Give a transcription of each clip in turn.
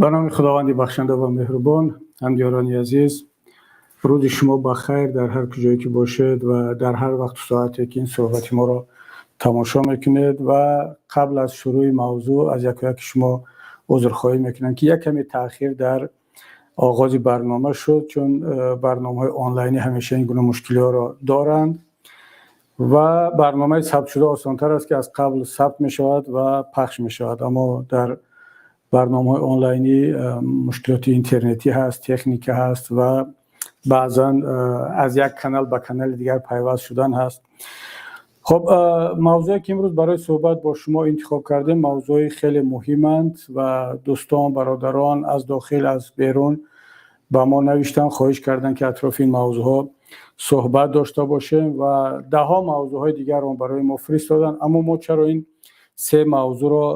Ба номи Худованди бахшанда ва меҳрубон. Ҳамдиёрони азиз, рӯзи шумо ба хайр дар ҳар куҷое ки бошед ва дар ҳар вақту соате ки ин суҳбати моро тамошо мекунед. Ва қабл аз шурӯи мавзӯъ аз яку яки шумо узрхоҳӣ мекунам, ки як каме таъхир дар оғози барнома шуд, чун барномаҳои онлайнӣ ҳамеша ин гуна мушкилиҳоро доранд ва барномаи сабтшуда осонтар аст, ки аз қабл сабт мешавад ва пахш мешавад. Аммо дар барномаҳои онлайнӣ мушкилоти интернетӣ ҳаст, техника ҳаст ва баъзан аз як канал ба канали дигар пайваст шудан ҳаст. Хуб, мавзӯе ки имрӯз барои суҳбат бо шумо интихоб кардем, мавзӯи хеле муҳиманд ва дӯстон, бародарон аз дохил, аз берун ба мо навиштанд, хоҳиш карданд, ки атрофи ин мавзӯъҳо суҳбат дошта бошем ва даҳҳо мавзӯъҳои дигарро барои мо фиристоданд. Аммо мо чаро ин се мавзӯъро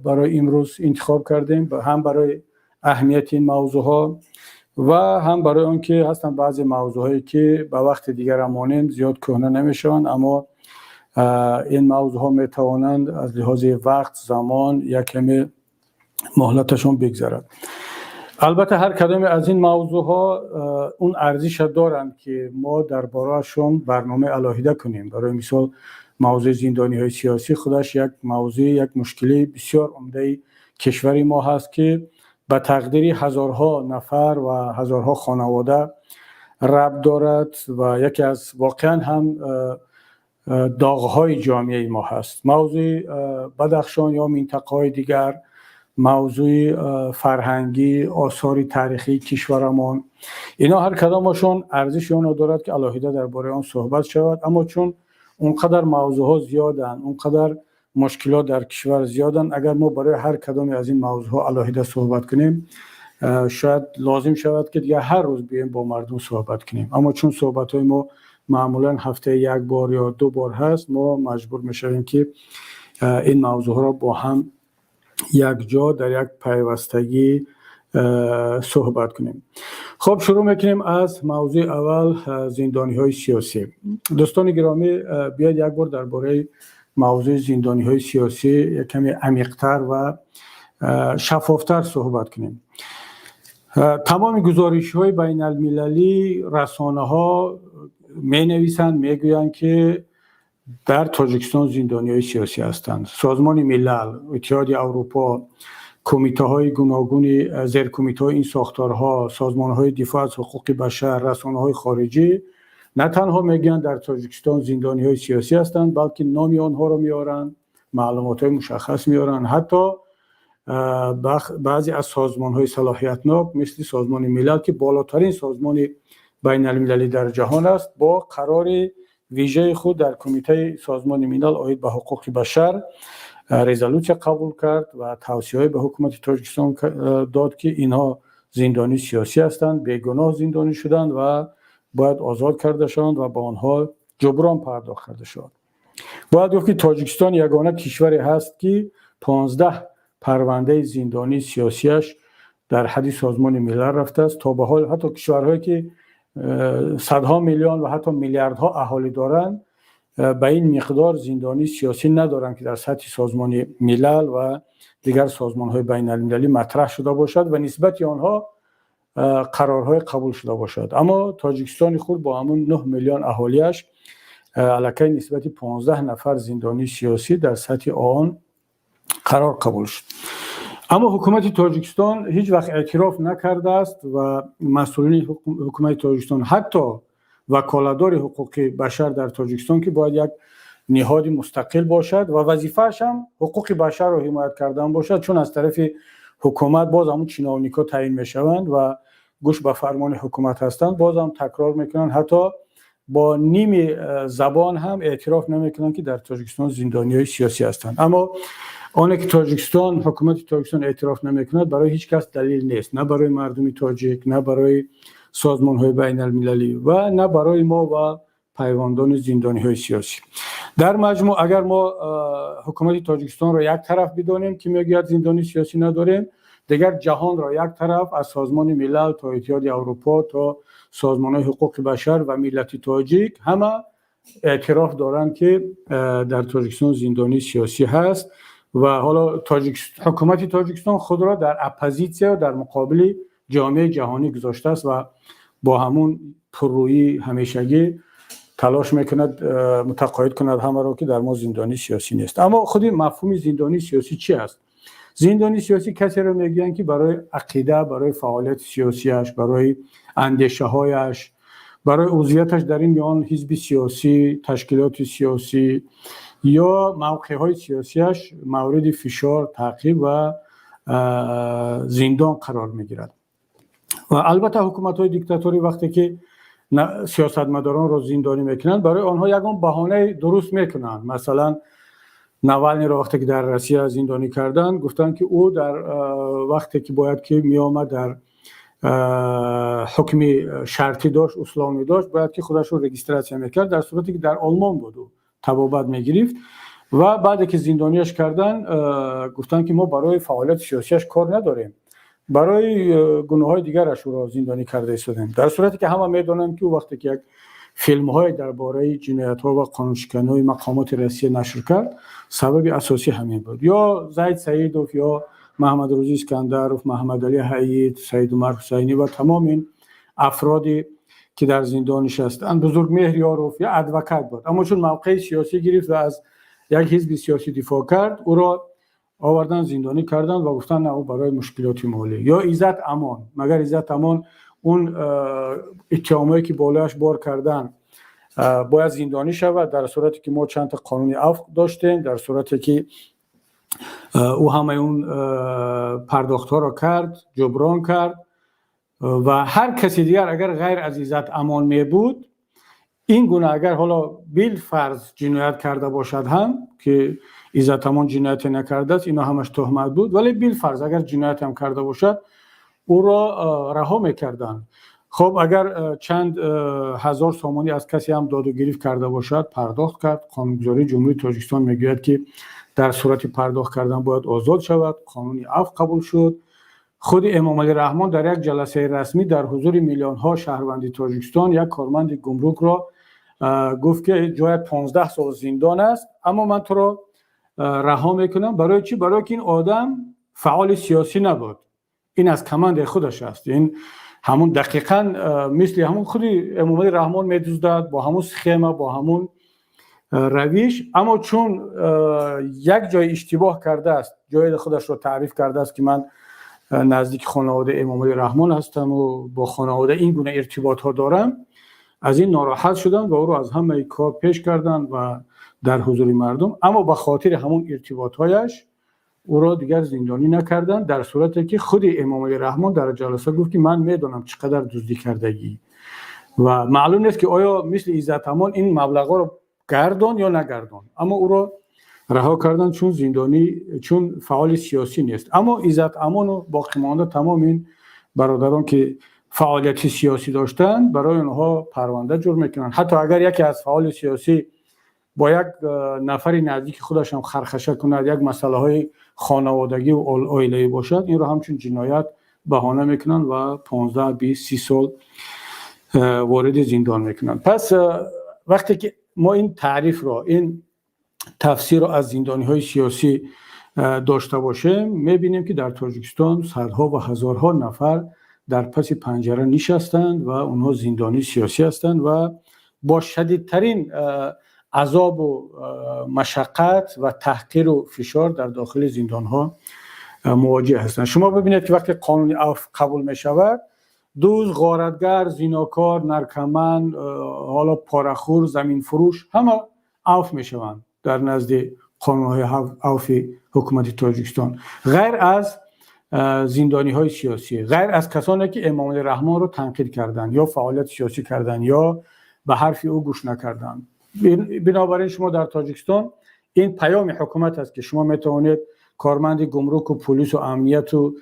барои имрӯз интихоб кардем? Ҳам барои аҳамияти ин мавзӯъҳо ва ҳам барои он ки ҳастанд баъзе мавзӯъҳое, ки ба вақти дигар монем, зиёд кӯҳна намешаванд, аммо ин мавзӯъҳо метавонанд аз лиҳози вақт, замон як каме муҳлаташон бигзарад. Албатта, ҳар кадоме аз ин мавзӯъҳо он арзиша доранд, ки мо дар бораашон барномаи алоҳида кунем. Барои мисол, мавзӯи зиндониҳои сиёсӣ худаш як мавзӯи, як мушкилии бисёр умдаи кишвари мо ҳаст, ки ба тақдири ҳазорҳо нафар ва ҳазорҳо хонавода рабт дорад ва яке аз воқеан ҳам доғҳои ҷомеаи мо ҳаст. Мавзӯи Бадахшон ё минтақаҳои дигар, мавзӯи фарҳангӣ, осори таърихии кишварамон, ино ҳар кадомашон арзиши онро дорад, ки алоҳида дар бораи он суҳбат шавад. Аммо чун он қадар мавзӯъҳо зиёданд, он қадар мушкилот дар кишвар зиёданд, агар мо барои ҳар кадоме аз ин мавзӯъҳо алоҳида суҳбат кунем, шояд лозим шавад, ки дигар ҳар рӯз биёем, бо мардум суҳбат кунем. Аммо чун суҳбатҳои мо маъмулан ҳафтаи як бор ё ду бор ҳаст, мо маҷбур мешавем, ки ин мавзӯъҳоро бо ҳам якҷо дар як пайвастагӣ суҳбат кунем. Хуб, шурӯъ мекунем аз мавзӯи аввал: зиндониҳои сиёсӣ. Дӯстони гиромӣ, биёед як бор дар бораи мавзӯи зиндониҳои сиёсӣ як каме амиқтар ва шаффофтар суҳбат кунем. Тамоми гузоришҳои байналмилалӣ, расонаҳо менависанд, мегӯянд, ки дар Тоҷикистон зиндониҳои сиёсӣ ҳастанд. Созмони Милал, Иттиҳоди Аврупо, кумитаҳои гуногуни, зеркумитаҳои ин сохторҳо, созмонҳои дифоъ аз ҳуқуқи башар, расонаҳои хориҷӣ на танҳо мегӯянд, дар Тоҷикистон зиндониҳои сиёсӣ ҳастанд, балки номи онҳоро меоранд, маълумотҳои мушаххас меоранд. Ҳатто баъзе аз созмонҳои салоҳиятнок, мисли Созмони Милал, ки болотарин созмони байналмилалӣ дар ҷаҳон аст, бо қарори вижаи худ дар Кумитаи Созмони Милал оид ба ҳуқуқи башар резолюсия қабул кард ва тавсияҳое ба ҳукумати Тоҷикистон дод, ки инҳо зиндонии сиёсӣ ҳастанд, бегуноҳ зиндонӣ шуданд ва бояд озод карда шаванд ва ба онҳо ҷуброн пардохт карда шавад. Бояд гуфт, ки Тоҷикистон ягона кишваре ҳаст, ки 15 парвандаи зиндонии сиёсиаш дар ҳадди Созмони Милал рафтааст. То ба ҳол ҳатто кишварҳое ки садҳо миллион ва ҳатто миллиардҳо аҳолӣ доранд, ба ин миқдор зиндонии сиёсӣ надоранд, ки дар сатҳи Созмони Милал ва дигар созмонҳои байналмилалӣ матраҳ шуда бошад ва нисбати онҳо қарорҳое қабул шуда бошад. Аммо Тоҷикистони худ бо ҳамун 9 миллион аҳолиаш аллакай нисбати 15 нафар зиндонии сиёсӣ дар сатҳи ООН қарор қабул шуд. Аммо ҳукумати Тоҷикистон ҳеҷ вақт эътироф накардааст ва масъулини ҳукумати Тоҷикистон, ҳатто ваколатдори ҳуқуқи башар дар Тоҷикистон, ки бояд як ниҳоди мустақил бошад ва вазифааш ҳам ҳуқуқи башарро ҳимоят кардан бошад, чун аз тарафи ҳукумат боз ҳамун чиновникҳо таъин мешаванд ва гӯш ба фармони ҳукумат ҳастанд, бозам такрор мекунанд, ҳатто бо ними забон ҳам эътироф намекунанд, ки дар Тоҷикистон зиндониҳои сиёсӣ ҳастанд. Аммо оне ки Тоҷикистон, ҳукумати Тоҷикистон эътироф намекунад, барои ҳеҷ кас далел нест, на барои мардуми тоҷик, на барои созмонҳои байналмилалӣ ва на барои мо ва пайвандони зиндониҳои сиёсӣ. Дар маҷмӯъ, агар мо ҳукумати Тоҷикистонро як тараф бидонем, ки мегӯяд, зиндонии сиёсӣ надорем, дигар ҷаҳонро як тараф, аз Созмони Милал то Иттиҳоди Аврупо то созмонҳои ҳуқуқи башар ва миллати тоҷик, ҳама эътироф доранд, ки дар Тоҷикистон зиндонии сиёсӣ ҳаст. Ва ҳоло ҳукумати Тоҷикистон худро дар оппозитсия, дар муқобили ҷомеаи ҷаҳонӣ гузоштааст ва бо ҳамун пуррӯии ҳамешагӣ талош мекунад мутақоид кунад ҳамаро, ки дар мо зиндонии сиёсӣ нест. Аммо худи мафҳуми зиндонии сиёсӣ чӣ аст? Зиндонии сиёсӣ касеро мегӯянд, ки барои ақида, барои фаъолияти сиёсиаш, барои андешаҳояш, барои узвияташ дар ин ё он ҳизби сиёсӣ, ташкилоти сиёсӣ ё мавқеъҳои сиёсиаш мавриди фишор, таъқиб ва зиндон қарор мегирад. Ва албатта, ҳукуматҳои диктаторӣ вақте ки сиёсатмадоронро зиндонӣ мекунанд, барои онҳо ягон баҳонаи дуруст мекунанд. Масалан, Навалниро вақте ки дар Россия зиндонӣ карданд, гуфтанд, ки ӯ дар вақте ки бояд ки меомад, дар ҳукми шартӣ дошт, условный дошт, бояд ки худашро регистрация мекард, дар сурате ки дар Олмон буд, ӯ табобат мегирифт. Ва баъде ки зиндониаш карданд, гуфтанд, ки мо барои фаъолияти сиёсиаш кор надорем, барои гуноҳҳои дигараш ӯро зиндонӣ карда истодем, дар сурате ки ҳама медонанд, ки ӯ вақте ки як филмҳое дар бораи ҷиноятҳо ва қонуншиканиҳои мақомоти Россия нашр кард, сабаби асосӣ ҳамин буд. Ё Зайд Саидов, ё Маҳмадрӯзӣ Искандаров, Маҳмадалӣ Ҳаид, Саидумар Ҳусайнӣ ва тамоми ин афроде ки дар зиндон нишастанд. Бузургмеҳр Ёров як адвокат буд, аммо чун мавқеи сиёсӣ гирифт ва аз як ҳизби сиёсӣ дифоъ кард, ӯро овардан, зиндонӣ карданд ва гуфтанд, на, ӯ барои мушкилоти молӣ. Ё Иззат Амон. Магар Иззат Амон он иттиҳомое ки болояш бор кардан, бояд зиндонӣ шавад, дар сурате ки мо чандта қонуни афв доштем, дар сурате ки ӯ ҳамаи он пардохтҳоро кард, ҷуброн кард? Ва ҳар каси дигар агар ғайр аз Иззат Амон мебуд, ин гуна агар ҳоло билфарз ҷиноят карда бошад ҳам, ки Иззат Амон ҷинояте накардааст, ино ҳамаш туҳмат буд, вале билфарз агар ҷиноятам карда бошад, ӯро раҳо мекарданд. Хоб, агар чанд ҳазор сомонӣ аз касе ҳам доду гирифт карда бошад, пардохт кард, қонунгузории Ҷумҳурии Тоҷикистон мегӯяд, ки дар сурати пардохт кардан бояд озод шавад. Қонуни афв қабул шуд. Худи Эмомалӣ Раҳмон дар як ҷаласаи расмӣ дар ҳузури миллионҳо шаҳрванди Тоҷикистон як корманди гумрукро гуфт, ки ҷоят 15 сол зиндон аст, аммо ман туро раҳо мекунам. Барои чӣ? Барои ки ин одам фаъоли сиёсӣ набуд, ин аз командаи худаш аст. Ин ҳамун дақиқан мисли ҳамун худи Эмомалӣ Раҳмон медуздад, бо ҳамун схема, бо ҳамун равиш. Аммо чун як ҷой иштибоҳ кардааст, ҷои худашро таъриф кардааст, ки ман наздики хонаводаи Эмомалӣ Раҳмон ҳастаму бо хонавода ин гуна иртиботҳо дорам, аз ин нороҳат шуданд ва ӯро аз ҳамаи кор пеш карданд ва дар ҳузури мардум. Аммо ба хотири ҳамун иртиботҳояш ӯро дигар зиндонӣ накарданд, дар сурате ки худи Эмомалӣ Раҳмон дар ҷаласа гуфт, ки ман медонам, чӣ қадар дуздӣ кардагӣ. Ва маълум нест, ки оё мисли Иззат Амон ин маблағҳоро гардон ё нагардон, аммо ӯро раҳо карданд, чун зиндонӣ, чун фаъоли сиёсӣ нест. Аммо Иззат Амону боқимонда тамоми ин бародарон, ки фаъолияти сиёсӣ доштанд, барои онҳо парванда ҷур мекунанд. Ҳатто агар яке аз фаъоли сиёсӣ бо як нафари наздики худашам хархаша кунад, як масъалаҳои хонаводагӣ ва оилавӣ бошад, инро ҳамчун ҷиноят баҳона мекунанд ва 15, 20, 30 сол вориди зиндон мекунанд. Пас вақте ки мо ин таърифро, ин тафсирро аз зиндониҳои сиёсӣ дошта бошем, мебинем, ки дар Тоҷикистон садҳо ва ҳазорҳо нафар дар паси панҷара нишастанд ва онҳо зиндонии сиёсӣ ҳастанд ва бо шадидтарин азобу машаққат ва таҳқиру фишор дар дохили зиндонҳо мувоҷеҳ ҳастанд. Шумо бибинед, ки вақте қонуни афв қабул мешавад, дузд, ғоратгар, зинокор, наркоман, ҳоло порахӯр, заминфурӯш ҳама афв мешаванд дар назди қонунҳои авфи ҳукумати Тоҷикистон, ғайр аз зиндониҳои сиёсӣ, ғайр аз касоне ки Эмомалӣ Раҳмонро танқид карданд ё фаъолияти сиёсӣ карданд ё ба ҳарфи ӯ гӯш накарданд. Бинобар ин шумо дар Тоҷикистон, ин паёми ҳукумат аст, ки шумо метавонед корманди гумруку пулису амнияту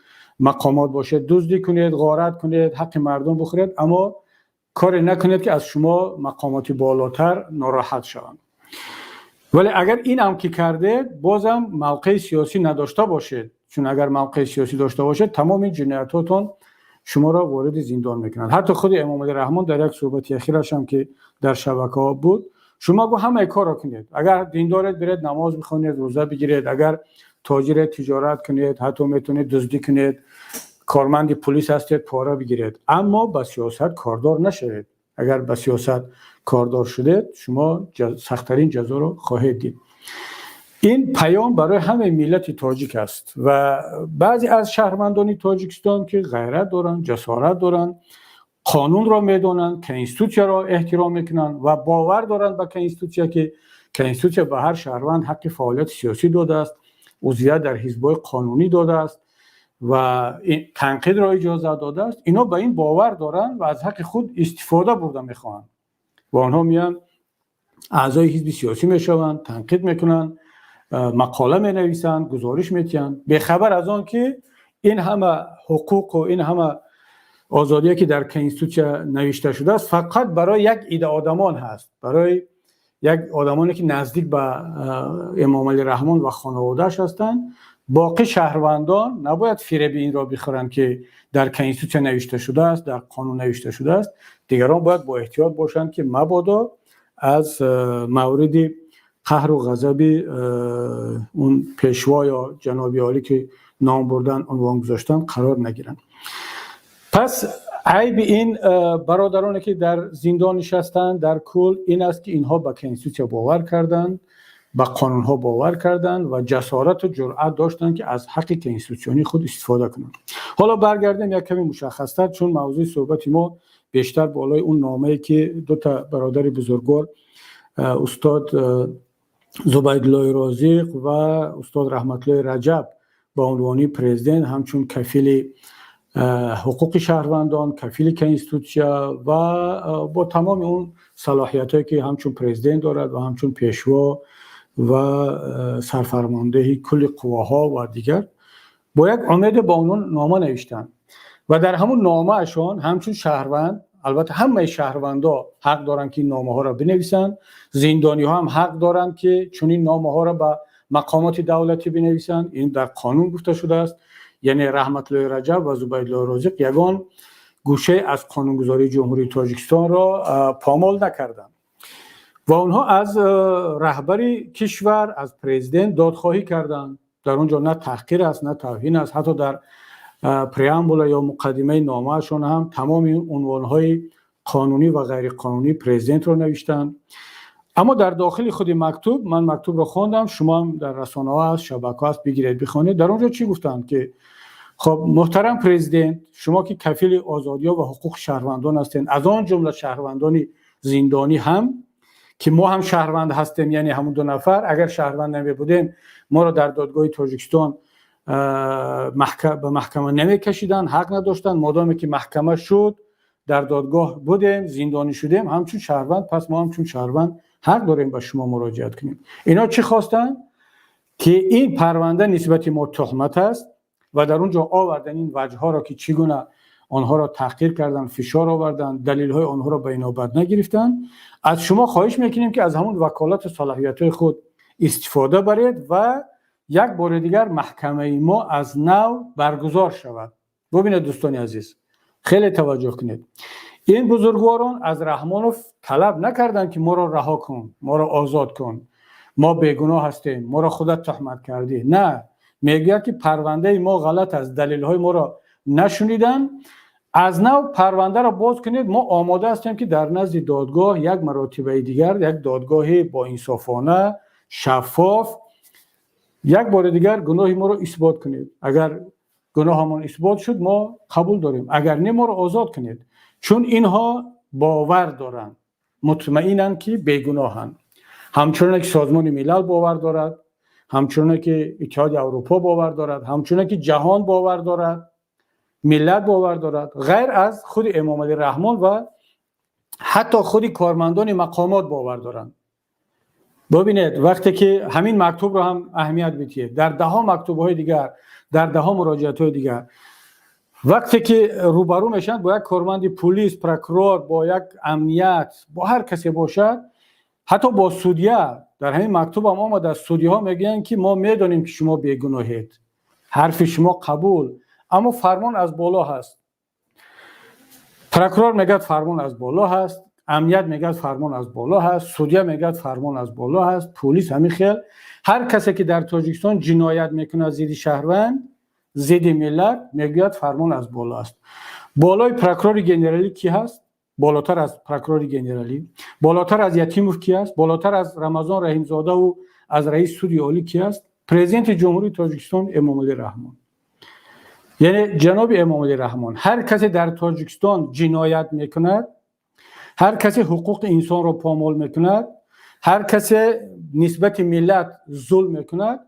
мақомот бошед, дуздӣ кунед, ғорат кунед, ҳаққи мардум бихӯред, аммо коре накунед, ки аз шумо мақомоти болотар нороҳат шаванд. Вале агар инам ки кардед, бозам мавқеи сиёсӣ надошта бошед, чун агар мавқеи сиёсӣ дошта бошед, тамоми ҷиноятҳотон шуморо вориди зиндон мекунанд. Ҳатто худи Эмомалӣ Раҳмон дар як суҳбати ахирашам, ки дар шабакаҳо буд, шумо гу ҳамаи корро кунед, агар диндоред, биред намоз бихонед, рӯза бигиред, агар Тоҷире, тиҷорат кунед, ҳатто метавонед дуздӣ кунед, корманди пулис ҳастед, пора бигиред, аммо ба сиёсат кордор нашавед. Агар ба сиёсат кордор шудед, шумо сахттарин ҷазоро хоҳед дид. Ин паём барои ҳамаи миллати тоҷик аст ва баъзе аз шаҳрвандони Тоҷикистон, ки ғайрат доранд, ҷасорат доранд, қонунро медонанд, конститутсияро эҳтиром мекунанд ва бовар доранд ба конститутсия, ки конститутсия ба ҳар шаҳрванд ҳаққи фаъолияти сиёсӣ додааст, узвият дар ҳизбҳои қонунӣ додааст ва танқидро иҷозат додааст, инҳо ба ин бовар доранд ва аз ҳаққи худ истифода бурда мехоҳанд ва онҳо меянд, аъзои ҳизби сиёсӣ мешаванд, танқид мекунанд, мақола менависанд, гузориш метиҳанд, бехабар аз он ки ин ҳама ҳуқуқу ин ҳама озодие, ки дар конститутсия навишта шудааст, фақат барои як ида одамон ҳаст, барои як одамоне, ки наздик ба Эмомалӣ Раҳмон ва хонаводааш ҳастанд. Боқӣ шаҳрвандон набояд фиреби инро бихӯранд, ки дар конститутсия навишта шудааст, дар қонун навишта шудааст. Дигарон бояд бо эҳтиёт бошанд, ки мабодо аз мавриди қаҳру ғазаби он пешво ё ҷаноби олӣ, ки ном бурдан, унвон гузоштан, қарор нагиранд. Пас айби ин бародароне, ки дар зиндон нишастанд, дар кул ин аст, ки инҳо ба конститутсия бовар карданд, ба қонунҳо бовар карданд ва ҷасорату ҷуръат доштанд, ки аз ҳаққи конститутсионии худ истифода кунанд. Ҳоло баргардем як каме мушаххастар, чун мавзӯи суҳбати мо бештар болои он номае, ки дута бародари бузургвор, устод Зубайдуллои Розиқ ва устод Раҳматуллои Раҷаб, ба унвони президент, ҳамчун кафили ҳуқуқи шаҳрвандон, кафили конститутсия ва бо тамоми он салоҳиятҳое, ки ҳамчун президент дорад ва ҳамчун пешво ва сарфармондеҳи кулли қувваҳо ва дигар, бо як умеде ба онон нома навиштанд ва дар ҳамун номаашон ҳамчун шаҳрванд, албатта, ҳамаи шаҳрвандо ҳақ доранд, ки ин номаҳоро бинависанд, зиндониҳо ҳам ҳақ доранд, ки чунин номаҳоро ба мақомоти давлатӣ бинависанд, ин дар қонун гуфта шудааст. Яъне Раҳматуллои Раҷаб ва Зубайдуллои Розиқ ягон гӯшае аз қонунгузории Ҷумҳурии Тоҷикистонро помол накарданд ва онҳо аз раҳбари кишвар, аз президент додхоҳӣ карданд. Дар он ҷо на таҳқир аст, на тавҳин аст. Ҳатто дар преамбула ё муқаддимаи номаашон ҳам тамоми унвонҳои қонунӣ ва ғайриқонунии президентро навиштанд. Аммо дар дохили худи мактуб, ман мактубро хондам, шумо ҳам дар расонаҳо аст, шабакаҳо аст, бигиред, бихонед. Дар он ҷо чӣ гуфтанд? Ки хоб, муҳтарам президент, шумо ки кафили озодиҳо ва ҳуқуқи шаҳрвандон ҳастед, аз он ҷумла шаҳрвандони зиндонӣ ҳам, ки мо ҳам шаҳрванд ҳастем, яъне ҳамун ду нафар, агар шаҳрванд намебудем, моро дар додгоҳи Тоҷикистон ба маҳкама намекашиданд, ҳақ надоштанд. Модоме ки маҳкама шуд, дар додгоҳ будем, зиндонӣ шудем ҳамчун шаҳрванд, пас мо ҳамчун шаҳрванд ҳақ дорем ба шумо муроҷиат кунем. Ино чӣ хостанд? Ки ин парванда нисбати мо туҳмат аст ва дар он ҷо овардан ин ваҷҳҳоро, ки чӣ гуна онҳоро таҳқир карданд, фишор оварданд, далелҳои онҳоро ба инобат нагирифтанд. Аз шумо хоҳиш мекунем, ки аз ҳамун ваколату салоҳиятҳои худ истифода баред ва як бори дигар маҳкамаи мо аз нав баргузор шавад. Бубинед, дӯстони азиз, хеле таваҷҷӯҳ кунед, ин бузургворон аз Раҳмонов талаб накарданд, ки моро раҳо кун, моро озод кун, мо бегуноҳ ҳастем, моро худат туҳмат кардӣ. На, мегӯяд, ки парвандаи мо ғалат аст, далелҳои моро нашуниданд, аз нав парвандаро боз кунед, мо омода ҳастем, ки дар назди додгоҳ як маротибаи дигар, як додгоҳи боинсофона, шаффоф, як бори дигар гуноҳи моро исбот кунед. Агар гуноҳамон исбот шуд, мо қабул дорем, агар не, моро озод кунед. Чун инҳо бовар доранд, мутмаинанд, ки бегуноҳанд, ҳамчуноне ки Созмони Милал бовар дорад, ҳамчуноне ки Иттиҳоди Аврупо бовар дорад, ҳамчуноне ки ҷаҳон бовар дорад, миллат бовар дорад, ғайр аз худи Эмомалӣ Раҳмон ва ҳатто худи кормандони мақомот бовар доранд. Бубинед, вақте ки ҳамин мактубро ҳам аҳамият бидиҳед, дар даҳо мактубҳои дигар, дар даҳо муроҷиатҳои дигар, вақте ки рӯбарӯ мешаванд бо як корманди пулис, прокурор, бо як амният, бо ҳар касе бошад, ҳатто бо судья, дар ҳамин мактубам омадааст, судиҳо мегӯянд, ки мо медонем, ки шумо бегуноҳед, ҳарфи шумо қабул, аммо фармон аз боло ҳаст. Прокурор мегӯяд, фармон аз боло ҳаст. Амният мегӯяд, фармон аз боло ҳаст, судья мегӯяд, фармон аз боло ҳаст, пулис ҳамин хел. Ҳар касе ки дар Тоҷикистон ҷиноят мекунад зидди шаҳрванд, зидди миллат, мегӯяд, фармон аз боло аст. Болои прокурори генералӣ кӣ ҳаст? Болотар аз прокурори генералӣ, болотар аз Ятимов кӣ ҳаст? Болотар аз Рамазон Раҳимзодаву аз раиси Суди олӣ кӣ ҳаст? Президенти Ҷумҳурии Тоҷикистон Эмомалӣ Раҳмон. Яъне, ҷаноби Эмомалӣ Раҳмон, ҳар касе дар Тоҷикистон ҷиноят мекунад, ҳар касе ҳуқуқи инсонро помол мекунад, ҳар касе нисбати миллат зулм мекунад,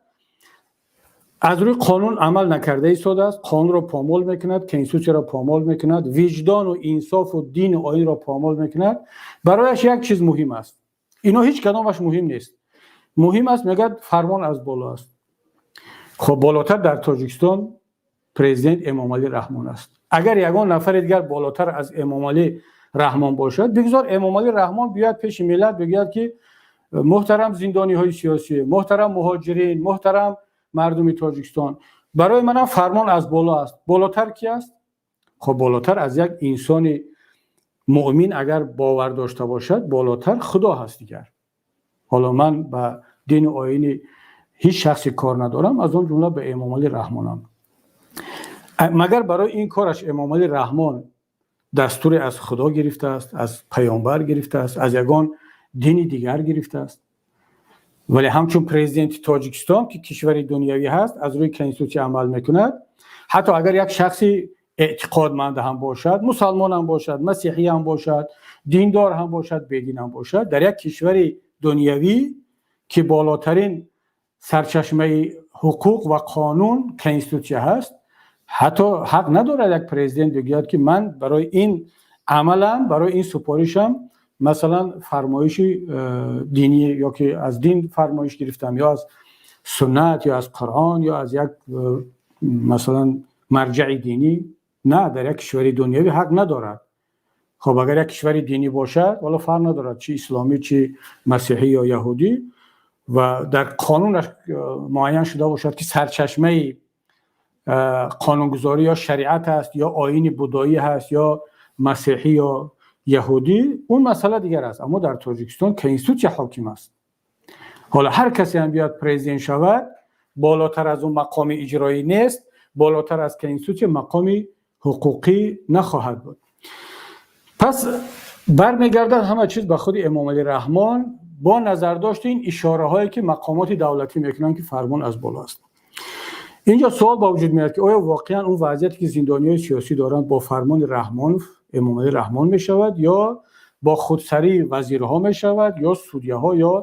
аз рӯи қонун амал накарда истодааст, қонунро помол мекунад, конститутсияро помол мекунад, виҷдону инсофу дину оинро помол мекунад, барояш як чиз муҳим аст. Ино ҳеҷ кадомаш муҳим нест. Муҳим аст, мегӯяд, фармон аз боло аст. Хоб, болотар дар Тоҷикистон президент Эмомалӣ Раҳмон аст. Агар ягон нафари дигар болотар аз Эмомалӣ Раҳмон бошад, бигзор Эмомалӣ Раҳмон биёяд пеши миллат, бигӯяд ки муҳтарам зиндониҳои сиёсӣ, муҳтарам муҳоҷирин, муҳтарам мардуми Тоҷикистон, барои манам фармон аз боло аст. Болотар ки аст? Хоб, болотар аз як инсони муъмин агар бовар дошта бошад, болотар Худо ҳаст дигар. Ҳоло ман ба дину оини ҳеҷ шахсе кор надорам, аз он ҷумла ба Эмомалӣ Раҳмонам. Магар барои ин кораш Эмомалӣ Раҳмон дастуре аз Худо гирифтааст, аз паёмбар гирифтааст, аз ягон дини дигар гирифтааст? Вале ҳамчун президенти Тоҷикистон, ки кишвари дунявӣ ҳаст, аз рӯи конститутсия амал мекунад. Ҳатто агар як шахси эътиқодманд ҳам бошад, мусалмон ҳам бошад, масеҳӣ ҳам бошад, диндор ҳам бошад, бедин ҳам бошад, дар як кишвари дунявӣ, ки болотарин сарчашмаи ҳуқуқ ва қонун конститутсия ҳаст, ҳатто ҳақ надорад як президент бигӯяд, ки ман барои ин амалам, барои ин супоришам, масалан, фармоиши динӣ ё ки аз дин фармоиш гирифтам, ё аз суннат, ё аз Қуръон, ё аз як масалан, марҷаи динӣ. На, дар як кишвари дунявӣ ҳақ надорад. Хоб, агар як кишвари динӣ бошад, ҳоло фарқ надорад, чи исломӣ, чи масеҳӣ ё яҳудӣ, ва дар қонунаш муайян шуда бошад, ки сарчашмаи қонунгузорӣ ё шариат аст, ё оини будоӣ ҳаст, ё масеҳӣ, ё яҳудӣ, он масъала дигар аст. Аммо дар Тоҷикистон конститутсия ҳоким аст. Ҳоло ҳар касе ҳам биёяд президент шавад, болотар аз он мақоми иҷроӣ нест, болотар аз конститутсия мақоми ҳуқуқӣ нахоҳад буд. Пас бармегардад ҳама чиз ба худи Эмомалӣ Раҳмон, бо назардошти ин ишораҳое, ки мақомоти давлатӣ мекунанд, ки фармон аз боло аст. Инҷо суол ба вуҷуд меояд, ки оё воқеан он вазъияте, ки зиндониҳои сиёсӣ доранд, бо фармони Раҳмонов, Эмомалӣ Раҳмон мешавад, ё бо худсарии вазирҳо мешавад, ё судяҳо, ё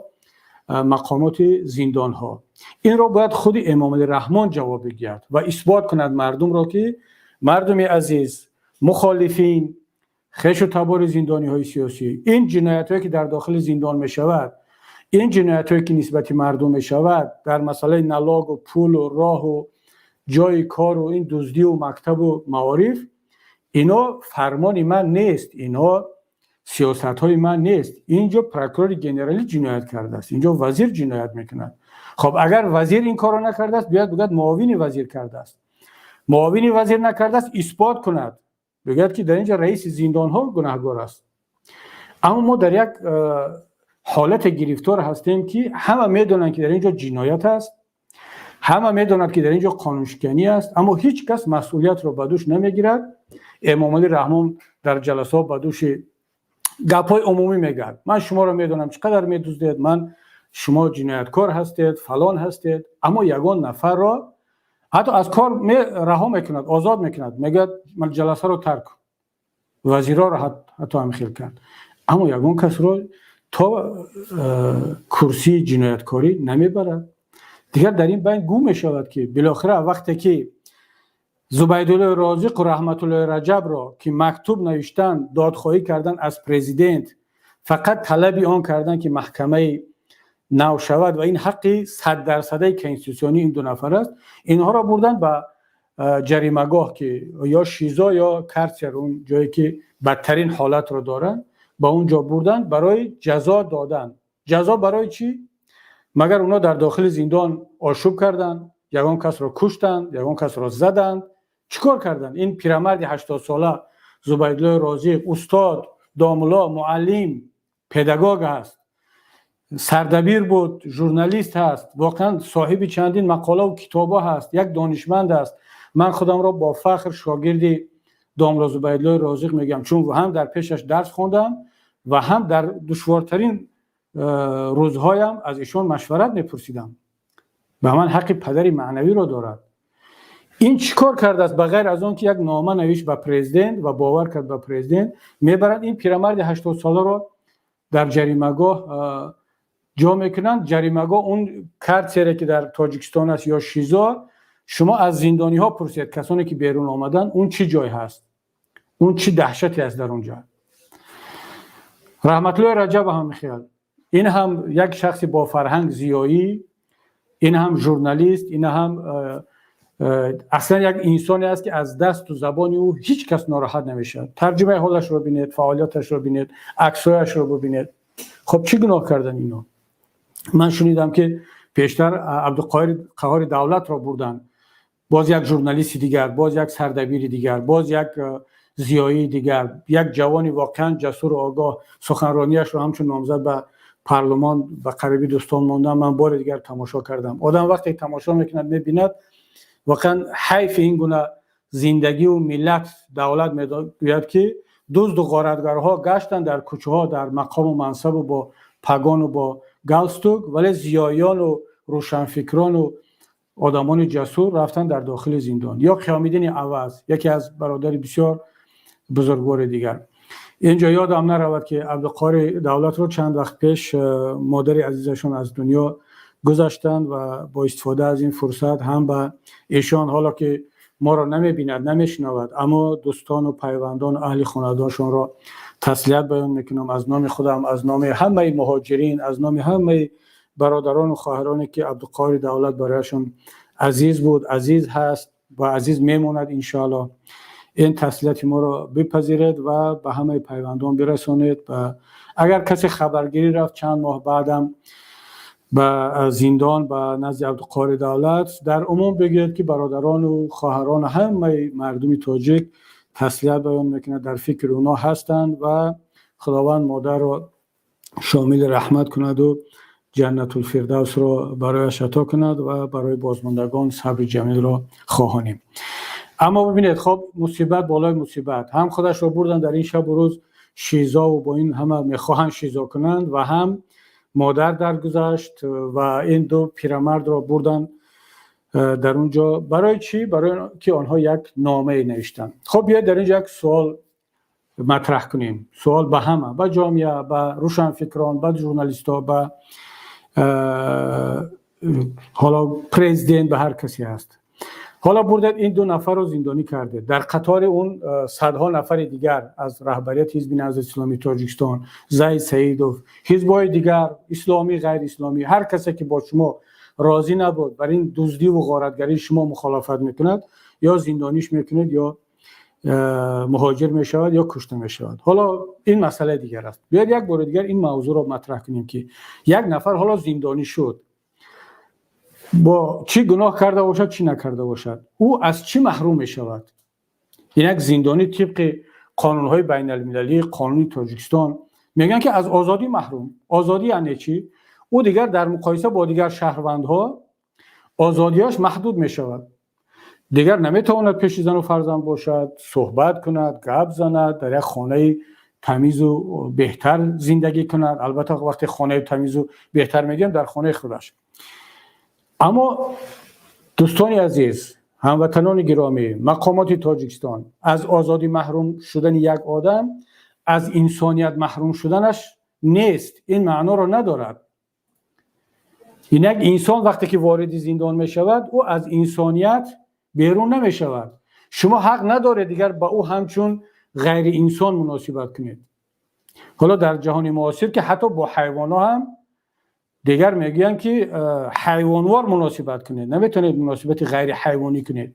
мақомоти зиндонҳо? Инро бояд худи Эмомалӣ Раҳмон ҷавоб бигӯяд ва исбот кунад мардумро, ки мардуми азиз, мухолифин, хешу табори зиндониҳои сиёсӣ, ин ҷиноятҳое, ки дар дохили зиндон мешавад, ин ҷиноятҳое, ки нисбати мардум мешавад дар масъалаи налогу пулу роҳу ҷои кору ин дуздию мактабу маориф, ино фармони ман нест, ино сиёсатҳои ман нест. Инҷо прокурори генералӣ ҷиноят кардааст, инҷо вазир ҷиноят мекунад. Хоб, агар вазир ин корро накардааст, биёяд бигӯяд, муовини вазир кардааст. Муовини вазир накардааст, исбот кунад, бигӯяд, ки дар инҷо раиси зиндонҳо гунаҳгор аст. Аммо мо дар як ҳолате гирифтор ҳастем, ки ҳама медонанд, ки дар ин ҷо ҷиноят аст, ҳама медонад, ки дар ин ҷо қонуншиканӣ аст, аммо ҳеҷ кас масъулиятро ба дӯш намегирад. Эмомалӣ Раҳмон дар ҷаласаҳо ба дӯши гапҳои умумӣ мегӯяд: ман шуморо медонам, чӣ қадар медуздед, ман шумо ҷинояткор ҳастед, фалон ҳастед. Аммо ягон нафарро ҳатто аз кор раҳо мекунад, озод мекунад, мегӯяд, ҷаласаро тарк кун. Вазирҳоро ҳатто ҳамин кард, аммо ягон касро то курсии ҷинояткорӣ намебарад. Дигар дар ин байн гум мешавад, ки билохира вақте ки Зубайдуллои Розиқу Раҳматуллои Раҷабро, ки мактуб навиштан, додхоҳӣ кардан аз президент, фақат талаби он кардан, ки маҳкамаи нав шавад, ва ин ҳаққи саддарсадаи конститутсионии ин ду нафар аст, инҳоро бурдан ба ҷаримагоҳ, ки ё ШИЗО, ё карцер, он ҷое ки бадтарин ҳолатро доранд, ба он ҷо бурдан барои ҷазо додан. Ҷазо барои чӣ? Магар онҳо дар дохили зиндон ошӯб карданд, ягон касро куштанд, ягон касро заданд, чӣ кор карданд? Ин пирамарди 80-сола, Зубайдуллои Розиқ, устод, Домулло муаллим, педагог ҳаст, сардабир буд, журналист ҳаст, воқеан соҳиби чандин мақолаву китобҳо ҳаст, як донишманд аст. Ман худамро бо фахр шогирди домулло Зубайдуллои Розиқ мегӯям, чун ҳам дар пешаш дарс хондам ва ҳам дар душвортарин рӯзҳоям аз ишон машварат мепурсидам. Ба ман ҳаққи падари маънавиро дорад. Ин чӣ кор кардааст, ба ғайр аз он ки як нома навишт ба президент ва бовар кард ба президент? Мебаранд ин пирамарди 80-соларо, дар ҷаримагоҳ ҷо мекунанд. Ҷаримагоҳ, он карцере ки дар Тоҷикистон аст ё ШИЗО, шумо аз зиндониҳо пурсед, касоне ки берун омаданд, он чӣ ҷой ҳаст, он чӣ даҳшате аст дар он ҷо. Раҳматуллои Раҷаб ҳам хел, ин ҳам як шахси бо фарҳанг, зиёӣ, ин ҳам журналист, ин ҳам аслан як инсоне аст, ки аз дасту забони ӯ ҳеҷ кас нороҳат намешавад. Тарҷумаи ҳолашро бинед, фаъолияташро бинед, аксҳояшро бибинед. Хуб, чӣ гуноҳ кардан ино? Ман шунидам, ки пештар Абдуқоҳир Қаҳори Давлатро бурданд, боз як журналисти дигар, боз як сардабири дигар, боз як зиёии дигар, як ҷавони воқеан ҷасуру огоҳ. Суханронияшро ҳамчун номзад ба парлумон ба қариби дӯстон мондам, ман бори дигар тамошо кардам. Одам вақте тамошо мекунад, мебинад, воқеан ҳайфи ин гуна зиндагиву миллат, давлат мегӯяд, ки дузду ғоратгарҳо гаштанд дар кӯчаҳо, дар мақому мансабу бо пагону бо галстук, вале зиёиёну рӯшанфикрону одамони ҷасур рафтанд дар дохили зиндон. Ё Қиёмиддини Аваз, яке аз бародари бисёр бузургвори дигар. Инҷо ёдам наравад, ки Абдуқори Давлатро чанд вақт пеш модари азизашон аз дунё гузаштанд ва бо истифода аз ин фурсат ҳам ба эшон, ҳоло ки моро намебинад, намешунавад, аммо дӯстону пайвандону аҳли хонадоншонро таслият баён мекунам аз номи худам, аз номи ҳамаи муҳоҷирин, аз номи ҳамаи бародарону хоҳароне, ки Абдуқоҳири Давлат барояшон азиз буд, азиз ҳаст ва азиз мемонад, иншоалло. Ин таслияти моро бипазиред ва ба ҳамаи пайвандон бирасонед. Ва агар касе хабаргирӣ рафт чанд моҳ баъдам ба зиндон, ба назди Абдуқоҳири Давлат, дар умум бигӯед, ки бародарону хоҳарону ҳамаи мардуми тоҷик таслият баён мекунад, дар фикри онҳо ҳастанд ва Худованд модарро шомили раҳмат кунаду Ҷаннатулфирдавсро барояш ато кунад ва барои бозмондагон сабри ҷамилро хоҳонем. Аммо бибинед, хоб, мусибат болои мусибат: ҳам худашро бурданд дар ин шабу рӯз ШИЗОву бо ин ҳама мехоҳанд ШИЗО кунанд ва ҳам модар даргузашт ва ин ду пирамардро бурданд дар он ҷо. Барои чӣ? Барои ки онҳо як номае навиштанд. Хоб, биёед дар ин ҷо як суол матраҳ кунем. Суол ба ҳама, ба ҷомеа, ба рӯшанфикрон, ба журналистҳо, ба ҳоло президент, ба ҳар касе ҳаст. Ҳоло бурдед ин ду нафарро зиндонӣ кардед дар қатори он садҳо нафари дигар аз раҳбарияти Ҳизби Наҳзати Исломии Тоҷикистон, Зайд Саидов, ҳизбҳои дигар, исломӣ, ғайриисломӣ, ҳар касе ки бо шумо розӣ набуд, бар ин дуздиву ғоратгарии шумо мухолафат мекунад, ё зиндониш мекунед, ё муҳоҷир мешавад, ё кушта мешавад. Ҳоло ин масъалаи дигар аст. Биёед як бори дигар ин мавзӯъро матраҳ кунем, ки як нафар ҳоло зиндонӣ шуд, бо чӣ гуноҳ карда бошад, чӣ накарда бошад, ӯ аз чӣ маҳрум мешавад? Ин як зиндонӣ тибқи қонунҳои байналмилалӣ, қонуни Тоҷикистон мегӯянд, ки аз озодӣ маҳрум. Озодӣ яъне чӣ? Ӯ дигар дар муқоиса бо дигар шаҳрвандҳо озодиҳояш маҳдуд мешавад. Дигар наметавонад пеши зану фарзанд бошад, суҳбат кунад, гап занад, дар як хонаи тамизу беҳтар зиндагӣ кунад. Албатта, вақте хонаи тамизу беҳтар мегӯям, дар хонаи худаш. Аммо, дӯстони азиз, ҳамватанони гиромӣ, мақомоти Тоҷикистон, аз озодӣ маҳрум шудани як одам аз инсоният маҳрум шуданаш нест, ин маъноро надорад. Ин як инсон вақте ки вориди зиндон мешавад, ӯ аз инсоният берун намешавад. Шумо ҳақ надоред дигар ба ӯ ҳамчун ғайриинсон муносибат кунед. Ҳоло дар ҷаҳони муосир, ки ҳатто бо ҳайвонҳо ҳам дигар мегӯянд, ки ҳайвонвор муносибат кунед, наметавонед муносибати ғайриҳайвонӣ кунед.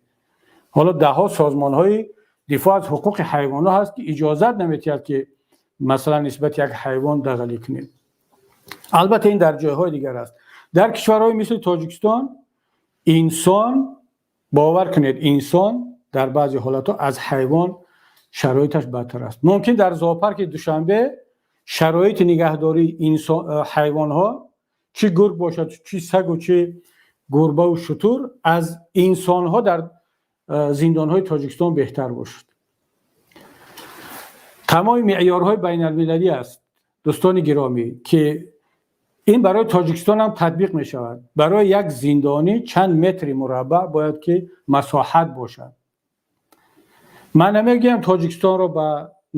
Ҳоло даҳҳо созмонҳои дифоъ аз ҳуқуқи ҳайвонҳо ҳаст, ки иҷозат наметиҳад, ки масалан нисбати як ҳайвон дағалӣ кунед. Албатта, ин дар ҷойҳои дигар аст. Дар кишварҳои мисли Тоҷикистон инсон, бовар кунед, инсон дар баъзе ҳолатҳо аз ҳайвон Шароиташ бадтар аст. Мумкин дар зоопарки Душанбе шароити нигаҳдории ҳайвонҳо, чӣ гург бошад, чӣ сагу, чӣ гурбаву шутур, аз инсонҳо дар зиндонҳои Тоҷикистон беҳтар бошад. Тамоми меъёрҳои байналмилалӣ аст, дӯстони гиромӣ, ки ин барои Тоҷикистон ҳам татбиқ мешавад. Барои як зиндонӣ чанд метри мураббаъ бояд ки масоҳат бошад? Ман намегӯям, Тоҷикистонро ба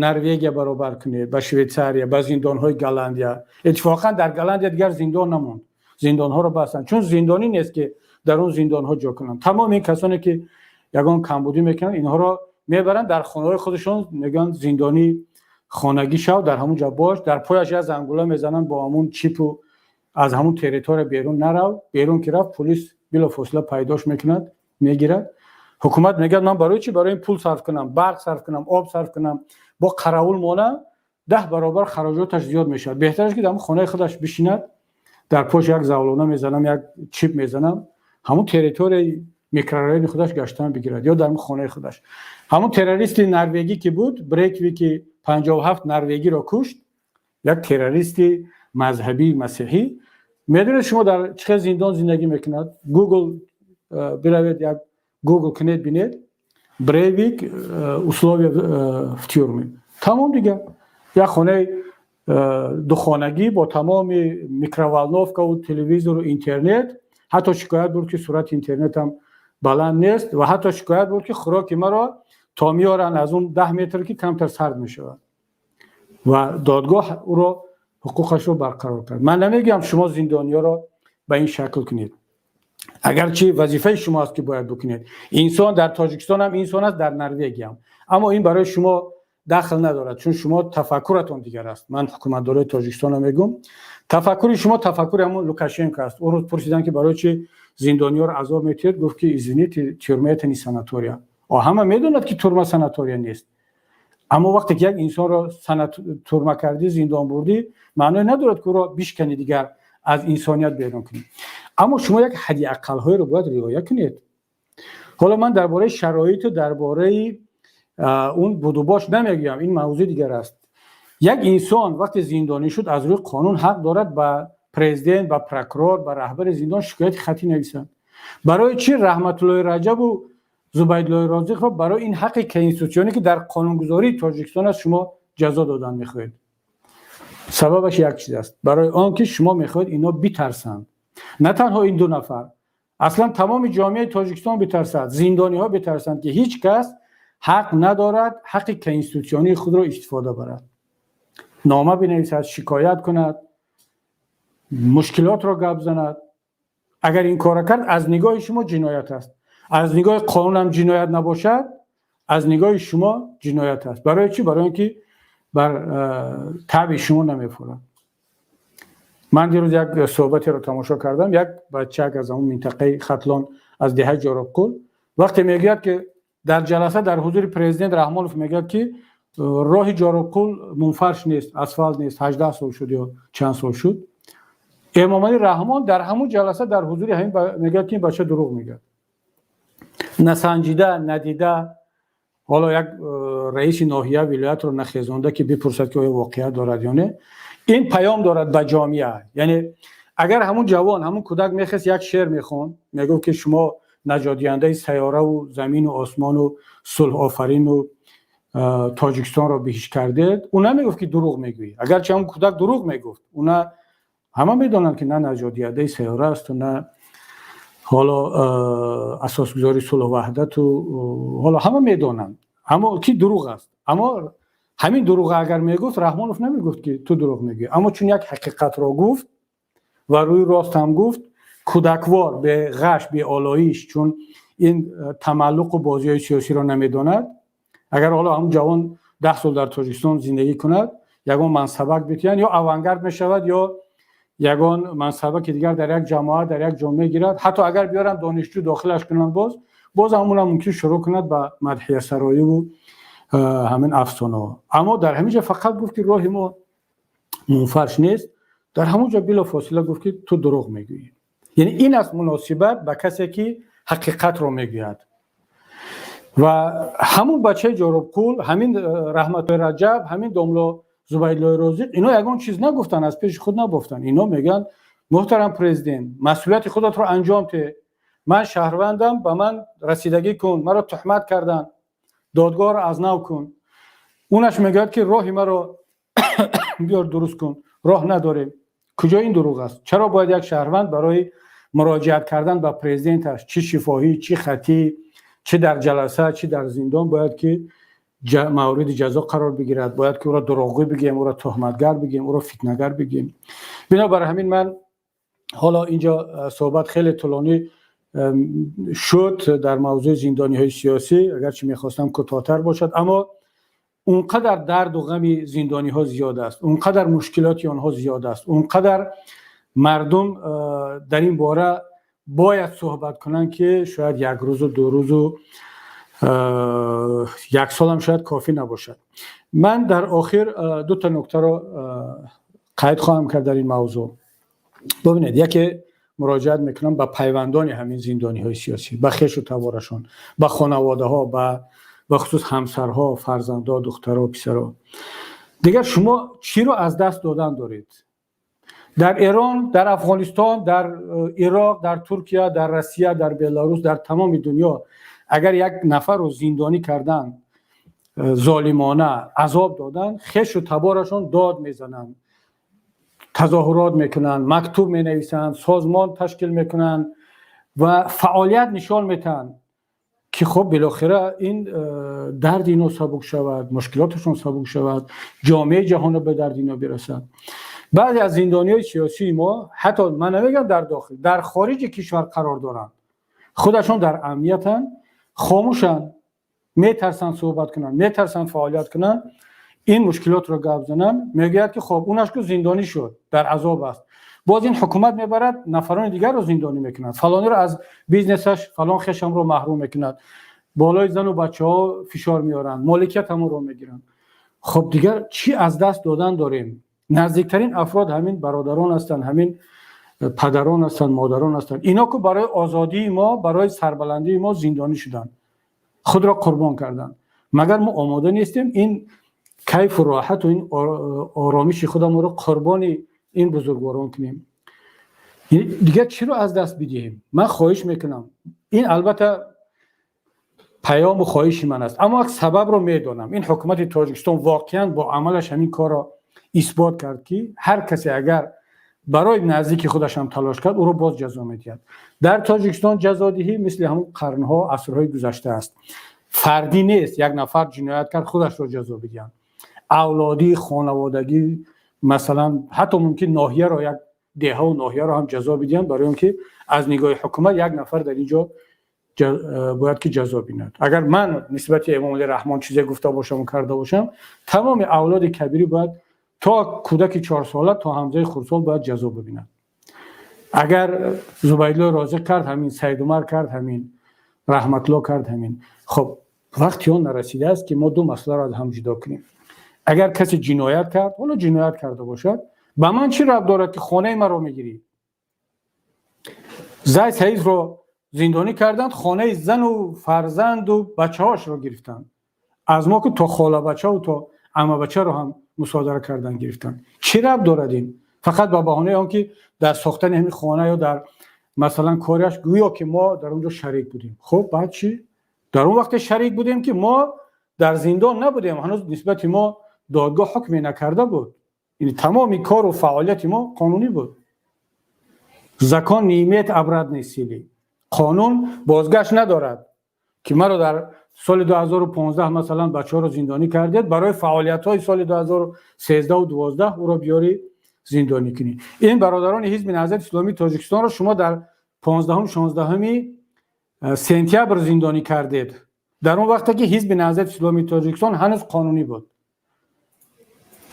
Норвегия баробар кунед, ба Швейтсария, ба зиндонҳои Голландия. Иттифоқан дар Голландия дигар зиндон намонд, зиндонҳоро бастанд, чун зиндонӣ нест, ки дар он зиндонҳо ҷо кунанд. Тамоми ин касоне ки ягон камбудӣ мекунанд, инҳоро мебаранд дар хонаҳои худашон, мегӯянд: «Зиндонӣ хонагӣ шав, дар ҳамун ҷо бош». Дар пояш як зангула мезананд бо ҳамун чипу: «Аз ҳамун территория берун нарав». Берун ки рафт, полис билофосила пайдош мекунад, мегирад. Ҳукумат мегӯяд: «Ман барои чӣ барои ин пул сарф кунам, барқ сарф кунам, об сарф кунам, бо қаравул монам? 10 баробар хароҷоташ зиёд мешавад. Беҳтараш ки дар ҳамун хонаи худаш бишинад, дар пош як завлона мезанам, як чип мезанам, ҳамун территорияи микрорайони худаш гаштан бигирад ё дар хонаи худаш». Ҳамун террористи норвегӣ ки буд, Брейвик, ки 57 норвегиро кушт, як террористи мазҳабии масеҳӣ, медонед шумо, дар чӣ хел зиндон зиндагӣ мекунад? Гугл биравед, як гугл кунед, бинед: «Брейвик, условия в тюрьме». Тамом дигар. Як хонаи духонагӣ бо тамоми микроволновкаву телевизору интернет. Ҳатто шикоят буд, ки суръати интернетам баланд нест, ва ҳатто шикоят буд, ки хӯроки маро то меоранд аз он 10 метр ки камтар сард мешавад. Ва додгоҳ ӯро ҳуқуқашро барқарор кард. Ман намегӯям, шумо зиндониёро ба ин шакл кунед, агарчи вазифаи шумо аст, ки бояд бикунед. Инсон дар Тоҷикистон ҳам инсон аст, дар Норвегиям. Аммо ин барои шумо дахл надорад, чун шумо тафаккуратон дигар аст. Ман ҳукуматдорои Тоҷикистонро мегӯм. Тафаккури шумо тафаккури ҳамон Лукашенко аст. Ӯ рӯз пурсиданд, ки барои чи зиндониёро азоб метиҳед? Гуфт, ки: «Извините, тюрьма — это не санатория». Ҳама медонад, ки турма санатория нест, аммо вақте ки як инсонро турма кардӣ, зиндон бурдӣ, маъное надорад, ки ӯро бишкани, дигар аз инсоният берун кунӣ. Аммо шумо як ҳадди ақалҳоеро бояд риоя кунед. Ҳоло ман дар бораи шароиту дар бораи он будубош намегӯям, ин мавзӯи дигар аст. Як инсон вақте зиндонӣ шуд, аз рӯи қонун ҳақ дорад ба президент, ба прокурор, ба раҳбари зиндон шикояти хатӣ нависад. Барои чӣ Раҳматуллои Раҷабу Зубайдуллои Розиқро барои ин ҳаққи конститутсионӣ, ки дар қонунгузории Тоҷикистон аст, шумо ҷазо додан мехоҳед? Сабабаш як чиз аст: барои он ки шумо мехоҳед ино битарсанд. На танҳо ин ду нафар, аслан тамоми ҷомеаи Тоҷикистон битарсад, зиндониҳо битарсанд, ки ҳеҷ кас ҳақ надорад ҳаққи конститутсионии худро истифода барад, нома бинависад, шикоят кунад, мушкилотро гап занад. Агар ин кора кард, аз нигоҳи шумо ҷиноят аст. Аз нигоҳи қонунам ҷиноят набошад, аз нигоҳи шумо ҷиноят аст. Барои чӣ? Барои он ки бар табъи шумо намефурад. Ман дирӯз як суҳбатеро тамошо кардам. Як бачак аз ҳамон минтақаи Хатлон, аз деҳаи Ҷоробқул, вақте мегӯяд, ки дар ҷаласа дар ҳузури президент Раҳмонов мегӯяд, ки роҳи Ҷоробқул мунфарш нест, асфалт нест, 18 сол шуд ё чанд сол шуд, Эмомалӣ Раҳмон дар ҳамун ҷаласа дар ҳузури ҳамин мегӯяд, ки ин бача дурӯғ мегӯяд, насанҷида, надида. Ҳоло як раиси ноҳия, вилоятро нахезонда, ки бипурсад, ки оё воқеият дорад ё не. Ин паём дорад ба ҷомеа. Яъне агар ҳамун ҷавон, ҳамун кӯдак мехест, як шеър мехонд, мегуфт, ки шумо наҷотдиҳандаи сайёраву замину осмону сулҳофарину Тоҷикистонро биҳишт кардед, ӯ намегуфт, ки дурӯғ мегӯӣ. Агарчи ҳамун кӯдак дурӯғ мегуфт, ӯ ҳама медонанд, ки на наҷотдиҳандаи сайёра асту, на ҳоло асосгузори сулҳу ваҳдату. Ҳоло ҳама медонанд, аммо ки дурӯғ аст. Аммо ҳамин дурӯға агар мегуфт, Раҳмонов намегуфт, ки ту дурӯғ мегӯӣ. Аммо чун як ҳақиқатро гуфт ва рӯи рост ҳам гуфт, кӯдаквор, беғаш, беолоиш, чун ин тамаллуқу бозиҳои сиёсиро намедонад. Агар ҳоло ҳамун ҷавон 10 сол дар Тоҷикистон зиндагӣ кунад, ягон мансабак битиҳанд, ё авангард мешавад, ё ягон мансабаки дигар дар як ҷамоат, дар як ҷомеа гирад. Ҳатто агар биёранд, донишҷӯ дохилаш кунанд, боз ҳамунам мумкин шурӯъ кунад ба мадҳиясароиву ҳамин афсонаҳо. Аммо дар ҳамин ҷо фақат гуфт, ки роҳи мо мунфарш нест, дар ҳамон ҷо билофосила гуфт, ки ту дурӯғ мегӯӣ. Яъне ин аст муносибат ба касе, ки ҳақиқатро мегӯяд. Ва ҳамун бачаи Ҷоробқул, ҳамин Раҳматуллои Раҷаб, ҳамин домло Зубайдуллои Розиқ, ино ягон чиз нагуфтанд, аз пеши худ набофтанд. Ино мегӯянд: «Муҳтарам президент, масъулияти худатро анҷом те, ман шаҳрвандам, ба ман расидагӣ кун, маро туҳмат карданд, додгоҳро аз нав кун». Унаш мегӯяд, ки роҳи маро биёр, дуруст кун, роҳ надорем. Куҷо ин дурӯғ аст? Чаро бояд як шаҳрванд барои муроҷиат кардан ба президенташ, чӣ шифоҳӣ, чӣ хатӣ, чӣ дар ҷаласа, чӣ дар зиндон, бояд ки мавриди ҷазо қарор бигирад, бояд ки ӯро дурӯғгӯй бигӯем, ӯро туҳматгар бигӯем, ӯро фитнагар бигӯем? Бинобар ҳамин ман ҳоло инҷо суҳбат хеле тӯлонӣ шуд дар мавзӯи зиндониҳои сиёсӣ, агарчи мехостам кӯтоҳтар бошад, аммо он қадар дарду ғами зиндониҳо зиёд аст, он қадар мушкилоти онҳо зиёд аст, он қадар мардум дар ин бора бояд суҳбат кунанд, ки шояд як рӯзу 2 рӯзу як солам шояд кофӣ набошад. Ман дар охир дута нуктаро қайд хоҳам кард дар ин мавзӯъ. Бубинед, яке муроҷиат мекунам ба пайвандони ҳамин зиндониҳои сиёсӣ, ба хешу таборашон, ба хонаводаҳо, ба хусус ҳамсарҳо, фарзандҳо, духтаро, писаро. Дигар шумо чиро аз даст додан доред? Дар Эрон, дар Афғонистон, дар Ироқ, дар Туркия, дар Россия, дар Беларус, дар тамоми дунё агар як нафарро зиндонӣ карданд, золимона азоб доданд, хешу таборашон дод мезананд, тазоҳурот мекунанд, мактуб менависанд, созмон ташкил мекунанд ва фаъолият нишон метаҳанд, ки хуб, билохира ин дарди ино сабук шавад, мушкилоташон сабук шавад, ҷомеаи ҷаҳонро ба дарди ино бирасад. Баъзе аз зиндониҳои сиёсии мо ҳатто, ман намегӯям дар дохил, дар хориҷи кишвар қарор доранд, худашон дар амниятанд, хомӯшанд, метарсанд суҳбат кунанд, метарсанд фаъолият кунанд, ин мушкилотро гап зананд. Мегӯяд, ки хоб, унаш ку зиндонӣ шуд, дар азоб аст, боз ин ҳукумат мебарад, нафарони дигарро зиндонӣ мекунад, фалониро аз бизнесаш, фалон хешамро маҳрум мекунад, болои зану бачаҳо фишор меоранд, моликият ҳамонро мегиранд. Хоб, дигар чӣ аз даст додан дорем? Наздиктарин афрод ҳамин бародарон ҳастанд, ҳамин падарон ҳастанд, модарон ҳастанд. Ино ку барои озодии мо, барои сарбаландии мо зиндонӣ шуданд, худро қурбон карданд. Магар мо омода нестем ин кайфу роҳату ин оромиши худамонро қурбони ин бузургворон кунем? Дигар чиро аз даст бидиҳем? Ман хоҳиш мекунам, ин албатта паёму хоҳиши ман аст, аммо як сабабро медонам. Ин ҳукумати Тоҷикистон воқеан бо амалаш ҳамин корро исбот кард, ки ҳар касе агар барои наздики худаш ҳам талош кард, ӯро боз ҷазо медиҳад. Дар Тоҷикистон ҷазодиҳӣ мисли ҳамун қарнҳо, асрҳои гузашта аст, фардӣ нест. Як нафар ҷиноят кард, худашро ҷазо бидиҳанд. Авлодӣ, хонаводагӣ, масалан, ҳатто мумкин ноҳияро, як деҳаву ноҳияро ҳам ҷазо бидиҳанд, барои он ки аз нигоҳи ҳукумат як нафар дар ин ҷо бояд ки ҷазо бинад. Агар ман нисбати Эмомалӣ Раҳмон чизе гуфта бошаму карда бошам, тамоми авлоди кабирӣ бояд то кӯдаки 4сола, то ҳамзаи хурдсол бояд ҷазо бибинад. Агар Зубайдулло Розиқ кард ҳамин, Саидумар кард ҳамин, Раҳматулло кард ҳамин. Хоб, вақти он нарасидааст, ки мо ду масъаларо аз ҳам ҷудо кунем? Агар касе ҷиноят кард, ҳоло ҷиноят карда бошад, ба ман чӣ рабт дорад, ки хонаи маро мегирӣ? Зай Саидро зиндонӣ карданд, хонаи зану фарзанду бачаҳошро гирифтанд аз мо, ки то холабачаву то амабачаро ҳам мусодара кардан, гирифтанд. Чӣ рабт дорад ин? Фақат ба баҳонаи он ки дар сохтани ҳамин хона ё дар, масалан, кориаш гӯё ки мо дар он ҷо шарик будем. Хуб, баъд чӣ? Дар он вақте шарик будем, ки мо дар зиндон набудем, ҳанӯз нисбати мо додгоҳ ҳукме накарда буд, тамоми кору фаъолияти мо қонунӣ буд. Закон не имеет обратной силы, қонун бозгашт надорад, ки маро дар соли 2015, масалан, бачаҳоро зиндонӣ кардед, барои фаъолиятҳои соли 2013 12 ӯро биёрӣ зиндонӣ кунӣ. Ин бародарони Ҳизби Наҳзати Исломии Тоҷикистонро шумо дар 15, 16 сентябр зиндонӣ кардед, дар он вақте ки Ҳизби Наҳзати Исломии Тоҷикистон ҳанӯз қонунӣ буд.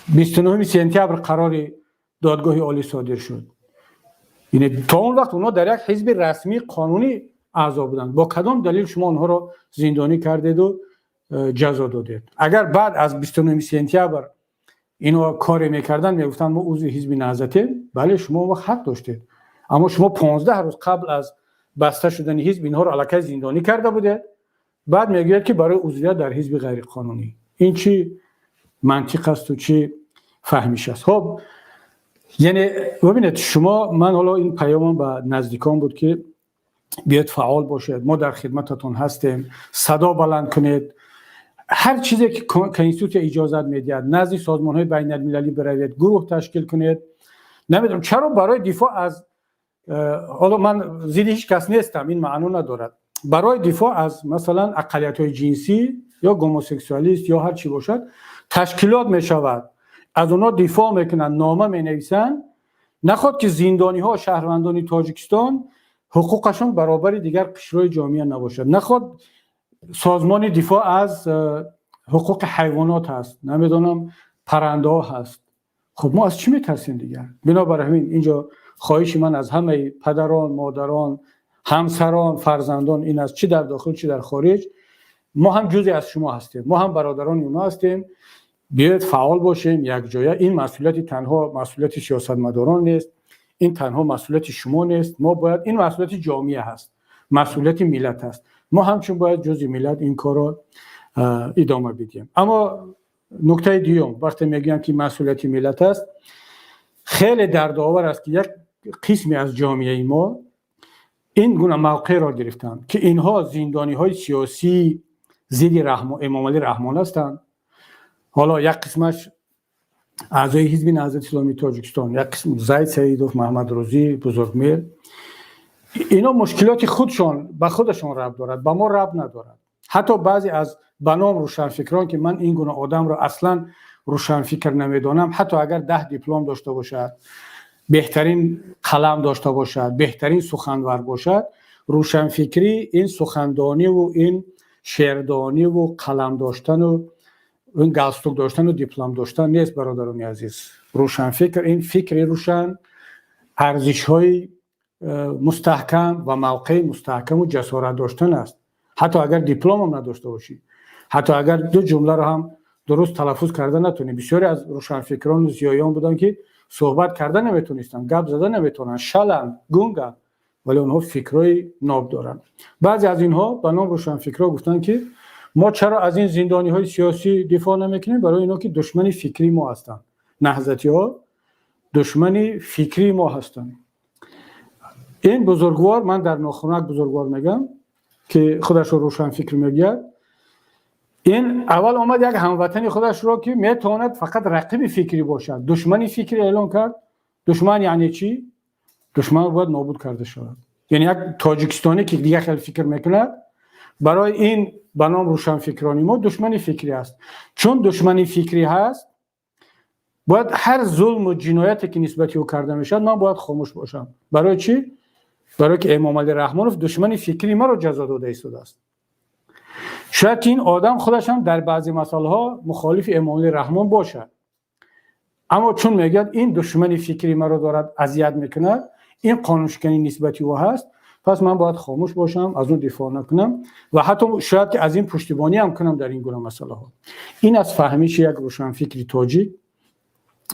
29 сентябр қарори додгоҳи олӣ содир шуд. То он вақт онҳо дар як ҳизби расмии қонунӣ аъзо буданд. Бо кадом далел шумо онҳоро зиндонӣ кардеду ҷазо додед? Агар баъд аз 29 сентябр ино коре мекарданд, мегуфтанд, мо узви Ҳизби Наҳзатем, бале, шумо он вақт ҳақ доштед. Аммо шумо 15 рӯз қабл аз баста шудани ҳизб инҳоро аллакай зиндонӣ карда будед. Баъд мегӯяд, ки барои узвият дар ҳизби ғайриқонунӣ. Ин чӣ мантиқ асту чӣ фаҳмиш аст? Хоб, яъне бибинед шумо, ман ҳоло ин паёмам ба наздикон буд, ки биёед, фаъол бошед, мо дар хидмататон ҳастем, садо баланд кунед, ҳар чизе ки конститутсия иҷозат медиҳад, назди созмонҳои байналмилалӣ биравед, гурӯҳ ташкил кунед. Намедонам, чаро барои дифоъ аз, ҳоло ман зидди ҳеҷ кас нестам, ин маъно надорад, барои дифоъ аз, масалан, ақаллиятҳои ҷинсӣ ё гомосексуалист ё ҳар чӣ бошад, ташкилот мешавад, аз онҳо дифоъ мекунанд, нома менависанд. Наход ки зиндониҳо, шаҳрвандони Тоҷикистон, ҳуқуқашон баробари дигар қишрҳои ҷомеа набошад? Наход созмони дифоъ аз ҳуқуқи ҳайвонот ҳаст, намедонам, паррандаҳо ҳаст. Хуб, мо аз чӣ метарсем дигар? Бинобар ҳамин инҷо хоҳиши ман аз ҳамаи падарон, модарон, ҳамсарон, фарзандон ин аст, чӣ дар дохил, чӣ дар хориҷ, мо ҳам ҷузъе аз шумо ҳастем, мо ҳам бародарони онҳо ҳастем. Биёед, фаъол бошем якҷоя. Ин масъулияти танҳо масъулияти сиёсатмадорон нест, ин танҳо масъулияти шумо нест, мо бояд, ин масъулияти ҷомеа ҳаст, масъулияти миллат аст. Мо ҳамчун бояд ҷузъи миллат ин корро идома бидиҳем. Аммо нуктаи дуюм, вақте мегӯям, ки масъулияти миллат аст, хеле дардовар аст, ки як қисме аз ҷомеаи мо ин гуна мавқеъро гирифтанд, ки инҳо зиндониҳои сиёсии зидди Эмомалӣ Раҳмон ҳастанд. Ҳоло як қисмаш аъзои Ҳизби Наҳзати Исломии Тоҷикистон, як қисм Зайд Саидов, Маҳмадрӯзӣ, Бузургмеҳр, ино мушкилоти худшон ба худашон рабт дорад, ба мо рабт надорад. Ҳатто баъзе аз ба ном рӯшанфикрон, ки ман ин гуна одамро аслан рӯшанфикр намедонам, ҳатто агар 10 диплом дошта бошад, беҳтарин қалам дошта бошад, беҳтарин суханвар бошад, рӯшанфикрӣ ин сухандониву ин шеърдониву қалам доштану ин галстук доштану диплом доштан нест, бародарони азиз. Рӯшанфикр ин фикри рӯшан, арзишҳои мустаҳкам ва мавқеи мустаҳкаму ҷасорат доштан аст. Ҳатто агар дипломам надошта бошӣ, ҳатто агар ду ҷумларо ҳам дуруст талаффуз карда натонӣ. Бисёре аз рӯшанфикрону зиёиён буданд, ки суҳбат карда наметонистанд, гап зада наметавонанд, шаланд, гунганд, вале онҳо фикрҳои ноб доранд. Баъзе аз инҳо ба ном рӯшанфикрҳо гуфтанд, ки мо чаро аз ин зиндониҳои сиёсӣ дифоъ намекунем? Барои ино ки душмани фикрии мо ҳастанд, наҳзатиҳо душмани фикрии мо ҳастанд. Ин бузургвор, ман дар нохунак бузургвор мегӯям, ки худашро рӯшанфикр мегӯяд, ин аввал омад як ҳамватани худашро, ки метавонад фақат рақиби фикрӣ бошад, душмани фикрӣ эълон кард. Душман яъне чӣ? Душман бояд нобуд карда шавад. Яъне як тоҷикистонӣ, ки дигар хел фикр мекунад, барои ин ба ном рӯшанфикрони мо душмани фикрӣ аст. Чун душмани фикрӣ ҳаст, бояд ҳар зулму ҷинояте, ки нисбати ӯ карда мешавад, ман бояд хомӯш бошам. Барои чӣ? Барое ки Эмомалӣ Раҳмонов душмани фикрии маро ҷазо дода истодааст. Шояд ки ин одам худаш ҳам дар баъзе масъалаҳо мухолифи Эмомалӣ Раҳмон бошад, аммо чун мегӯяд, ин душмани фикрии маро дорад азият мекунад, ин қонуншиканӣ нисбати ӯ ҳаст, пас ман бояд хомӯш бошам, аз ӯ дифоъ накунам ва ҳатто шояд ки аз ин пуштибонӣ ҳам кунам дар ин гуна масъалаҳо. Ин аз фаҳмиши як рӯшанфикри тоҷик,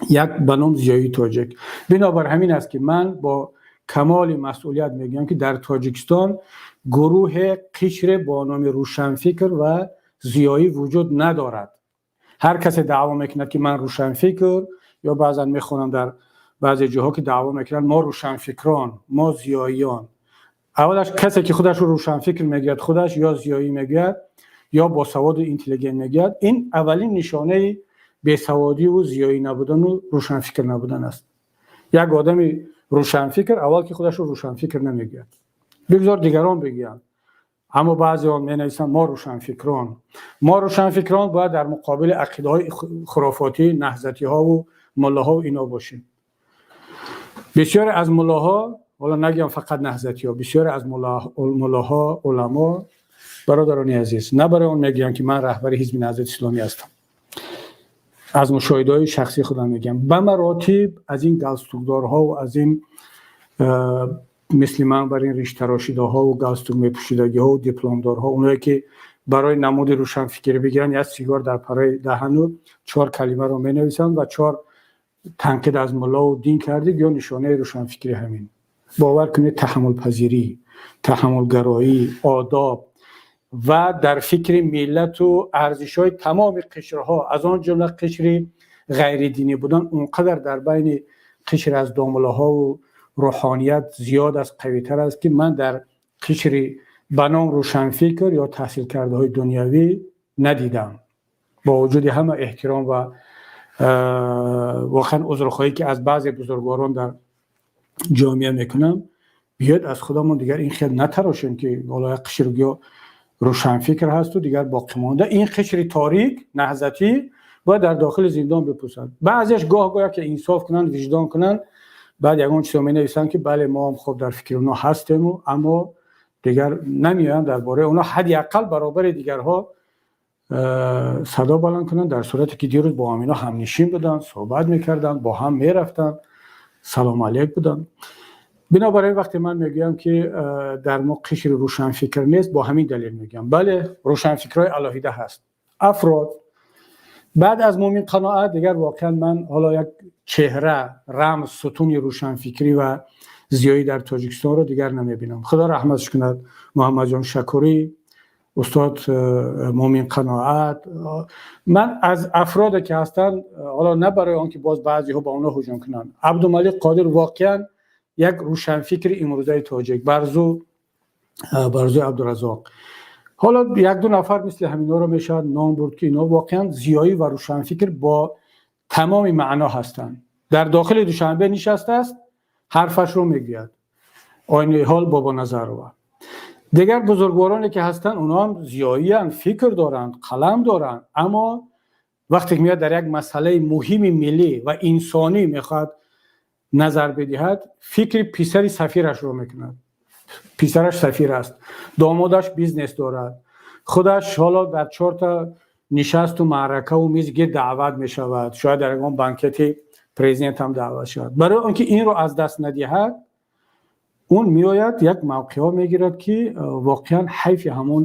як ба ном зиёии тоҷик. Бинобар ҳамин аст, ки ман бо камоли масъулият мегӯям, ки дар Тоҷикистон гурӯҳе, қишре бо номи рӯшанфикр ва зиёӣ вуҷуд надорад. Ҳар касе даъво мекунад, ки ман рӯшанфикр, ё баъзан мехонам дар баъзе ҷоҳо, ки даъво мекунанд, мо рӯшанфикрон, мо зиёиён, аввалаш касе, ки худашро рӯшанфикр мегӯяд, худаш ё зиёӣ мегӯяд, ё босаводу интеллигент мегӯяд, ин аввалин нишонаи бесаводиву зиёӣ набудану рӯшанфикр набудан аст. Як одами рӯшанфикр аввал ки худашро рӯшанфикр намегӯяд, бигзор дигарон бигӯянд. Аммо баъзеҳо менависанд, мо рӯшанфикрон. Мо рӯшанфикрон бояд дар муқобили ақидаҳои хурофотӣ, наҳзатиҳову муллоҳову ино бошем. Бисёре аз муллоҳо, ҳоло нагӯям фақат наҳзатиҳо, бисёре аз муллоҳо, уламо, бародарони азиз, на барои он мегӯям, ки ман раҳбари Ҳизби Наҳзати Исломӣ ҳастам, аз мушоҳидаҳои шахсии худам мегӯям, ба маротиб аз ин галстукдорҳову аз ин мисли ман бар ин риштарошидаҳову галстук мепӯшидагиҳову дипломдорҳо, оное ки барои намуди рӯшанфикрӣ бигиранд, як сигор дар параи даҳану чор калимаро менависанд ва чор танқид аз муллову дин кардид, ё нишонаи рӯшанфикрӣ ҳамин. Бовар кунед, таҳаммулпазирӣ, таҳаммулгароӣ, одоб. Ва дар фикри миллату арзишҳои тамоми қишрҳо, аз он ҷумла қишри ғайридинӣ будан, он қадар дар байни қишр аз домуллаҳову рӯҳоният зиёд аст, қавитар аст, ки ман дар қишри ба ном рӯшанфикр ё таҳсилкардаҳои дунявӣ надидам. Бо вуҷуди ҳама эҳтиром ва воқеан узрхоҳӣ, ки аз баъзе бузургворон дар ҷомеа мекунам, биёед, аз худамон дигар ин хел натарошем, ки ҳоло як қишр гӯё рӯшанфикр ҳасту дигар боқимонда ин қишри торик наҳзатӣ бояд дар дохили зиндон бипӯсад. Баъзеш гоҳ гоҳ ки инсоф кунанд, виҷдон кунанд, баъд ягон чизо менависанд, ки бале, мо ҳам хоб дар фикри онҳо ҳастему, аммо дигар намеоянд дар бораи онҳо ҳадди ақал баробари дигарҳо садо баланд кунанд, дар сурате ки дирӯз бо ҳамино ҳамнишин буданд, суҳбат мекарданд, бо ҳам мерафтанд, салому алейк буданд. Бинобар ин, вақте ман мегӯям, ки дар мо қишри рӯшанфикр нест, бо ҳамин далел мегӯям. Бале, рӯшанфикрҳои алоҳида ҳаст, афрод. Баъд аз Мӯмин Қаноат дигар воқеан ман ҳоло як чеҳра, рамз, сутуни рӯшанфикрӣ ва зиёӣ дар Тоҷикистонро дигар намебинам. Худо раҳматш кунад Муҳаммадҷон Шакурӣ, устод Мӯмин Қаноат. Ман аз афроде ки ҳастанд, ҳоло на барои он ки боз баъзеҳо ба онҳо ҳуҷум кунанд, Абдумалик Қодир воқеан як рӯшанфикри имрӯзаи тоҷик, Барзу Абдуразоқ, ҳоло як-ду нафар мисли ҳаминҳоро мешавад ном бурд, ки инҳо воқеан зиёӣ ва рӯшанфикр бо тамоми маъно ҳастанд. Дар дохили Душанбе нишастааст, ҳарфашро мегӯяд. Айни ҳол Бобоназарова, дигар бузургвороне ки ҳастанд, онҳо ҳам зиёиянд, фикр доранд, қалам доранд, аммо вақте ки меояд, дар як масъалаи муҳими миллӣ ва инсонӣ мехоҳад назар бидиҳад, фикри писари сафирашро мекунад. Писараш сафир аст, домодаш бизнес дорад, худаш ҳоло дар чорта нишасту маъракаву миз гир даъват мешавад, шояд дар ягон банкети президент ҳам даъват шавад. Барои он ки инро аз даст надиҳад, он меояд, як мавқеъҳо мегирад, ки воқеан ҳайфи ҳамон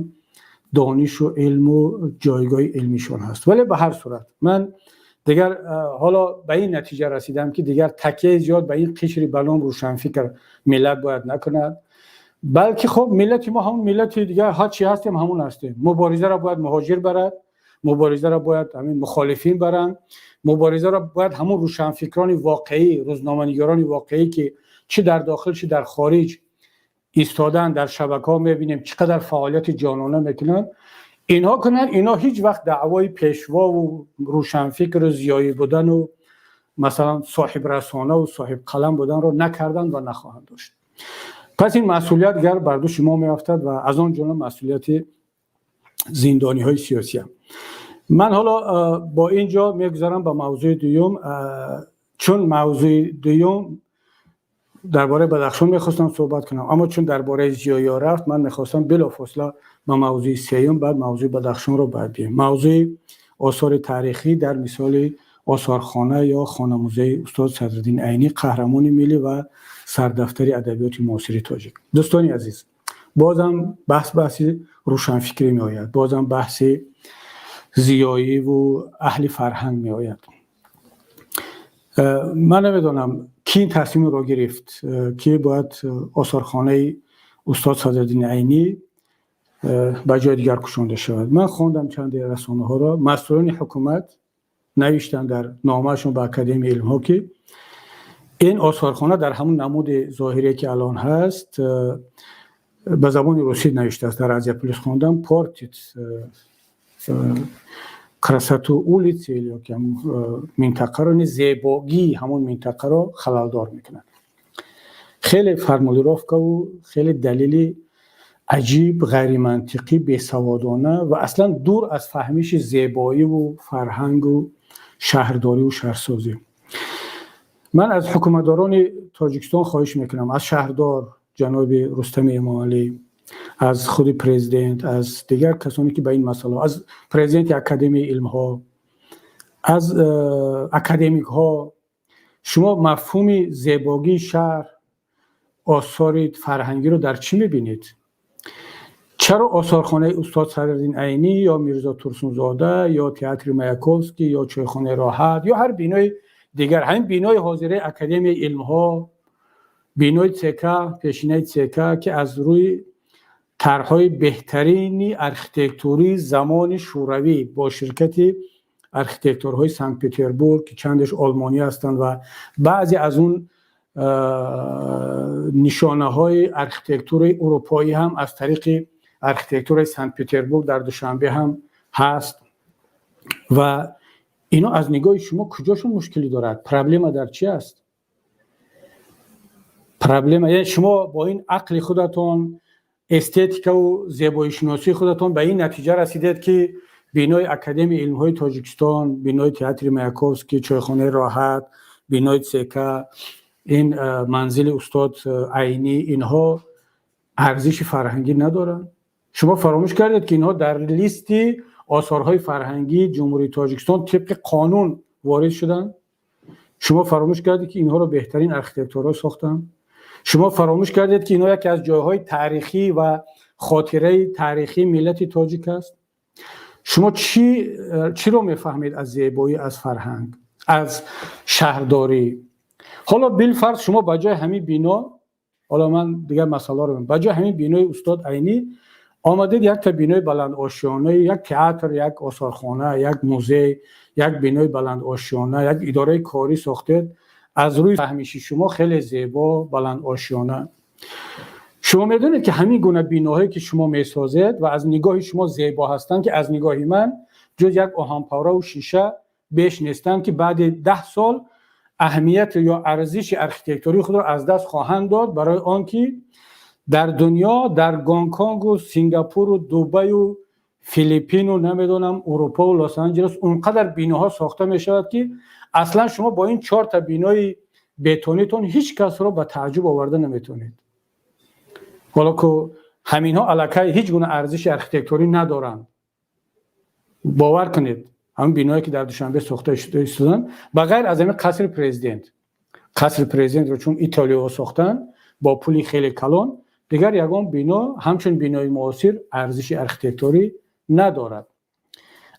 донишу илму ҷойгоҳи илмишон ҳаст. Вале ба ҳар сурат, ман дигар ҳоло ба ин натиҷа расидам, ки дигар такияи зиёд ба ин қишри ба ном рӯшанфикр миллат бояд накунад, балки хоб, миллати мо ҳамон миллати дигар ҳар чи ҳастем, ҳамон ҳастем. Муборизаро бояд муҳоҷир барад, муборизаро бояд ҳамин мухолифин баранд, муборизаро бояд ҳамон рӯшанфикрони воқеӣ, рӯзноманигорони воқеӣ, ки чӣ дар дохил, чӣ дар хориҷ истодаанд, дар шабакаҳо мебинем, чӣ қадар фаъолияти ҷонона мекунанд, инҳо кунанд. Инҳо ҳеҷ вақт даъвои пешвову рӯшанфикру зиёӣ будану, масалан, соҳибрасонаву соҳибқалам буданро накарданд ва нахоҳанд дошт. Пас ин масъулият гар бар дӯши мо меафтад ва аз он ҷумла масъулияти зиндониҳои сиёсиам. Ман ҳоло бо ин ҷо мегузарам ба мавзӯи дуюм, чун мавзӯи дуюм дар бораи Бадахшон мехостам суҳбат кунам, аммо чун дар бораи зиёиҳо рафт, ман мехостам билофосила ба мавзӯи сеюм, баъд мавзӯи Бадахшонро бояд биёем, мавзӯи осори таърихӣ дар мисоли осорхона ё хонамузеи устод Садриддин Айнӣ, қаҳрамони миллӣ ва сардафтари адабиёти муосири тоҷик. Дӯстони азиз, бозам баҳси рӯшанфикрӣ меояд, бозам баҳси зиёиву аҳли фарҳанг меояд. Ман намедонам, ки ин тасмимро гирифт, ки бояд осорхонаи устод Садриддини Айнӣ ба ҷои дигар кушонда шавад. Ман хондам чанде расонаҳоро, масъулони ҳукумат навиштанд дар номаашон ба Академияи илмҳо, ки ин осорхона дар ҳамон намуди зоҳирие, ки алон ҳаст, ба забони русӣ навиштааст, дар Азия Плюс хондам, портит красоту улицы ё ки минтақаро, зебогии ҳамон минтақаро халалдор мекунад. Хеле формулировкаву хеле далели аҷиб, ғайримантиқӣ, бесаводона ва аслан дур аз фаҳмиши зебоиву фарҳангу шаҳрдориву шаҳрсозӣ. Ман аз ҳукуматдорони Тоҷикистон хоҳиш мекунам, аз шаҳрдор ҷаноби Рустами Эмомалӣ, аз худи президент, аз дигар касоне, ки ба ин масъала, аз президенти Академияи илмҳо, аз академикҳо: шумо мафҳуми зебогии шаҳр, осори фарҳангиро дар чӣ мебинед? Чаро осорхонаи устод Садриддин Айнӣ ё Мирзо Турсунзода ё театри Маяковский ё чойхонаи Роҳат ё ҳар бинои дигар, ҳамин бинои ҳозираи Академияи илмҳо, бинои ЦК, пешинаи ЦК, ки аз рӯи Тарҳҳои беҳтарини архитектурии замони Шӯравӣ бо ширкати архитекторҳои Санкт-Петербург, ки чандеш олмонӣ ҳастанд ва баъзе аз он нишонаҳои архитектураи урупоӣ ҳам аз тариқи архитектураи Санкт-Петербург дар Душанбе ҳам ҳаст. Ва ино аз нигоҳи шумо куҷошон мушкилӣ дорад? Проблема дар чи аст? Проблема, яъне шумо бо ин ақли худатон, эстетикаву зебоишиносии худатон ба ин натиҷа расидед, ки бинои Академияи илмҳои Тоҷикистон, бинои театри Маяковский, чойхонаи «Роҳат», бинои ЦК, ин манзили устод Айнӣ, инҳо арзиши фарҳангӣ надоранд? Шумо фаромӯш кардед, ки инҳо дар листи осорҳои фарҳангии Ҷумҳурии Тоҷикистон тибқи қонун ворид шуданд. Шумо фаромӯш кардед, ки инҳоро беҳтарин архитекторҳо сохтанд. Шумо фаромӯш кардед, ки инҳо яке аз ҷойҳои таърихӣ ва хотираи таърихии миллати тоҷик аст. Шумо чӣ чиро мефаҳмед аз зебоӣ, аз фарҳанг, аз шаҳрдорӣ? Ҳоло билфарз, шумо ба ҷои ҳамин бино, ҳоло ман дигар масъаларо, ба ҷои ҳамин бинои устод Айнӣ омадед, якта бинои баландошёнаи, як театр, як осорхона, як музей, як бинои баландошёна, як идораи корӣ сохтед. Аз рӯи фаҳмиши шумо хеле зебо, баландошёна. Шумо медонед, ки ҳамин гуна биноҳое, ки шумо месозед ва аз нигоҳи шумо зебо ҳастанд, ки аз нигоҳи ман ҷуз як оҳанпораву шиша беш нестанд, ки баъди 10 сол аҳамият ё арзиши архитектурии худро аз даст хоҳанд дод, барои он ки дар дунё, дар Гонконгу Сингапуру Дубаю Филиппину, намедонам, Урупову Лос-Анҷелес он қадар биноҳо сохта мешавад, ки аслан шумо бо ин чорта бинои бетонитон ҳеҷ касро ба тааҷҷуб оварда наметавонед. Ҳоло ку ҳаминҳо аллакай ҳеҷ гуна арзиши архитектурӣ надоранд. Бовар кунед, ҳамин биное, ки дар Душанбе сохта истоданд, ба ғайр аз ҳамин қасри президент, қасри президентро чун итолиёҳо сохтанд бо пули хеле калон, дигар ягон бино ҳамчун бинои муосир арзиши архитектурӣ надорад.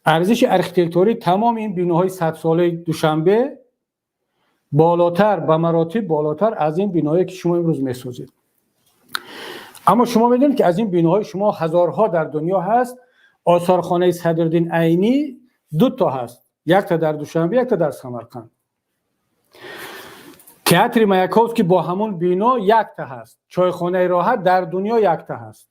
Арзиши архитектурӣ тамоми ин биноҳои садсолаи Душанбе болотар, ба маротиб болотар аз ин биноҳое, ки шумо имрӯз месозед. Аммо шумо медонед, ки аз ин биноҳои шумо ҳазорҳо дар дунё ҳаст. Осорхонаи Садриддин Айнӣ ду то ҳаст: якта дар Душанбе, якта дар Самарқанд. Театри Маяковский бо ҳамон бино якта ҳаст. Чойхонаи «Роҳат» дар дунё якта ҳаст.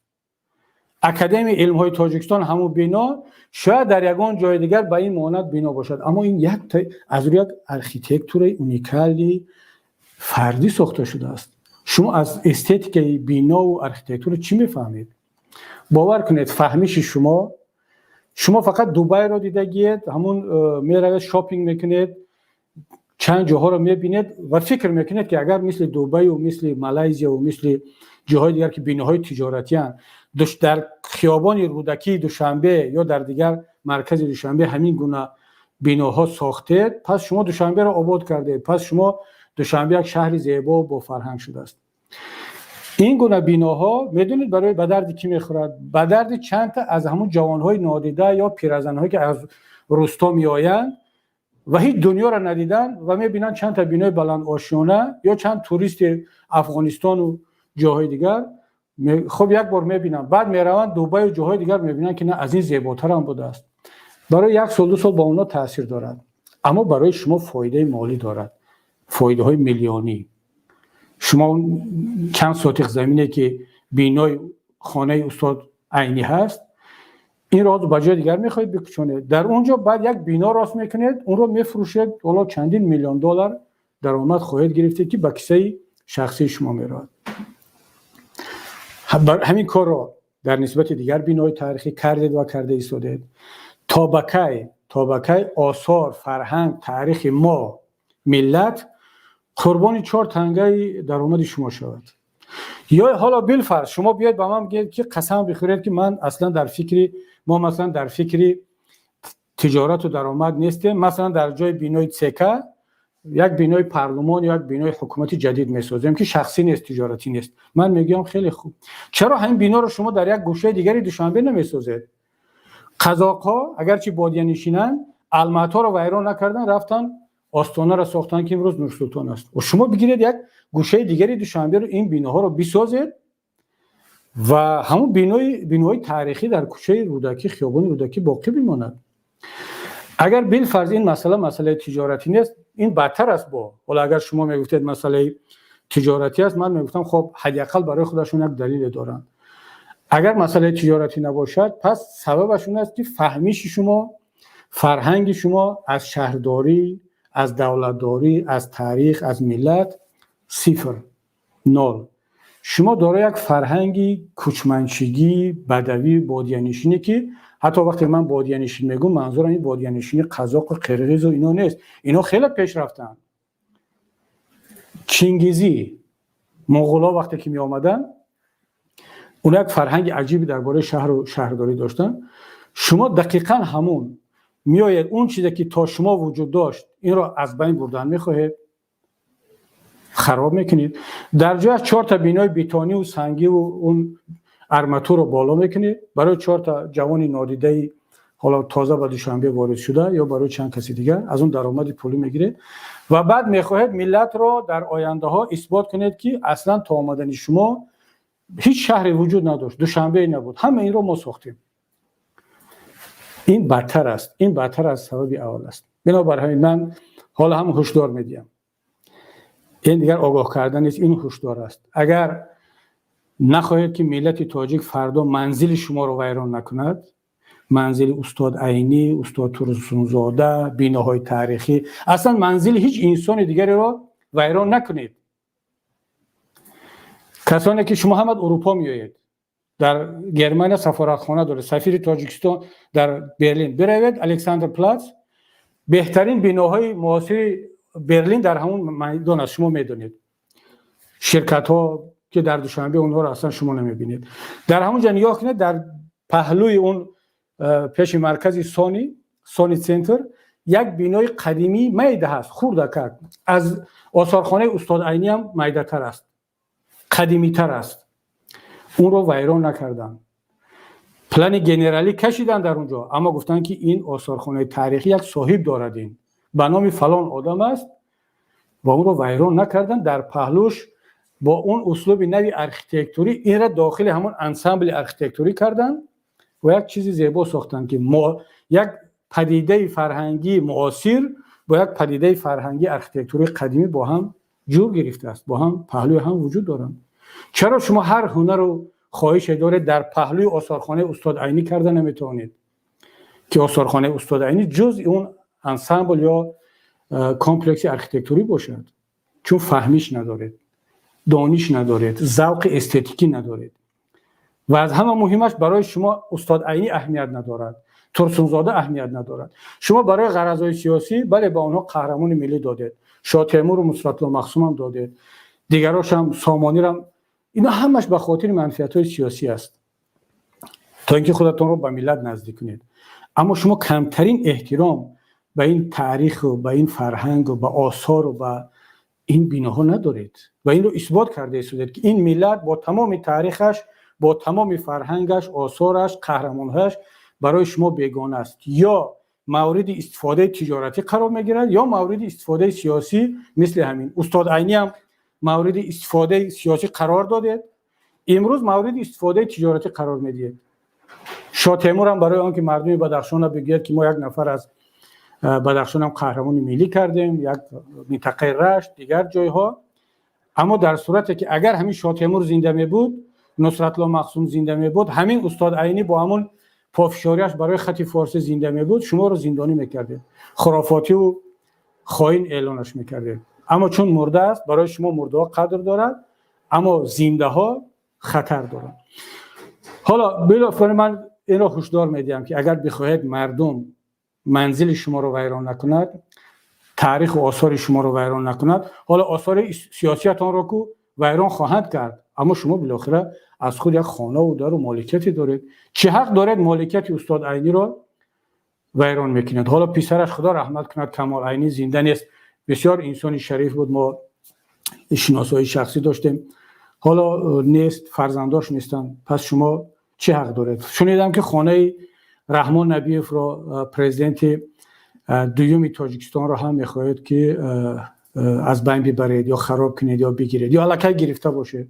Академияи илмҳои Тоҷикистон, ҳамон бино шояд дар ягон ҷои дигар ба ин монанд бино бошад, аммо ин якта аз рӯи як архитектураи уникальный фардӣ сохта шудааст. Шумо аз эстетикаи бинову архитектура чӣ мефаҳмед? Бовар кунед, фаҳмиши шумо, шумо фақат Дубайро дидагиед, ҳамун меравед, шопинг мекунед, чанд ҷоҳоро мебинед ва фикр мекунед, ки агар мисли Дубайу мисли Малайзияву мисли ҷоҳои дигар, ки биноҳои тиҷоратианд, дар хиёбони Рӯдакии Душанбе ё дар дигар маркази Душанбе ҳамин гуна биноҳо сохтед, пас шумо Душанберо обод кардед, пас шумо Душанбе як шаҳри зебо бо фарҳанг шудааст. Ин гуна биноҳо, медонед, барои ба дарди кӣ мехӯрад? Ба дарди чандта аз ҳамун ҷавонҳои нодида ё пиразанҳое, ки аз рӯсто меоянд ва ҳеҷ дунёро надиданд ва мебинанд чандта бинои баландошёна ё чанд туристи Афғонистону ҷоҳои дигар. Хуб, як бор мебинанд, баъд мераванд Дубаю ҷоҳои дигар, мебинанд, ки на, аз ин зеботарам будааст. Барои як сол, 2 сол ба онҳо таъсир дорад, аммо барои шумо фоидаи молӣ дорад, фоидаҳои миллионӣ. Шумо чанд сотиқ замине, ки бинои хонаи устод Айнӣ ҳаст, инро ба ҷои дигар мехоҳед бикучонед. Дар он ҷо баъд як бино рост мекунед, онро мефурӯшед, ҳоло чандин миллион доллар даромад хоҳед гирифтед, ки ба кисаи шахсии шумо меравад. Ҳамин корро дар нисбати дигар бинои таърихӣ кардед ва карда истодед. То ба кай, то ба кай осор, фарҳанг, таърихи мо, миллат қурбони чор тангаи даромади шумо шавад? Ё ҳоло билфарз, шумо биёед ба ман бигӯед, ки қасам бихӯред, ки ман аслан дар фикри мо, масалан, дар фикри тиҷорату даромад нестем, масалан, дар ҷои бинои ЦК як бинои парлумон ё як бинои ҳукумати ҷадид месозем, ки шахсӣ нест, тиҷоратӣ нест. Ман мегӯям: хеле хуб, чаро ҳамин биноро шумо дар як гӯшаи дигари Душанбе намесозед? Қазоқҳо, агарчи бодиянишинанд, Алматоро вайрон накардан, рафтан Остонаро сохтанд, ки имрӯз Нурсултон аст. Шумо бигиред, як гӯшаи дигари Душанберо ин биноҳоро бисозед. Ва ҳамун биноҳои таърихӣ дар кӯчаи Рӯдакӣ, хиёбони Рӯдакӣ боқӣ бимонад. Агар билфарз ин масъала масъалаи тиҷоратӣ нест, ин бадтар аст. Бо ҳоло агар шумо мегуфтед, масъалаи тиҷоратӣ аст, ман мегуфтам, хоб, ҳадди ақал барои худашон як далеле доранд. Агар масъалаи тиҷоратӣ набошад, пас сабабаш он аст, ки фаҳмиши шумо, фарҳанги шумо аз шаҳрдорӣ, аз давлатдорӣ, аз таърих, аз миллат сифр, нол. Шумо дорои як фарҳанги кӯчманчигӣ, бадавӣ, бодиянишинӣ, ки ҳатто вақте ман бодиянишин мегӯм, манзурам ин бодиянишини қазоқу қирғизу ино нест. Ино хеле пеш рафтанд. Чингизӣ, муғулҳо вақте ки меомаданд, оно як фарҳанги аҷибе дар бораи шаҳру шаҳрдорӣ доштанд. Шумо дақиқан ҳамун меоед, он чизе ки то шумо вуҷуд дошт, инро аз байн бурдан мехоҳед, хароб мекунед, дар ҷояш чорта бинои бетониву сангиву он арматурро боло мекунед барои чорта ҷавони нодидаи ҳоло тоза ба Душанбе ворид шуда ё барои чанд каси дигар. Аз он даромади пулӣ мегиред ва баъд мехоҳед миллатро дар ояндаҳо исбот кунед, ки аслан то омадани шумо ҳеҷ шаҳре вуҷуд надошт, Душанбе набуд, ҳама инро мо сохтем. Ин бадтар аст, ин бадтар аз сабаби аввал аст. Бинобар ҳамин ман ҳоло ҳам ҳушдор медиҳам. Ин дигар огоҳ кардан нест, ин ҳушдор аст. Агар нахоҳед, ки миллати тоҷик фардо манзили шуморо вайрон накунад, манзили устод Айнӣ, устод Турсунзода, биноҳои таърихӣ, аслан манзили ҳеҷ инсони дигареро вайрон накунед. Касоне ки шумо ҳамад Урупо меоед, дар Германия сафоратхона доред, сафири Тоҷикистон дар Берлин, биравед Александр Плац, беҳтарин биноҳои муосири Берлин дар ҳамон майдон аст, шумо медонед. Ширкатҳо, ки дар Душанбе онҳоро аслан шумо намебинед. Дар ҳамон ҷо нигоҳ кунед, дар паҳлӯи он, пеши маркази Сони, Сони Центр, як бинои қадимӣ майда ҳаст, хурдакак, аз осорхонаи устод Айнӣ ҳам майдатар аст, қадимитар аст. Онро вайрон накарданд, плани генералӣ кашиданд дар он ҷо, аммо гуфтанд, ки ин осорхонаи таърихӣ як соҳиб дорад, ин ба номи фалон одам аст, ва онро вайрон накарданд. Дар паҳлӯш бо он услуби нави архитектурӣ инра дохили ҳамон ансамбли архитектурӣ карданд ва як чизи зебо сохтанд, ки як падидаи фарҳангии муосир бо як падидаи фарҳангии архитектурии қадимӣ бо ҳам ҷур гирифтааст, бо ҳам паҳлӯи ҳам вуҷуд доранд. Чаро шумо ҳар ҳунару хоҳише доред, дар паҳлӯи осорхонаи устод Айнӣ карда наметавонед, ки осорхонаи устод Айнӣ ҷузъи он ансамбл ё комплекси архитектурӣ бошад? Чун фаҳмиш надоред, дониш надоред, завқи эстетикӣ надоред ва аз ҳама муҳимаш, барои шумо устод Айнӣ аҳамият надорад, Турсунзода аҳамият надорад. Шумо барои ғаразҳои сиёсӣ, бале, ба онҳо қаҳрамони миллӣ додед, Шотемуру Нусратулло Махсумам додед, дигарошам, Сомонирам. Ино ҳамаш ба хотири манфиатҳои сиёсӣ аст, то ин ки худатонро ба миллат наздик кунед. Аммо шумо камтарин эҳтиром ба ин таъриху ба ин фарҳангу ба осору ба ин биноҳо надоред ва инро исбот карда истодед, ки ин миллат бо тамоми таърихаш, бо тамоми фарҳангаш, осораш, қаҳрамонҳояш барои шумо бегона аст, ё мавриди истифодаи тиҷоратӣ қарор мегирад, ё мавриди истифодаи сиёсӣ. Мисли ҳамин устод Айнӣ ҳам мавриди истифодаи сиёсӣ қарор додед, имрӯз мавриди истифодаи тиҷоратӣ қарор медиҳед. Шотемурам барои он ки мардуми Бадахшона бигӯяд, ки мо як нафар аз Бадахшонам қаҳрамони миллӣ кардем, як минтақаи Рашт, дигар ҷойҳо. Аммо дар сурате ки агар ҳамин Шотемур зинда мебуд, Нусратулло Махсум зинда мебуд, ҳамин устод Айнӣ бо ҳамон пофишориаш барои хати форсӣ зинда мебуд, шуморо зиндонӣ мекардед, хурофотиву хоин эълонаш мекардед. Аммо чун мурда аст, барои шумо мурдаҳо қадр дорад, аммо зиндаҳо хатар доранд. Ҳоло билофар ман инро ҳушдор медиҳам, ки агар бихоҳед мардум манзили шуморо вайрон накунад, таъриху осори шуморо вайрон накунад, ҳоло осори сиёсиятонро ку вайрон хоҳанд кард, аммо шумо билохира аз худ як хонаву дару моликияте доред. Чӣ ҳақ доред, моликияти устод Айниро вайрон мекунед? Ҳоло писараш, Худо раҳмат кунад, Камол Айнӣ, зинда нест. Бисёр инсони шариф буд, мо шиносоии шахсӣ доштем. Ҳоло нест, фарзандош нестанд. Пас шумо чӣ ҳақ доред? Шунидам, ки хонаи Раҳмон Набиевро, президенти дуюми Тоҷикистонро ҳам мехоҳед, ки аз байн бибаред ё хароб кунед ё бигиред, ё аллакай гирифта бошед.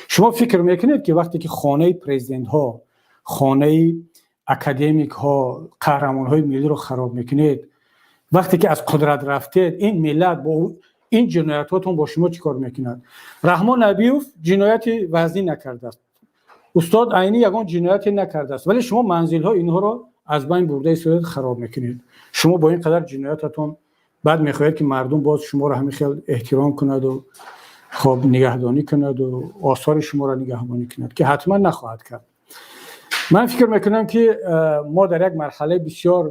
Шумо фикр мекунед, ки вақте ки хонаи президентҳо, хонаи академикҳо, қаҳрамонҳои миллиро хароб мекунед, вақте ки аз қудрат рафтед, ин миллат бо ин ҷиноятҳотон бо шумо чӣ кор мекунад? Раҳмон Набиев ҷинояти вазнин накардааст, устод Айнӣ ягон ҷинояте накардааст, вале шумо манзилҳо инҳоро аз байн бурда истодаед, хароб мекунед. Шумо бо ин қадар ҷиноятатон баъд мехоҳед, ки мардум боз шуморо ҳамин хел эҳтиром кунаду, хоб, нигаҳдонӣ кунаду осори шуморо нигаҳбонӣ кунад, ки ҳатман нахоҳад кард. Ман фикр мекунам, ки мо дар як марҳалаи бисёр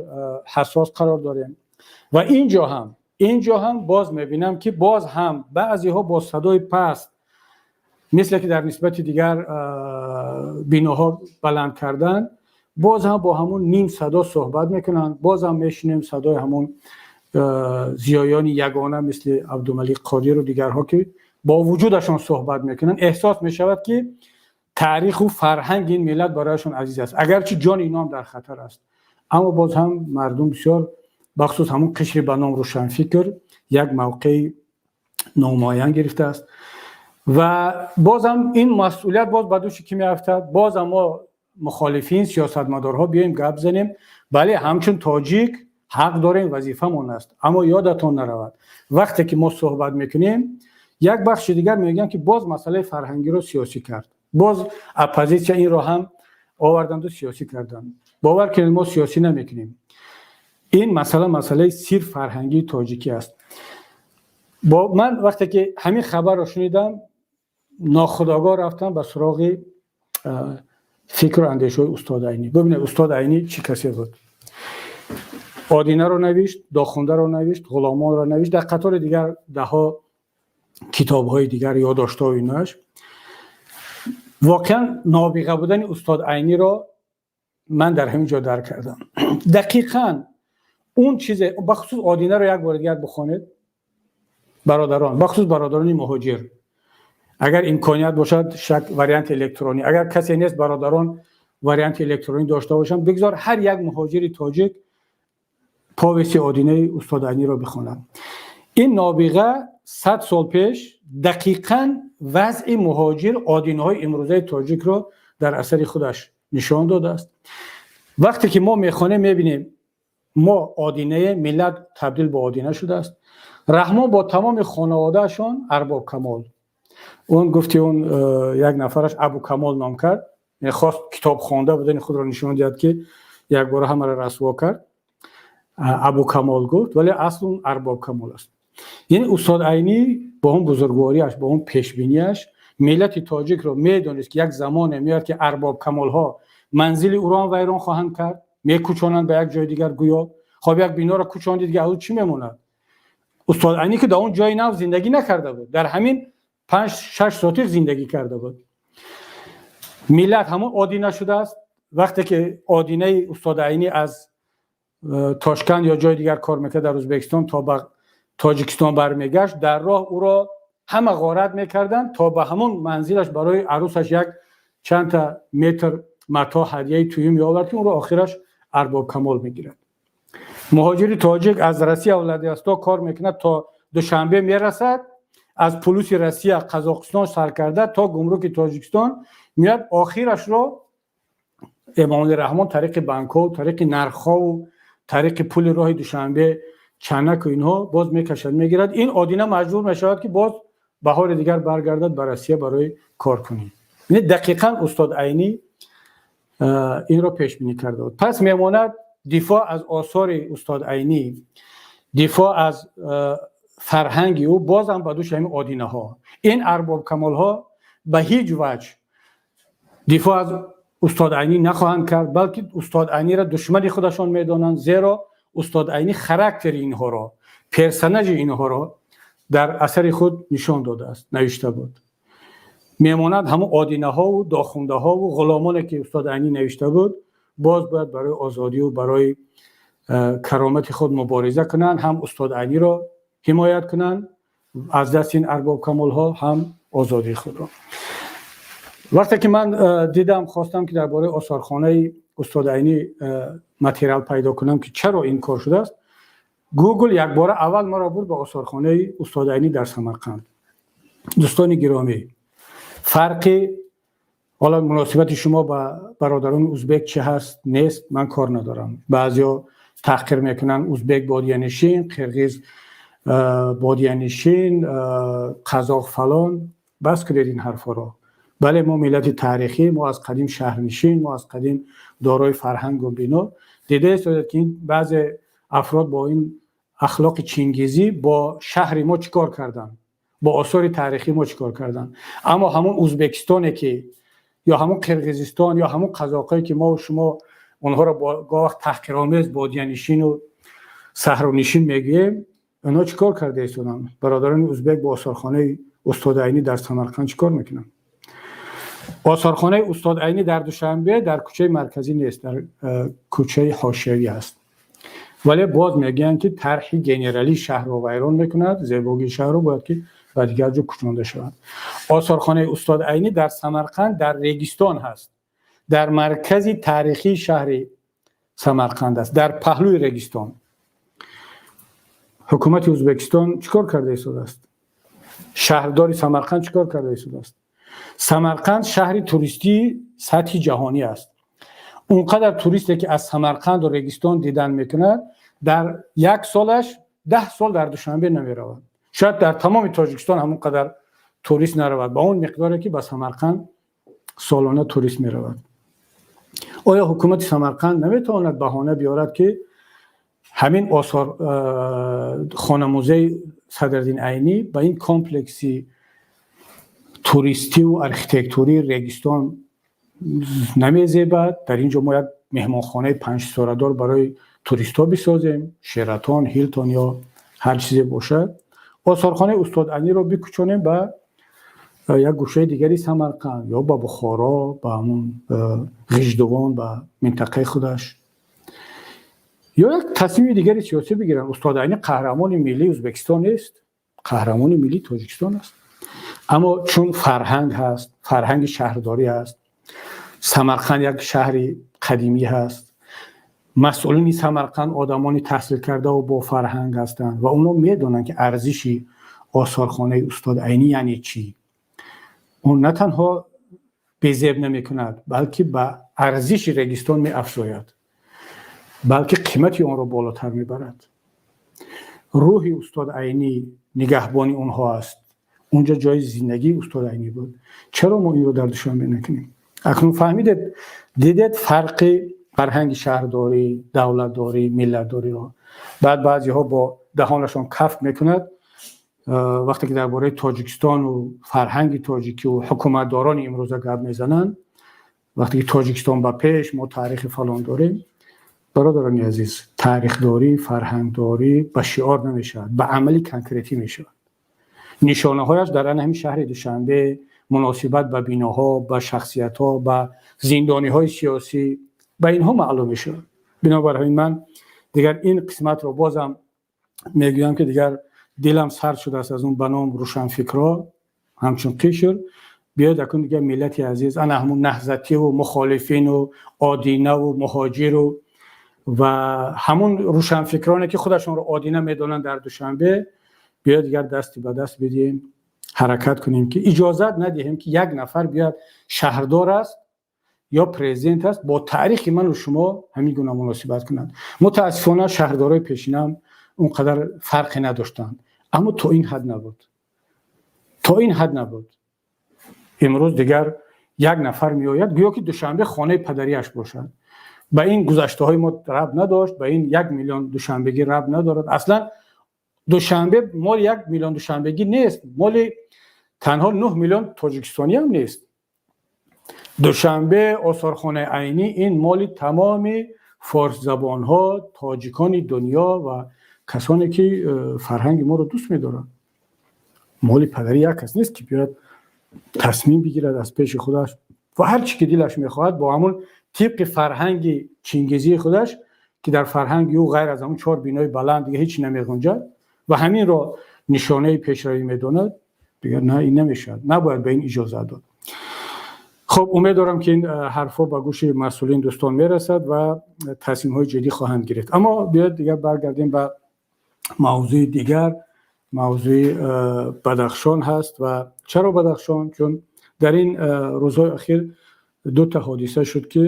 ҳассос қарор дорем ва инҷо ҳам боз мебинам, ки боз ҳам баъзеҳо бо садои паст, мисле ки дар нисбати дигар биноҳо баланд кардан, боз ҳам бо ҳамун ним садо суҳбат мекунанд. Боз ҳам мешунем садои ҳамун зиёёни ягона, мисли Абдумалик Қодиру дигарҳо, ки бо вуҷудашон суҳбат мекунанд. Эҳсос мешавад, ки таъриху фарҳанги ин миллат барояшон азиз аст, агарчи ҷони инҳо ҳам дар хатар аст. Аммо боз ҳам мардум бисёр, бахусус ҳамун қишри ба ном рӯшанфикр, як мавқеи номуайян гирифтааст. Ва бозам ин масъулият боз ба дӯши кӣ меафтад? Бозам мо, мухолифин, сиёсатмадорҳо, биёем гап занем. Бале, ҳамчун тоҷик ҳақ дорем, вазифамон аст. Аммо ёдатон наравад, вақте ки мо суҳбат мекунем, як бахши дигар мегӯям, ки боз масъалаи фарҳангиро сиёсӣ кард, боз оппозитсия инро ҳам оварданду сиёсӣ карданд. Бовар кунед, мо сиёсӣ намекунем. Ин масъала масъалаи сирф фарҳангии тоҷикӣ аст. Бо ман вақте ки ҳамин хабарро шунидам, нохудогоҳ рафтам ба суроғи фикру андешаҳои устод Айнӣ. Бибинед, устод Айнӣ чӣ касе буд. Одинаро навишт, Дохундаро навишт, Ғуломонро навишт, дар қатори дигар даҳҳо китобҳои дигар, ёдоштҳо, иноаш. Воқеан, нобиға будани устод Айниро ман дар ҳамин ҷо дарк кардам. Дақиқан он чизе, бахусус Одинаро як бори дигар бихонед, бародарон, бахусус бародарони муҳоҷир. Агар имконият бошад, шак варианти электронӣ, агар касе нест, бародарон варианти электронӣ дошта бошанд, бигзор ҳар як муҳоҷири тоҷик повести Одинаи устод Айниро бихонад. Ин нобиға 100 сол пеш дақиқан вазъи муҳоҷир, одинаҳои имрӯзаи тоҷикро дар асари худаш нишон додааст. Вақте ки мо мехонем, мебинем, мо одинае, миллат табдил ба одина шудааст. Раҳмон бо тамоми хонаводаашон Арбоб Камол, он гуфти, он як нафараш Абу Камол ном кард, мехост китоб хонда будани худро нишон диҳад, ки якбора ҳамаро расво кард, Абу Камол гуфт, вале асл он Арбоб Камол аст. Яъне устод Айнӣ бо он бузургвориаш, бо он пешбинияш миллати тоҷикро медонист, ки як замоне меояд, ки Арбоб Камолҳо манзили ӯро вайрон хоҳанд кард, мекӯчонанд ба як ҷои дигар. Гӯё, хоб, як биноро кӯчонди, дига аз ӯ чӣ мемонад? Устод Айнӣ, ки дар он ҷои нав зиндагӣ накарда буд, дар ҳамин 5-6 сотих зиндагӣ карда буд. Миллат ҳамон одина шудааст. Вақте ки одинаи устод Айнӣ аз Тошканд ё ҷои дигар кор мекард дар Ӯзбекистон то ба Тоҷикистон бармегашт, дар роҳ ӯро ҳама ғорат мекарданд, то ба ҳамон манзилаш барои арӯсаш як чандта метр матоъ ҳадияи тӯюм меовард, ки онро охираш Арбоб Камол мегирад. Муҳоҷири тоҷик аз Россия, Владивосток кор мекунад, то Душанбе мерасад, аз полюси Россия, Қазоқистон сар карда то гумруки Тоҷикистон меяд. Охирашро Эмомалӣ Раҳмон тариқи банкҳо, тариқи нархҳову тариқи пули роҳи Душанбе, Чанаку инҳо боз мекашад, мегирад. Ин одина маҷбур мешавад, ки боз баҳори дигар баргардад ба Россия барои коркунӣ. Дақиқан устод Айнӣ инро пешбинӣ карда буд. Пас мемонад дифоъ аз осори устод Айнӣ, дифоъ аз фарҳанги ӯ бозам ба дӯши ҳамин одинаҳо. Ин арбобкамолҳо ба ҳеҷ ваҷҳ дифоъ аз устод Айнӣ нахоҳанд кард, балки устод Айниро душмани худашон медонанд, зеро устод Айнӣ характери инҳоро, персонажи инҳоро дар асари худ нишон додааст, навишта буд. Мемонад ҳамон одинаҳову дохундаҳову ғуломоне, ки устод Айнӣ навишта буд, боз бояд барои озодию барои каромати худ мубориза кунанд, ҳам устод Айниро ҳимоят кунанд аз дасти ин арбобкамолҳо, ҳам озодии худро. Вақте ки ман дидам, хостам, ки дар бораи осорхонаи устод Айнӣ материал пайдо кунам, ки чаро ин кор шудааст, Гугл якбора аввал маро бурд ба осорхонаи устод Айнӣ дар Самарқанд. Дӯстони гиромӣ. Фарқи ҳоло муносибати шумо ба бародарони узбек чӣ ҳаст, нест, ман кор надорам. Баъзеҳо таҳқир мекунанд: узбек бодиянишин, қирғиз бодиянишин, қазоқ фалон. Бас кунед ин ҳарфҳоро. Бале, мо миллати таърихӣ, мо аз қадим шаҳрнишин, мо аз қадим дорои фарҳангу бино. Дидаистодед, ки баъзе афрод бо ин ахлоқи чингизӣ бо шаҳри мо чӣ кор карданд, бо осори таърихии мо чӣ кор карданд. Аммо ҳамон Узбекистоне ки ё ҳамон Қирғизистон ё ҳамон қазоқҳое ки мо шумо онҳоро гоҳ вақт таҳқиромез бодиянишину саҳронишин мегӯем, онҳо чӣ кор карда истоданд? Бародарони узбек бо осорхонаи Устод Айнӣ дар Самарқанд чӣ кор мекунанд? Осорхонаи Устод Айнӣ дар Душанбе дар кӯчаи марказӣ нест, дар кӯчаи ҳошиявӣ аст. Вале боз мегӯянд, ки тарҳи генералии шаҳрро вайрон мекунад, зебогии шаҳрро, бояд ки ба дигар ҷо кӯчонда шавад. Осорхонаи Устод Айнӣ дар Самарқанд дар Регистон ҳаст, дар маркази таърихии шаҳри Самарқанд аст, дар паҳлӯи Регистон. Ҳукумати Ӯзбекистон чӣ кор карда истодааст? Шаҳрдори Самарқанд чӣ кор карда истодааст? Самарқанд шаҳри туристии сатҳи ҷаҳонӣ аст. Он қадар туристе ки аз Самарқанду Регистон дидан мекунад, дар як солаш 10 сол дар Душанбе намеравад. Шояд дар тамоми Тоҷикистон ҳамон қадар турист наравад ба он миқдоре ки ба Самарқанд солона турист меравад. Оё ҳукумати Самарқанд наметавонад баҳона биёрад, ки ҳамин осор хонамузеи Садриддин Айнӣ ба ин комплекси туристиву архитектурии Регистон намезебад, дар ин ҷо мо як меҳмонхонаи панҷситорадор барои туристҳо бисозем, Шератон, Хилтон ё ҳар чизе бошад, осорхонаи Устод Айниро бикӯчонем ба як гӯшаи дигари Самарқанд ё ба Бухоро, ба ҳамун Ғиждувон, ба минтақаи худаш, ё як тасмими дигари сиёсӣ бигиранд? Устод Айнӣ қаҳрамони миллии Ӯзбекистон нест, қаҳрамони миллии Тоҷикистон аст. Аммо чун фарҳанг ҳаст, фарҳанги шаҳрдорӣ ҳаст, Самарқанд як шаҳри қадимӣ ҳаст, масъулини Самарқанд одамони таҳсилкардаву бо фарҳанг ҳастанд ва онҳо медонанд, ки арзиши осорхонаи Устод Айнӣ яъне чӣ. Он на танҳо безеб намекунад, балки ба арзиши Регистон меафзояд, балки қимати онро болотар мебарад. Рӯҳи Устод Айнӣ нигаҳбони онҳо аст. Унҷо ҷои зиндагии Устод Айнӣ буд. Чаро мо инро дар Душанбе накунем? Акнун фаҳмидед, дидед фарқи фарҳанги шаҳрдорӣ, давлатдорӣ, миллатдориро. Баъд баъзеҳо бо даҳонашон каф мекунад, вақте ки дар бораи Тоҷикистону фарҳанги тоҷикиву ҳукуматдорони имрӯза гап мезананд, вақте ки Тоҷикистон ба пеш, мо таърихи фалон дорем. Бародарони азиз, таърихдорӣ, фарҳангдорӣ ба шиор намешавад, ба амали конкретӣ мешавад. Нишонаҳояш дар ана ҳамин шаҳри Душанбе, муносибат ба биноҳо, ба шахсиятҳо, ба зиндониҳои сиёсӣ, ба инҳо маълум мешавад. Бинобар ҳамин ман дигар ин қисматро бозам мегӯям, ки дигар дилам сард шудааст аз он ба ном рӯшанфикрҳо ҳамчун қишр. Биёед акун дигар, миллати азиз, ана ҳамун наҳзативу мухолифину одинаву муҳоҷиру ва ҳамун рӯшанфикроне, ки худашонро одина медонанд дар Душанбе, биёед дигар дасти ба даст бидиҳем, ҳаракат кунем, ки иҷозат надиҳем, ки як нафар биёяд, шаҳрдор аст ё президент аст, бо таърихи ману шумо ҳамин гуна муносибат кунад. Мутаассифона, шаҳрдорои пешинам он қадар фарқе надоштанд, аммо то ин ҳад набуд, то ин ҳад набуд. Имрӯз дигар як нафар меояд, гӯё ки Душанбе хонаи падарияш бошад. Ба ин гузаштаҳои мо рабт надошт, ба ин 1 миллион душанбегӣ рабт надорад. Аслан Душанбе моли 1 миллион душанбегӣ нест, моли танҳо 9 миллион тоҷикистониам нест. Душанбе, осорхонаи Айнӣ ин моли тамоми форсзабонҳо, тоҷикони дунё ва касоне ки фарҳанги моро дӯст медоранд. Моли падари як кас нест, ки биёяд, тасмим бигирад аз пеши худаш ва ҳар чӣ ки дилаш мехоҳад, бо ҳамун тибқи фарҳанги чингизии худаш, ки дар фарҳанги ӯ ғайр аз ҳамун чор бинои баланд дига ҳеҷ намеғунҷад ва ҳаминро нишонаи пешравӣ медонад. Дигар на, ин намешавад, набояд ба ин иҷозат дод. Хуб, умед дорам, ки ин ҳарфҳо ба гӯши масъулин, дӯстон мерасад ва тасмимҳои ҷиддӣ хоҳанд гирифт. Аммо биёед дигар баргардем ба мавзӯи дигар. Мавзӯи Бадахшон ҳаст. Ва чаро Бадахшон? Чун Дар ин рӯзҳои ахир ду та ҳодиса шуд, ки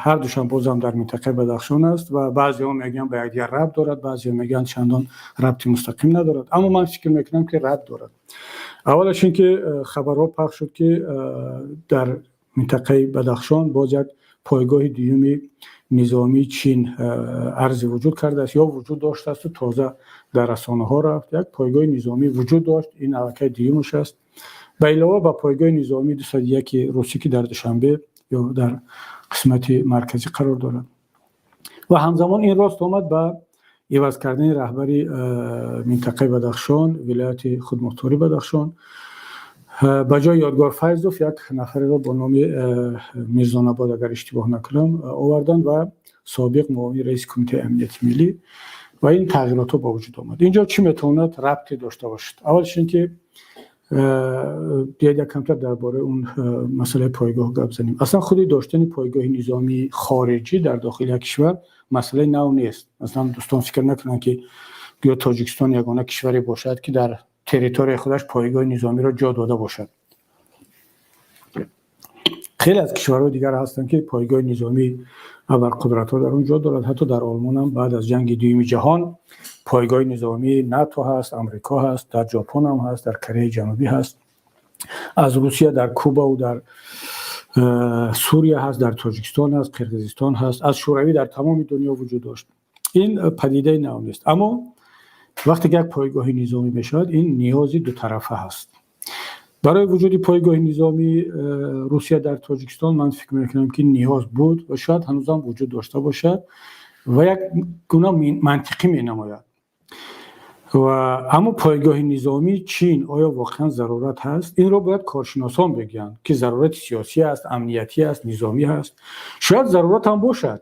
ҳар душам бозам дар минтақаи Бадахшон аст ва баъзеҳо мегӯянд, ба якдигар рабт дорад, баъзеҳо мегӯянд, чандон рабти мустақим надорад, аммо ман фикр мекунам, ки рабт дорад. Аввалаш ин ки хабарҳо пахш шуд, ки дар минтақаи Бадахшон боз як пойгоҳи дуюми низомии Чин арзи вуҷуд кардааст ё вуҷуд доштаасту тоза дар расонаҳо рафт. Як пойгоҳи низомӣ вуҷуд дошт, ин аллакай дуюмаш аст, ба илова ба пойгоҳи низомии 201 русӣ, ки дар Душанбе ё дар қисмати марказӣ қарор дорад. Ва ҳамзамон ин рост омад ба иваз кардани раҳбари минтақаи Бадахшон, вилояти худмухтори Бадахшон. Ба ҷои Ёдгор Файзов як нафареро бо номи Мирзонабод, агар иштибоҳ накунам, оварданд ва собиқ муовини раиси Кумитаи амнияти миллӣ, ва ин тағйиротҳо ба вуҷуд омад. Инҷо чӣ метавонад рабте дошта бошад? Аввалш ин ки биёед як камтар дар бораи он масъалаи пойгоҳ гап занем. Аслан худи доштани пойгоҳи низомии хориҷӣ дар дохили як кишвар масъалаи нав нест. Масалан, дӯстон фикр накунанд, ки гӯё Тоҷикистон ягона кишваре бошад, ки дар территорияи худаш пойгоҳи низомиро ҷо дода бошад. Хеле аз кишварҳои дигар ҳастанд, ки пойгоҳи низомии абарқудратҳо дар он ҷо дорад. Ҳатто дар Олмонам баъд аз ҷанги дуюми ҷаҳон пойгоҳи низомии НАТО ҳаст, Амрико ҳаст, дар Ҷопонам ҳаст, дар Кореяи Ҷанубӣ ҳаст, аз Русия дар Кубаву дар Сурия ҳаст, дар Тоҷикистон ҳаст, Қирғизистон ҳаст, аз Шӯравӣ дар тамоми дунё вуҷуд дошт. Ин падидаи нав нест, аммо вақте ки як пойгоҳи низомӣ мешавад, ин ниёзи дутарафа ҳаст. Барои вуҷуди пойгоҳи низомии Русия дар Тоҷикистон, ман фикр мекунам, ки ниёз буд ва шояд ҳанӯзам вуҷуд дошта бошад ва як гуна мантиқӣ менамояд. Ва аммо пойгоҳи низомии Чин оё воқеан зарурат ҳаст? Инро бояд коршиносон бигӯянд, ки зарурати сиёсӣ аст, амниятӣ аст, низомӣ ҳаст. Шояд зарурат ҳам бошад,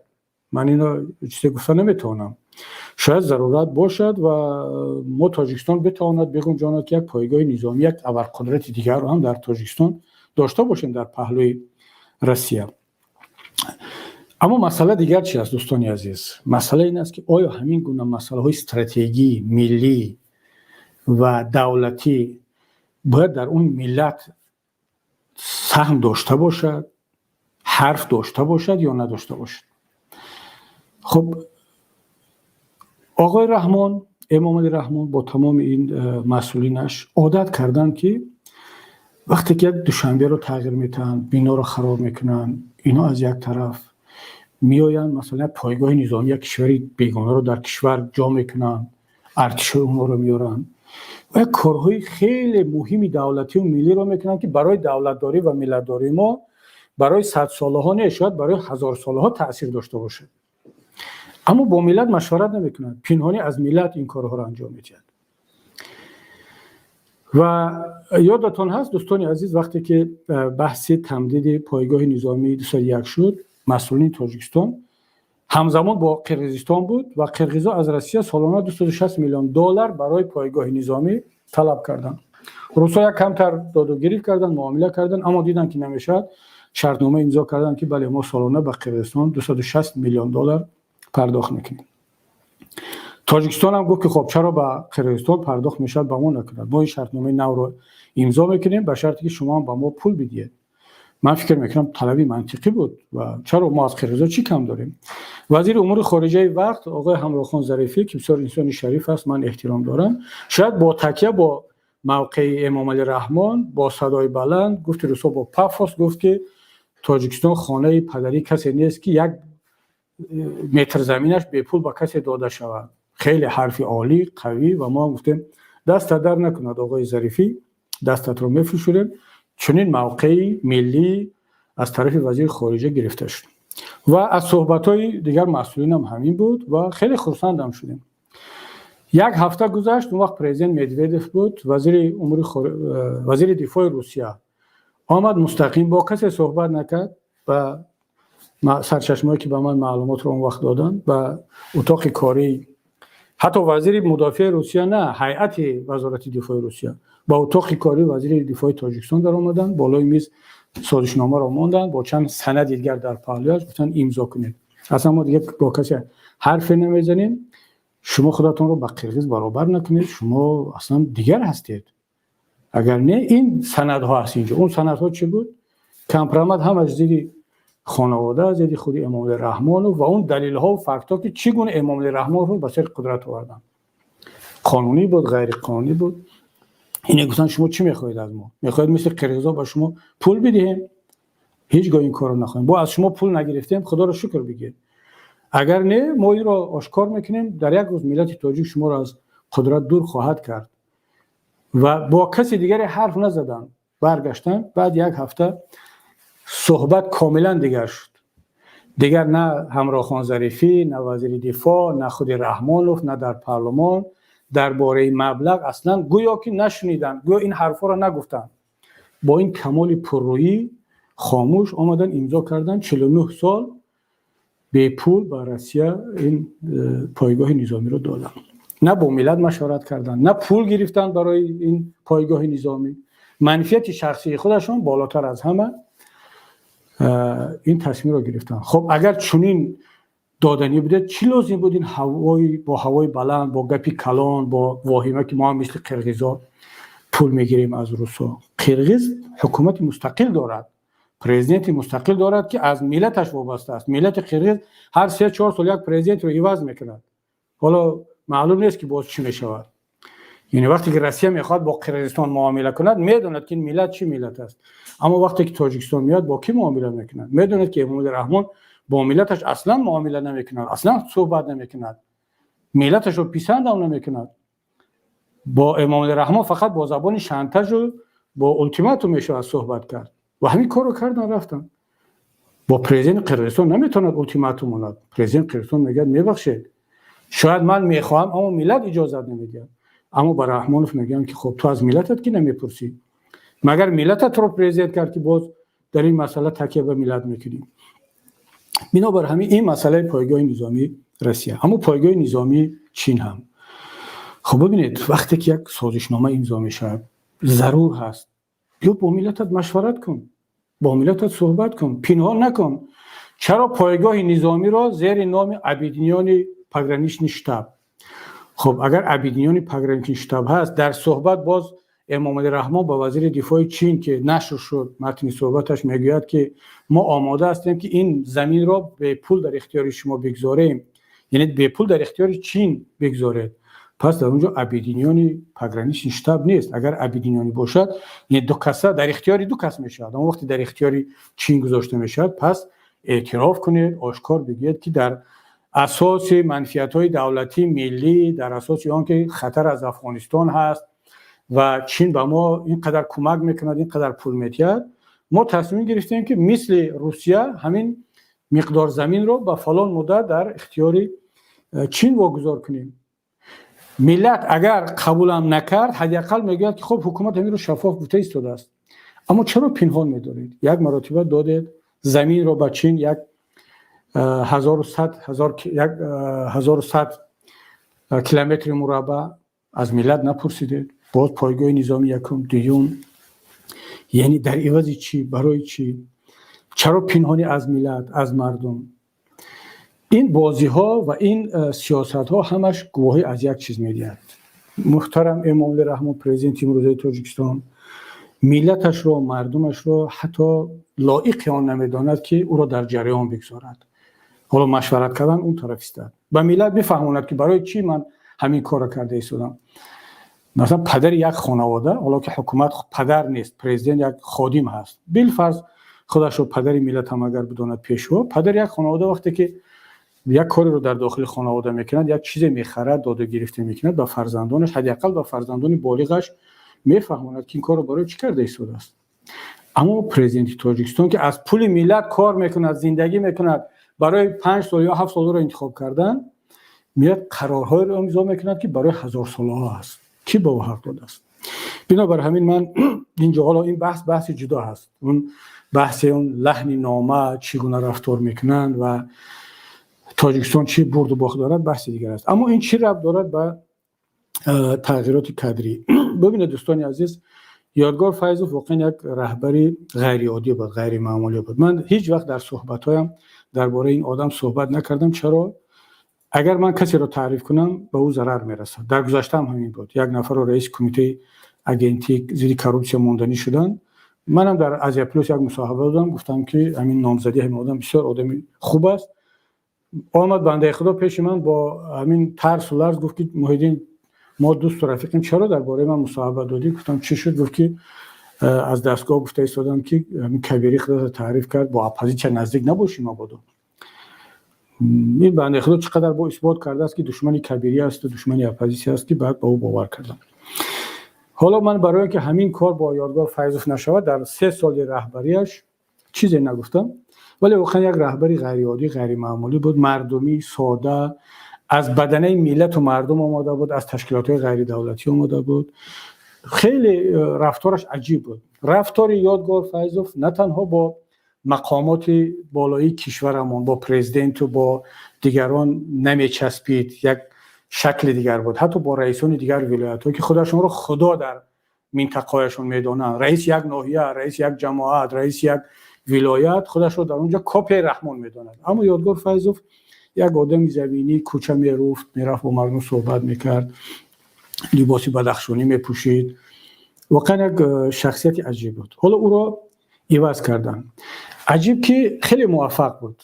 ман ино чизе гуфта наметавонам. Шояд зарурат бошад ва мо Тоҷикистон битавонад бигунҷонад, ки як пойгоҳи низомӣ як абарқудрати дигарро ҳам дар Тоҷикистон дошта бошем дар паҳлӯи Россия. Аммо масъала дигар чи аст, дӯстони азиз? Масъала ин аст, ки оё ҳамин гуна масъалаҳои стратегӣ, миллӣ ва давлатӣ бояд дар он миллат саҳм дошта бошад, ҳарф дошта бошад ё надошта бошад? Хуб, оғои Раҳмон, Эмомалӣ Раҳмон, бо тамоми ин масъулинаш одат карданд, ки вақте ки як Душанберо тағйир метаҳанд, биноро хароб мекунанд, ино аз як тараф меоянд, масалан, як пойгоҳи низомӣ як кишвари бегонаро дар кишвар ҷо мекунанд, артишҳои онҳоро меоранд ва як корҳои хеле муҳими давлатию миллиро мекунанд, ки барои давлатдорӣ ва миллатдории мо барои садсолаҳо не, шояд барои ҳазорсолаҳо таъсир дошта бошад, аммо бо миллат машварат намекунанд, пинҳонӣ аз миллат ин корҳоро анҷом медиҳад. Ва ёдатон ҳаст, дӯстони азиз, вақте ки баҳси тамдиди пойгоҳи низомии 201 шуд, масъулини Тоҷикистон ҳамзамон бо Қирғизистон буд ва қирғизо аз Россия солона 260 миллион доллар барои пойгоҳи низомӣ талаб карданд. Русҳо як камтар додугирифт карданд, муомила карданд, аммо диданд, ки намешавад, шартнома имзо карданд, ки бале, мо солона ба Қирғизистон 260 миллион доллар пардохт мекунем. Тоҷикистон ҳам гуфт, ки хоб, чаро ба Қирғизистон пардохт мешавад, ба мо накунад? Мо ин шартномаи навро имзо мекунем ба шарте, ки шумо ҳам ба мо пул бидиҳед. Ман фикр мекунам, талаби мантиқӣ буд. Ва чаро? Мо аз қирғизо чӣ кам дорем? Вазири умури хориҷаи вақт, оғои Ҳамроҳхон Зарифӣ, ки бисёр инсони шариф аст, ман эҳтиром дорам, шояд бо такя бо мавқеи Эмомалӣ Раҳмон бо садои баланд гуфти русо, бо пафос гуфт, ки Тоҷикистон хонаи падарии касе нест, ки як метр заминаш бепул ба касе дода шавад. Хеле ҳарфи олӣ, қавӣ. Ва мо гуфтем: «Дастат дар накунад, оғои Зарифӣ, дастатро мефишурем». Чунин мавқеи миллӣ аз тарафи вазири хориҷа гирифта шуд ва аз суҳбатҳои дигар масъулинам ҳамин буд ва хеле хурсандам шудем. Як ҳафта гузашт, он вақт президент Медведев буд, вазири умури вазири дифои Русия омад, мустақим бо касе суҳбат накард ва сарчашмое, ки ба ман маълумотро он вақт доданд, ба утоқи кории ҳатто вазири мудофиаи Русия на, ҳайати вазорати дифои Русия ба утоқи кории вазири дифои Тоҷикистон даромаданд, болои миз созишномаро монданд бо чанд санади дигар дар паҳлӯяш, гуфтанд: «Имзо кунед, аслан мо дигар бо касе ҳарфе намезанем, шумо худатонро ба қирғиз баробар накунед, шумо аслан дигар ҳастед». Агар не, ин санадҳо ҳаст инҷо. Он санадҳо чӣ буд? Компромат ҳамаш зидди хонавода, зидди худи Эмомалӣ Раҳмонов ва он далелҳо, фактҳо, ки чӣ гуна Эмомалӣ Раҳмоновро ба сари қудрат оварданд. Қонунӣ буд, ғайриқонунӣ буд. Ине гуфтанд: шумо чӣ мехоҳед аз мо? Мехоҳед мисли қирғизо ба шумо пул бидиҳем? Ҳеҷ гоҳ ин корро нахоҳем. Бо аз шумо пул нагирифтем, худоро шукр бигир. Агар не, мо инро ошкор мекунем, дар як рӯз миллати тоҷик шуморо аз қудрат дур хоҳад кард. Ва бо каси дигаре ҳарф назаданд, баргаштанд. Баъд як ҳафта суҳбат комилан дигар шуд. Дигар на Ҳамрохон Зарифӣ, на вазири дифоъ, на худи Раҳмонов, на дар парлумон дар бораи маблағ аслан гӯё ки нашуниданд, гӯё ин ҳарфҳоро нагуфтанд. Бо ин камоли пуррӯӣ хомӯш омадан, имзо карданд, 49 сол бепул ба Россия ин пойгоҳи низомиро доданд. На бо миллат машварат карданд, на пул гирифтанд барои ин пойгоҳи низомӣ. Манфиати шахсии худашон болотар аз ҳама, ин тасмимро гирифтанд. Хуб, агар чунин доданӣ будед, чӣ лозим буд ин ҳавои бо ҳавои баланд, бо гапи калон, бо воҳима, ки мо ҳам мисли қирғизо пул мегирем аз русо? Қирғиз ҳукумати мустақил дорад, президенти мустақил дорад, ки аз миллаташ вобаста аст. Миллати қирғиз ҳар 3-4 сол як президентро иваз мекунад. Ҳоло маълум нест, ки боз чӣ мешавад. Яъне вақте ки Россия мехоҳад бо Қирғизистон муомила кунад, медонад, ки ин миллат чӣ миллат аст. Аммо вақте ки Тоҷикистон меояд, бо кӣ муомила мекунад? Медонад, ки Эмомалӣ Раҳмон бо миллаташ аслан муомила намекунад, аслан суҳбат намекунад, миллаташро писандам намекунад. Бо Эмомалӣ Раҳмон фақат бо забони шантажу бо ултиматум мешавад суҳбат кард. Ва ҳамин корро кардан, рафтанд. Бо президенти Қирғизистон наметавонад ултиматум монад. Президенти Қирғизистон мегӯяд: мебахшед, шояд ман мехоҳам, аммо миллат иҷозат намедиҳад. Аммо ба Раҳмонов мегӯянд, ки хуб, ту аз миллатат ки намепурсӣ? Магар миллатат туро президент кард, ки боз дар ин масъала такя ба миллат мекунӣ? Бинобар ҳамин ин масъалаи пойгоҳи низомии Россия, аммо пойгоҳи низомии Чин ҳам. Хуб, бибинед, вақте ки як созишнома имзо мешавад, зарур ҳаст, ё бо миллатат машварат кун, бо миллатат суҳбат кун, пинҳон накун. Чаро пойгоҳи низомиро зери номи Объединённый пограничный штаб? Хуб, агар Объединённый пограничный штаб ҳаст, дар суҳбат боз Эмомалӣ Раҳмон ба вазири дифои Чин, ки нашр шуд матни суҳбаташ, мегӯяд, ки мо омода ҳастем, ки ин заминро бепул дар ихтиёри шумо бигзорем, яъне бепул дар ихтиёри Чин бигзоред. Пас дар он ҷо Объединённый пограничный штаб нест. Агар объединённый бошад, яъне ду каса дар ихтиёри ду кас мешавад. Аммо вақте дар ихтиёри Чин гузошта мешавад, пас эътироф кунед, ошкор бигӯед, ки дар асоси манфиатҳои давлатӣ, миллӣ, дар асоси он ки хатар аз Афғонистон ҳаст ва Чин ба мо ин қадар кӯмак мекунад, ин қадар пул медиҳад, мо тасмим гирифтем, ки мисли Русия ҳамин миқдор заминро ба фалон муддат дар ихтиёри Чин вогузор кунем. Миллат агар қабулам накард, ҳадди ақал мегӯяд, ки хуб, ҳукумат ҳаминро шаффоф гуфта истодааст. Аммо чаро пинҳон медоред? Як маротиба додед заминро ба Чин, як 1100 километри мураббаъ, аз миллат напурсидед. Боз пойгоҳи низоми якум, дуюм, яъне дар ивази чӣ, барои чӣ, чаро пинҳонӣ аз миллат, аз мардум? Ин бозиҳо ва ин сиёсатҳо ҳамаш гувоҳӣ аз як чиз медиҳад: муҳтарам Эмомалӣ Раҳмон, президенти имрӯзаи Тоҷикистон, миллаташро, мардумашро ҳатто лоиқи он намедонад, ки ӯро дар ҷараён бигзорад. Ҳоло машварат кардан он тараф истад, ба миллат бифаҳмонад, ки барои чӣ ман ҳамин корро карда истодам. Масалан, падари як хонавода, ҳоло ки ҳукумат падар нест, президент як ходим ҳаст, билфарз худашро падари миллат ҳам агар бидонад, пешво, падари як хонавода вақте ки як кореро дар дохили хонавода мекунад, як чизе мехарад, доду гирифта мекунад, ба фарзандонаш, ҳадди ақал ба фарзандони болиғаш мефаҳмонад, ки ин корро барои чӣ карда истодааст. Аммо президенти Тоҷикистон, ки аз пули миллат кор мекунад, зиндагӣ мекунад, барои 5 сол ё 7 сол ӯро интихоб кардан, меяд, қарорҳоеро имзо мекунад, ки барои ҳазорсолаҳо аст. Кӣ ба ӯ ҳақ додааст? Бинобар ҳамин ман инҷо, ҳоло ин баҳс баҳси ҷудо ҳаст, он баҳси он лаҳни нома, чӣ гуна рафтор мекунанд ва Тоҷикистон чӣ бурду бохт дорад, баҳси дигар аст. Аммо ин чӣ рабт дорад ба тағйироти кадрӣ? Бибинед, дӯстони азиз, Ёдгор Файзов воқеан як раҳбари ғайриоддӣ буд, ғайримаъмулӣ буд. Ман ҳеҷ вақт дар суҳбатҳоям дар бораи ин одам суҳбат накардам. Чаро? Агар ман касеро таъриф кунам, ба ӯ зарар мерасад. Дар гузаштаам ҳамин буд. Як нафарро раиси кумитаи Агентии зидди коррупсия монданӣ шуданд, манам дар Азия Плюс як мусоҳиба додам, гуфтам, ки ҳамин номзадӣ, ҳамин одам бисёр одами хуб аст. Омад бандаи худо пеши ман, бо ҳамин тарсу ларз гуфт, ки Муҳиддин, мо дӯсту рафиқем, чаро дар бораи ман мусоҳиба додӣ? Гуфтам: чӣ шуд? Гуфт, ки аз дастгоҳ гуфта истодам, ки ҳамин Кабирӣ худро таъриф кард, бо оппозитсия наздик набошӣ мабодо. Ин бандаи худо чӣ қадар бо исбот кардааст, ки душмани Кабирӣ асту душмани оппозитсия аст, ки баъд ба ӯ бовар кардам. Ҳоло ман барои он ки ҳамин кор бо Ёдгор Файзов нашавад, дар 3 соли раҳбарияш чизе нагуфтам, вале воқеан як раҳбари ғайриоддӣ, ғайримаъмулӣ буд, мардумӣ, сода, аз баданаи миллату мардум омода буд, аз ташкилотҳои ғайридавлатӣ омода буд. Хеле рафтораш аҷиб буд. Рафтори Ёдгор Файзов на танҳо бо мақомоти болоии кишварамон, бо президенту бо дигарон намечаспид, як шакли дигар буд. Ҳатто бо раисони дигар вилоятҳо, ки худашонро худо дар минтақаҳояшон медонанд, раиси як ноҳия, раиси як ҷамоат, раиси як вилоят худашро дар он ҷо копияи Раҳмон медонад. Аммо Ёдгор Файзов як одами заминӣ, кӯча меруфт, мерафт, бо мардум суҳбат мекард, либоси бадахшонӣ мепӯшид. Воқеан як шахсияти аҷиб буд. Ҳоло ӯро иваз карданд. Аҷиб, ки хеле муваффақ буд,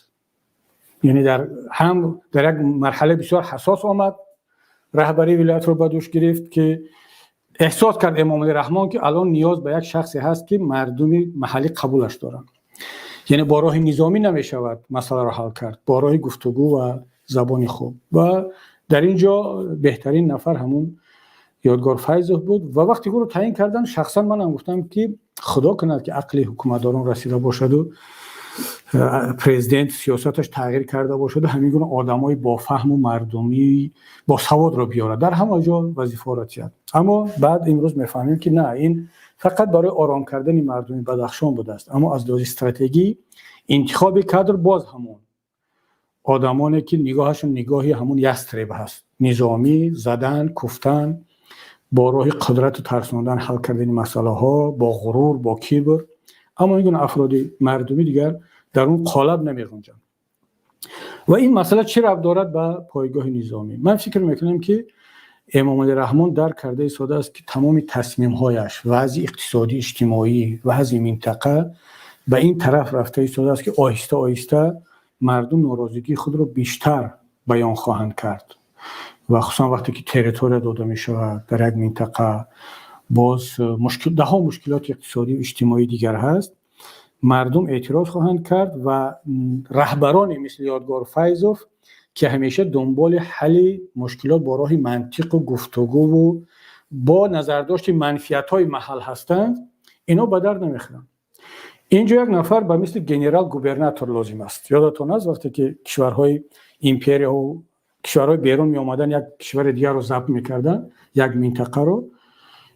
яъне дар ҳам дар як марҳалаи бисёр ҳассос омад, раҳбарии вилоятро ба дӯш гирифт, ки эҳсос кард Эмомалӣ Раҳмон, ки алон ниёз ба як шахсе ҳаст, ки мардуми маҳаллӣ қабулаш доранд. Яъне бо роҳи низомӣ намешавад масъаларо ҳал кард, бо роҳи гуфтугӯ ва забони хуб. Ва дар ин ҷо беҳтарин нафар ҳамун Ёдгор Файзов буд. Ва вақте ӯро таъин карданд, шахсан манам гуфтам, ки худо кунад, ки ақли ҳукуматдорон расида бошаду президент сиёсаташ тағйир карда бошаду ҳамин гуна одамои бофаҳму мардумӣ, босаводро биёрад, дар ҳама ҷо вазифаро тиҳад. Аммо баъд имрӯз мефаҳмем, ки на, ин фақат барои ором кардани мардуми Бадахшон будааст. Аммо аз лиҳози стратегӣ интихоби кадр боз ҳамон одамоне, ки нигоҳашон нигоҳи ҳамун ястреб ҳаст: низомӣ, задан, куфтан, бо роҳи қудрату тарсондан ҳал кардани масъалаҳо, бо ғурур, бо кибр. Аммо ин гуна афроди мардумӣ дигар дар он қолаб намеғунҷанд. Ва ин масъала чӣ рабт дорад ба пойгоҳи низомӣ? Ман фикр мекунам, ки Эмомалӣ Раҳмон дарк карда истодааст, ки тамоми тасмимҳояш, вазъи иқтисодӣ, иҷтимоӣ, вазъи минтақа ба ин тараф рафта истодааст, ки оҳиста оҳиста мардум норозигии худро бештар баён хоҳанд кард. Ва хусусан вақте ки территория дода мешавад дар як минтақа, боз даҳо мушкилоти иқтисодию иҷтимоии дигар ҳаст, мардум эътироз хоҳанд кард. Ва раҳбароне мисли Ёдгор Файзов, ки ҳамеша дунболи ҳалли мушкилот бо роҳи мантиқу гуфтугӯву бо назардошти манфиатҳои маҳал ҳастанд, ино ба дард намехӯранд. Инҷо як нафар ба мисли генерал губернатор лозим аст. Ёдатон аст, вақте ки кишварҳои империяҳо, кишварҳои берун меомаданд, як кишвари дигарро забт мекарданд, як минтақаро,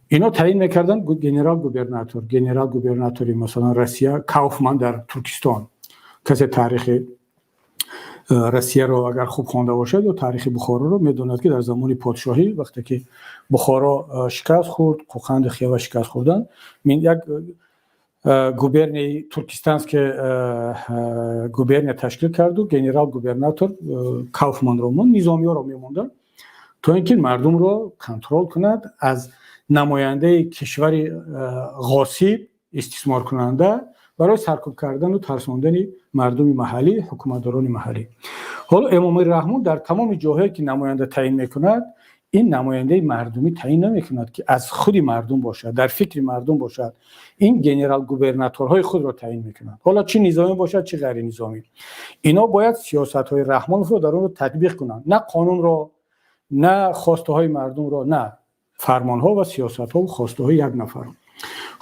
ино таъин мекарданд генерал губернатор. Генерал губернатори, масалан, Россия Кауфман дар Туркистон. Касе таърихи Россияро агар хуб хонда бошад ё таърихи Бухороро, медонад, ки дар замони подшоҳӣ, вақте ки Бухоро шикаст хӯрд, Қӯқанду Хева шикаст хӯрданд, як губернияи, Туркистанская губерния ташкил карду генерал губернатор Кауфманро монд, низомиёро мемонданд, то ин ки мардумро контрол кунад аз намояндаи кишвари ғосиб, истисморкунанда, барои саркӯб кардану тарсондани мардуми маҳаллӣ, ҳукуматдорони маҳаллӣ. Ҳоло Эмомалӣ Раҳмон дар тамоми ҷоҳое, ки намоянда таъин мекунад, ин намояндаи мардумӣ таъин намекунад, ки аз худи мардум бошад, дар фикри мардум бошад. Ин генерал губернаторҳои худро таъин мекунад, ҳоло чӣ низомӣ бошад, чӣ ғайринизомӣ. Ино бояд сиёсатҳои Раҳмоновро дар онро татбиқ кунанд, на қонунро, на хостаҳои мардумро, на фармонҳо ва сиёсатҳову хостаҳои як нафарро.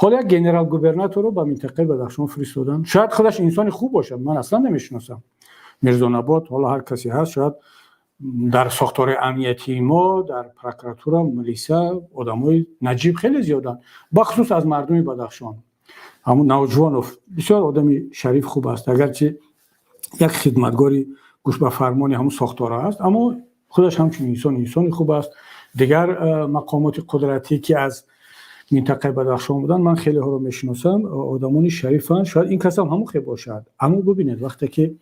Ҳоло як генерал губернаторро ба минтақаи Бадахшон фиристоданд. Шояд худаш инсони хуб бошад, ман аслан намешиносам Мирзонабод. Ҳоло ҳар касе ҳаст, шояд дар сохтори амниятии мо, дар прокуратура, милиса одамои наҷиб хеле зиёданд, бахусус аз мардуми Бадахшон. Ҳамун Навҷувонов бисёр одами шариф, хуб аст, агарчи як хидматгори гӯш ба фармони ҳамун сохтора аст, аммо худаш ҳамчун инсон инсони хуб аст. Дигар мақомоти қудратӣ, ки аз минтақаи Бадахшон буданд, ман хелеҳоро мешиносам, одамони шарифанд. Шояд ин касам ҳамон хел бошад. Аммо бубинед, вақте ки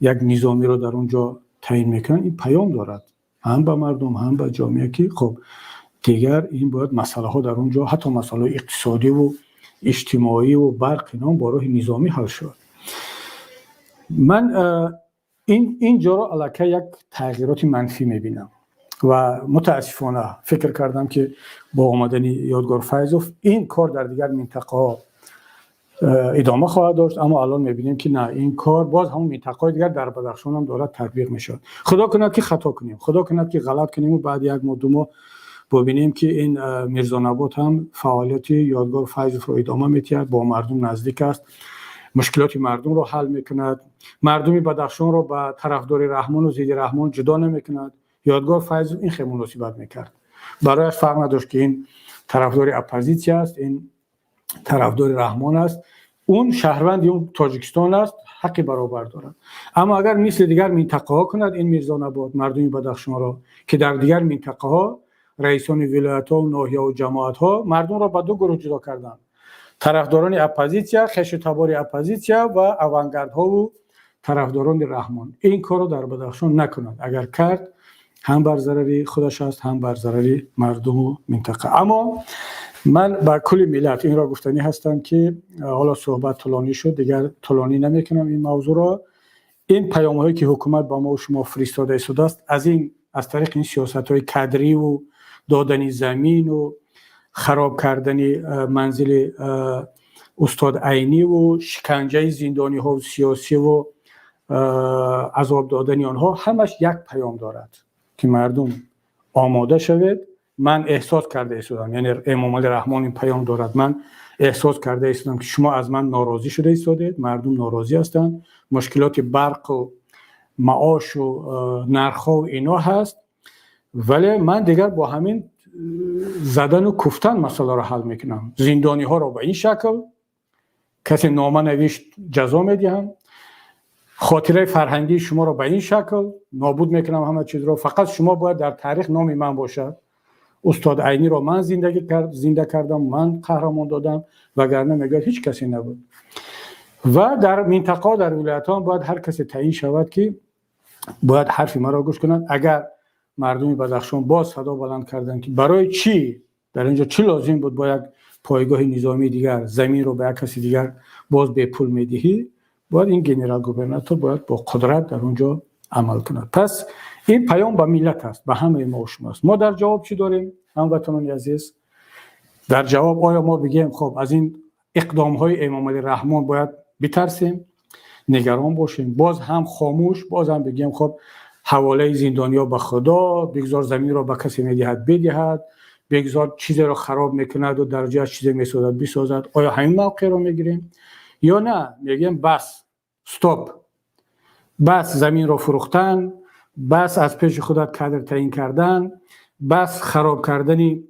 як низомиро дар он ҷо таъин мекунанд, ин паём дорад ҳам ба мардум, ҳам ба ҷомеа, ки хуб. Дигар ин бояд масъалаҳо дар он ҷо, ҳатто масъалаҳои иқтисодиву иҷтимоиву барқ, инҳо бо роҳи низомӣ ҳал шавад. Ман ин ҷоро аллакай як тағйироти манфӣ мебинам ва мутаассифона фикр кардам, ки бо омадани Ёдгор Файзов ин кор дар дигар минтақаҳо идома хоҳад дошт, аммо алон мебинем, ки на, ин кор боз ҳамон минтақаҳои дигар дар Бадахшон ҳам дорад татбиқ мешавад. Худо кунад, ки хато кунем, худо кунад, ки ғалат кунему баъд як моҳ, 2 моҳ бубинем, ки ин Мирзонабот ҳам фаъолияти Ёдгор Файзовро идома медиҳад, бо мардум наздик аст, мушкилоти мардумро ҳал мекунад, мардуми Бадахшонро ба тарафдори Раҳмону зидди Раҳмон ҷудо намекунад. Ёдгор Файзов ин хел муносибат мекард, барояш фарқ надошт, ки ин тарафдори оппозитсия аст, ин тарафдори Раҳмон аст, он шаҳрванди он Тоҷикистон аст, ҳаққи баробар дорад. Аммо агар мисли дигар минтақаҳо кунад ин Мирзонабот мардуми Бадахшонро, ки дар дигар минтақаҳо раисони вилоятҳо, ноҳияву ҷамоатҳо мардумро ба ду гурӯҳ ҷудо карданд: тарафдорони оппозитсия, хешу табори оппозитсия ва авангардҳову тарафдорони Раҳмон. Ин корро дар Бадахшон накунад. Агар кард, ҳам бар зарари худаш аст, ҳам бар зарари мардуму минтақа. Аммо ман ба кулли миллат инро гуфтанӣ ҳастам, ки ҳоло суҳбат тӯлонӣ шуд, дигар тӯлонӣ намекунам ин мавзӯъро. Ин паёмҳое, ки ҳукумат ба мо шумо фиристода истодааст, аз ин аз тариқи ин сиёсатҳои кадриву додани замину хароб кардани манзили устод Айниву шиканҷаи зиндониҳо сиёсиву азоб додани онҳо, ҳамаш як паём дорад, ки мардум, омода шавед. Ман эҳсос карда истодам, яъне Эмомалӣ Раҳмон ин паём дорад: ман эҳсос карда истодам, ки шумо аз ман норозӣ шуда истодед, мардум норозӣ ҳастанд, мушкилоти барқу маошу нархҳову ино ҳаст, вале ман дигар бо ҳамин задану куфтан масъаларо ҳал мекунам. Зиндониҳоро ба ин шакл, касе нома навишт, ҷазо медиҳам, хотираи фарҳангии шуморо ба ин шакл нобуд мекунам, ҳама чизро. Фақат шумо бояд дар таърих номи ман бошад, устод Айниро ман зинда кардам, ман қаҳрамон додам, вагарна, мегӯяд, ҳеҷ касе набуд. Ва дар минтақаҳо, дар вилоятҳо бояд ҳар касе таъин шавад, ки бояд ҳарфи маро гӯш кунад. Агар мардуми Бадахшон боз садо баланд карданд, ки барои чӣ дар инҷо чӣ лозим буд бо як пойгоҳи низомии дигар заминро ба як каси дигар боз бепул медиҳӣ, бояд ин генерал-губернатор бояд бо қудрат дар он ҷо амал кунад. Пас ин паём ба миллат аст, ба ҳамаи мо шумо аст. Мо дар ҷавоб чӣ дорем, ҳамватанони азиз? Дар ҷавоб оё мо бигӯем, хоб, аз ин иқдомҳои Эмомалӣ Раҳмон бояд битарсем, нигарон бошем, боз ҳам хомӯш, боз ҳам бигӯем, хоб, ҳаволаи зиндониё ба Худо, бигзор заминро ба касе медиҳад, бидиҳад, бигзор чизеро хароб мекунаду дар ҷояш чизе месозад, бисозад? Оё ҳамин мавқеъро мегирем ё на, мегӯем: бас, стоп, бас заминро фурӯхтан, бас аз пеши худат кадр таъин кардан, бас хароб кардани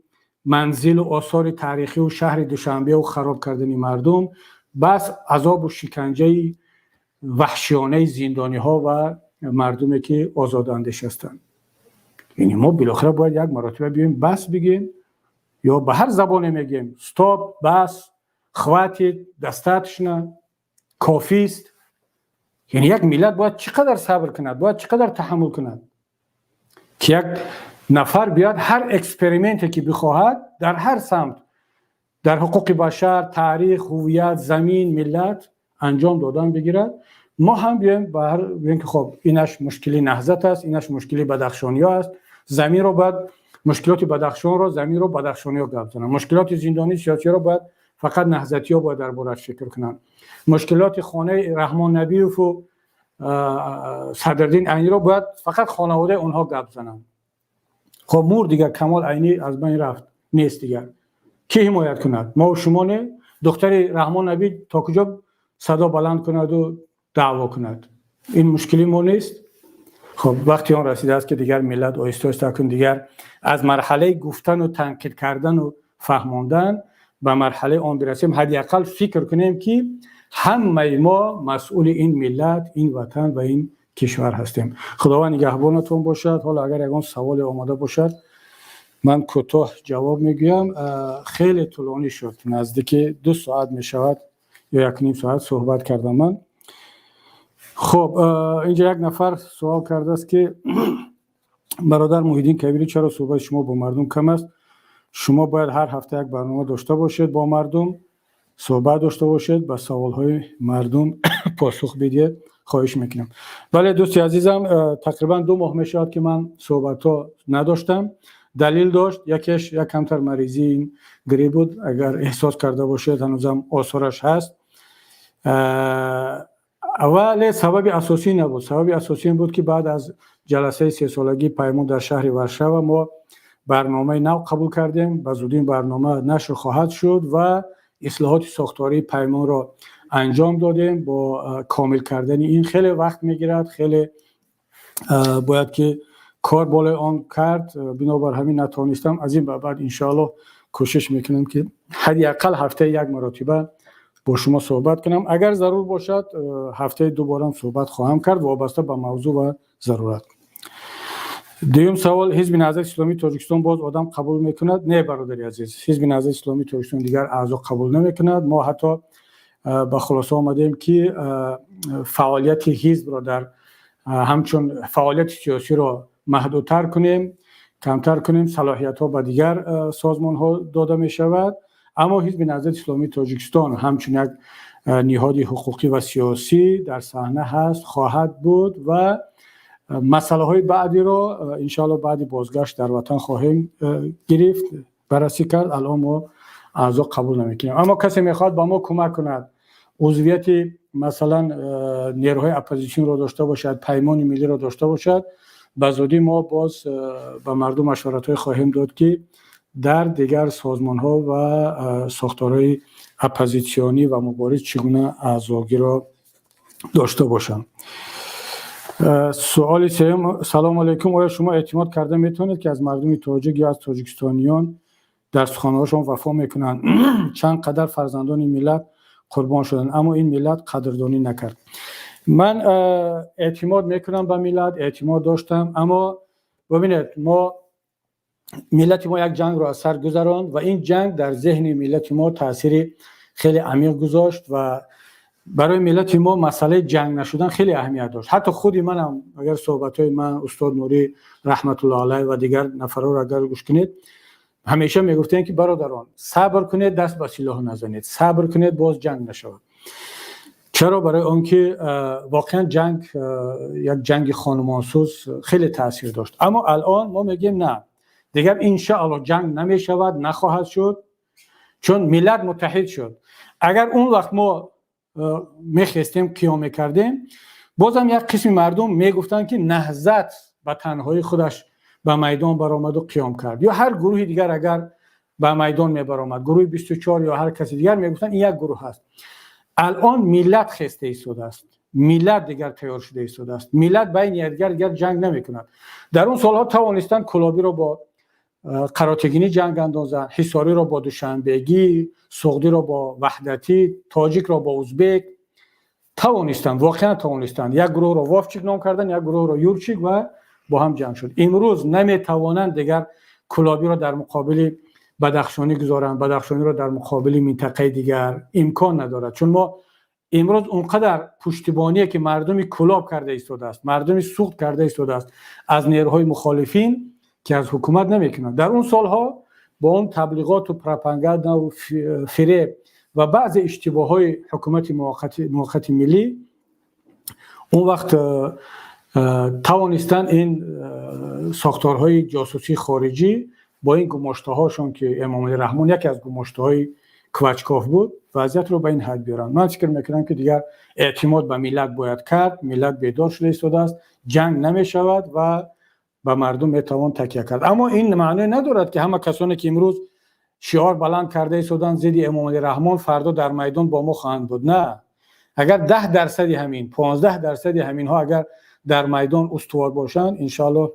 манзилу осори таърихию шаҳри Душанбеу хароб кардани мардум, бас азобу шиканҷаи ваҳшиёнаи зиндониҳо ва мардуме, ки озодандеш ҳастанд? Яъне мо билохира бояд як маротиба биёем, бас бигӯем ё ба ҳар забоне мегӯем: стоп, бас, хватит, достаточно, кофист. Яъне як миллат бояд чӣ қадар сабр кунад, бояд чӣ қадар таҳаммул кунад, ки як нафар биёяд, ҳар эксперименте ки бихоҳад, дар ҳар самт, дар ҳуқуқи башар, таърих, ҳувият, замин, миллат анҷом додан бигирад, мо ҳам биёем ба ҳар бигӯем, ки хоб, инаш мушкили Наҳзат аст, инаш мушкили бадахшониҳо аст, заминро бояд, мушкилоти Бадахшонро, заминро бадахшониҳо гап зананд, мушкилоти зиндонии сиёсиро бояд фақат наҳзатиҳо бояд дар борааш фикр кунанд, мушкилоти хонаи Раҳмон Набиеву Садриддин Айниро бояд фақат хонаводаи онҳо гап зананд. Хоб, мур дигар, Камол Айнӣ аз байн рафт, нест дигар, кӣ ҳимоят кунад? Мо шумо не? Духтари Раҳмон Набӣ то куҷо садо баланд кунаду даъво кунад? Ин мушкили мо нест? Хоб, вақти он расидааст, ки дигар миллат оҳиста оҳиста кун дигар аз марҳалаи гуфтану танқид кардану фаҳмондан ба марҳалаи он бирасем, ҳадди ақал фикр кунем, ки ҳамаи мо масъули ин миллат, ин ватан ва ин кишвар ҳастем. Худованд нигаҳбонатон бошад. Ҳоло агар ягон саволе омода бошад, ман кӯтоҳ ҷавоб мегӯям. Хеле тӯлонӣ шуд, наздики 2 соат мешавад ё 1,5 соат суҳбат кардам ман. Хоб, инҷа як нафар суол кардааст, ки бародар Муҳиддин Кабирӣ, чаро суҳбати шумо бо мардум кам аст? Шумо бояд ҳар ҳафта як барнома дошта бошед, бо мардум суҳбат дошта бошед, ба саволҳои мардум посух бидиҳед, хоҳиш мекунам. Бале, дӯсти азизам, тақрибан 2 моҳ мешавад, ки ман суҳбатҳо надоштам. Далел дошт: якеш як камтар маризии ин грипп буд, агар эҳсос карда бошед, ҳанӯзам осораш ҳаст. Вале сабаби асосӣ набуд. Сабаби асосӣ ин буд, ки баъд аз ҷаласаи сесолагии Паймон дар шаҳри Варшава мо барномаи нав қабул кардем. Ба зудӣ ин барнома нашр хоҳад шуд ва ислоҳоти сохтории Паймонро анҷом додем. Бо комил кардани ин хеле вақт мегирад, хеле бояд ки кор болои он кард. Бинобар ҳамин натавонистам. Аз ин ба баъд, иншоаллоҳ, кӯшиш мекунам, ки ҳадди ақал ҳафтаи як маротиба бо шумо суҳбат кунам. Агар зарур бошад, ҳафтаи ду борам суҳбат хоҳам кард, вобаста ба мавзӯъ ва зарурат. Дуюм савол: Ҳизби Наҳзати Исломии Тоҷикистон боз одам қабул мекунад? Не, бародари азиз, Ҳизби Наҳзати Исломии Тоҷикистон дигар аъзо қабул намекунад. Мо ҳатто ба хулоса омадем, ки фаъолияти ҳизбро дар ҳамчун фаъолияти сиёсиро маҳдудтар кунем, камтар кунем, салоҳиятҳо ба дигар созмонҳо дода мешавад. Аммо Ҳизби Наҳзати Исломии Тоҷикистон ҳамчун як ниҳоди ҳуқуқӣ ва сиёсӣ дар саҳна ҳаст, хоҳад буд ва масъалаҳои баъдиро, иншоалло, баъди бозгашт дар ватан хоҳем гирифт, баррасӣ кард. Алон мо аъзо қабул намекунем. Аммо касе мехоҳад ба мо кӯмак кунад, узвияти, масалан, нерӯҳои оппозитсионро дошта бошад, Паймони Миллиро дошта бошад, ба зудӣ мо боз ба мардум машваратҳое хоҳем дод, ки дар дигар созмонҳо ва сохторҳои оппозитсионӣ ва мубориз чӣ гуна аъзогиро дошта бошанд. Суоли сеюм: Салому алайкум, оё шумо эътимод карда метавонед, ки аз мардуми тоҷик ё аз тоҷикистониён дар суханҳошон вафо мекунанд? Чанд қадар фарзандони миллат қурбон шуданд, аммо ин миллат қадрдонӣ накард. Ман эътимод мекунам ба миллат, эътимод доштам, аммо бибинед, мо миллати мо як ҷангро аз сар гузаронд ва ин ҷанг дар зеҳни миллати мо таъсири хеле амиқ гузошт ва барои миллати мо масъалаи ҷанг нашудан хеле аҳамият дошт. Ҳатто худи манам, агар суҳбатҳои ман, устод Нурӣ раҳматулло алайҳ ва дигар нафарҳоро агар гӯш кунед, ҳамеша мегуфтем, ки бародарон, сабр кунед, даст ба силоҳ назанед, сабр кунед, боз ҷанг нашавад. Чаро? Барои он ки воқеан ҷанг, як ҷанги хонумонсӯз хеле таъсир дошт. Аммо алон мо мегӯем: на, дигар, иншаалло, ҷанг намешавад, нахоҳад шуд, чун миллат муттаҳид шуд. Агар он вақт мо мехестем, қиём мекардем, бозам як қисми мардум мегуфтанд, ки Наҳзат ба танҳои худаш ба майдон баромаду қиём кард ё ҳар гурӯҳи дигар агар ба майдон мебаромад, гурӯҳи 24 ё ҳар каси дигар, мегуфтанд, ин як гурӯҳ аст. Алон миллат хеста истодааст, миллат дигар тайёр шуда истодааст, миллат байни якдигар дигар ҷанг намекунад. Дар он солҳо тавонистанд кулобиро бо қаротегинӣ ҷанг андозанд, ҳисориро бо душанбегӣ, суғдиро бо ваҳдатӣ, тоҷикро бо узбек. Тавонистанд, воқеан тавонистанд. Як гурӯҳро Вовчик ном карданд, як гурӯҳро Юрчик ва бо ҳам ҷанг шуд. Имрӯз наметавонанд дигар кулобиро дар муқобили бадахшонӣ гузоранд, бадахшониро дар муқобили минтақаи дигар. Имкон надорад, чун мо имрӯз он қадар пуштибоние, ки мардуми Кулоб карда истодааст, мардуми Суғд карда истодааст аз нерӯҳои мухолифин, ки аз ҳукумат намекунанд. Дар он солҳо бо он таблиғоту пропагандаву фиреб ва баъзе иштибоҳҳои ҳукумати муваққати миллӣ он вақт тавонистанд ин сохторҳои ҷосусии хориҷӣ бо ин гумоштаҳошон, ки Эмомалӣ Раҳмон яке аз гумоштаҳои Квачков буд, вазъиятро ба ин ҳад биёранд. Ман фикр мекунам, ки дигар эътимод ба миллат бояд кард. Миллат бедор шуда истодааст, ҷанг намешавад ва ба мардум метавон такя кард. Аммо ин маъное надорад, ки ҳама касоне, ки имрӯз шиор баланд карда истоданд зидди Эмомалӣ Раҳмон, фардо дар майдон бо мо хоҳанд буд. На, агар 10 дарсади ҳамин, 15 дарсади ҳаминҳо агар дар майдон устувор бошанд, иншоалло,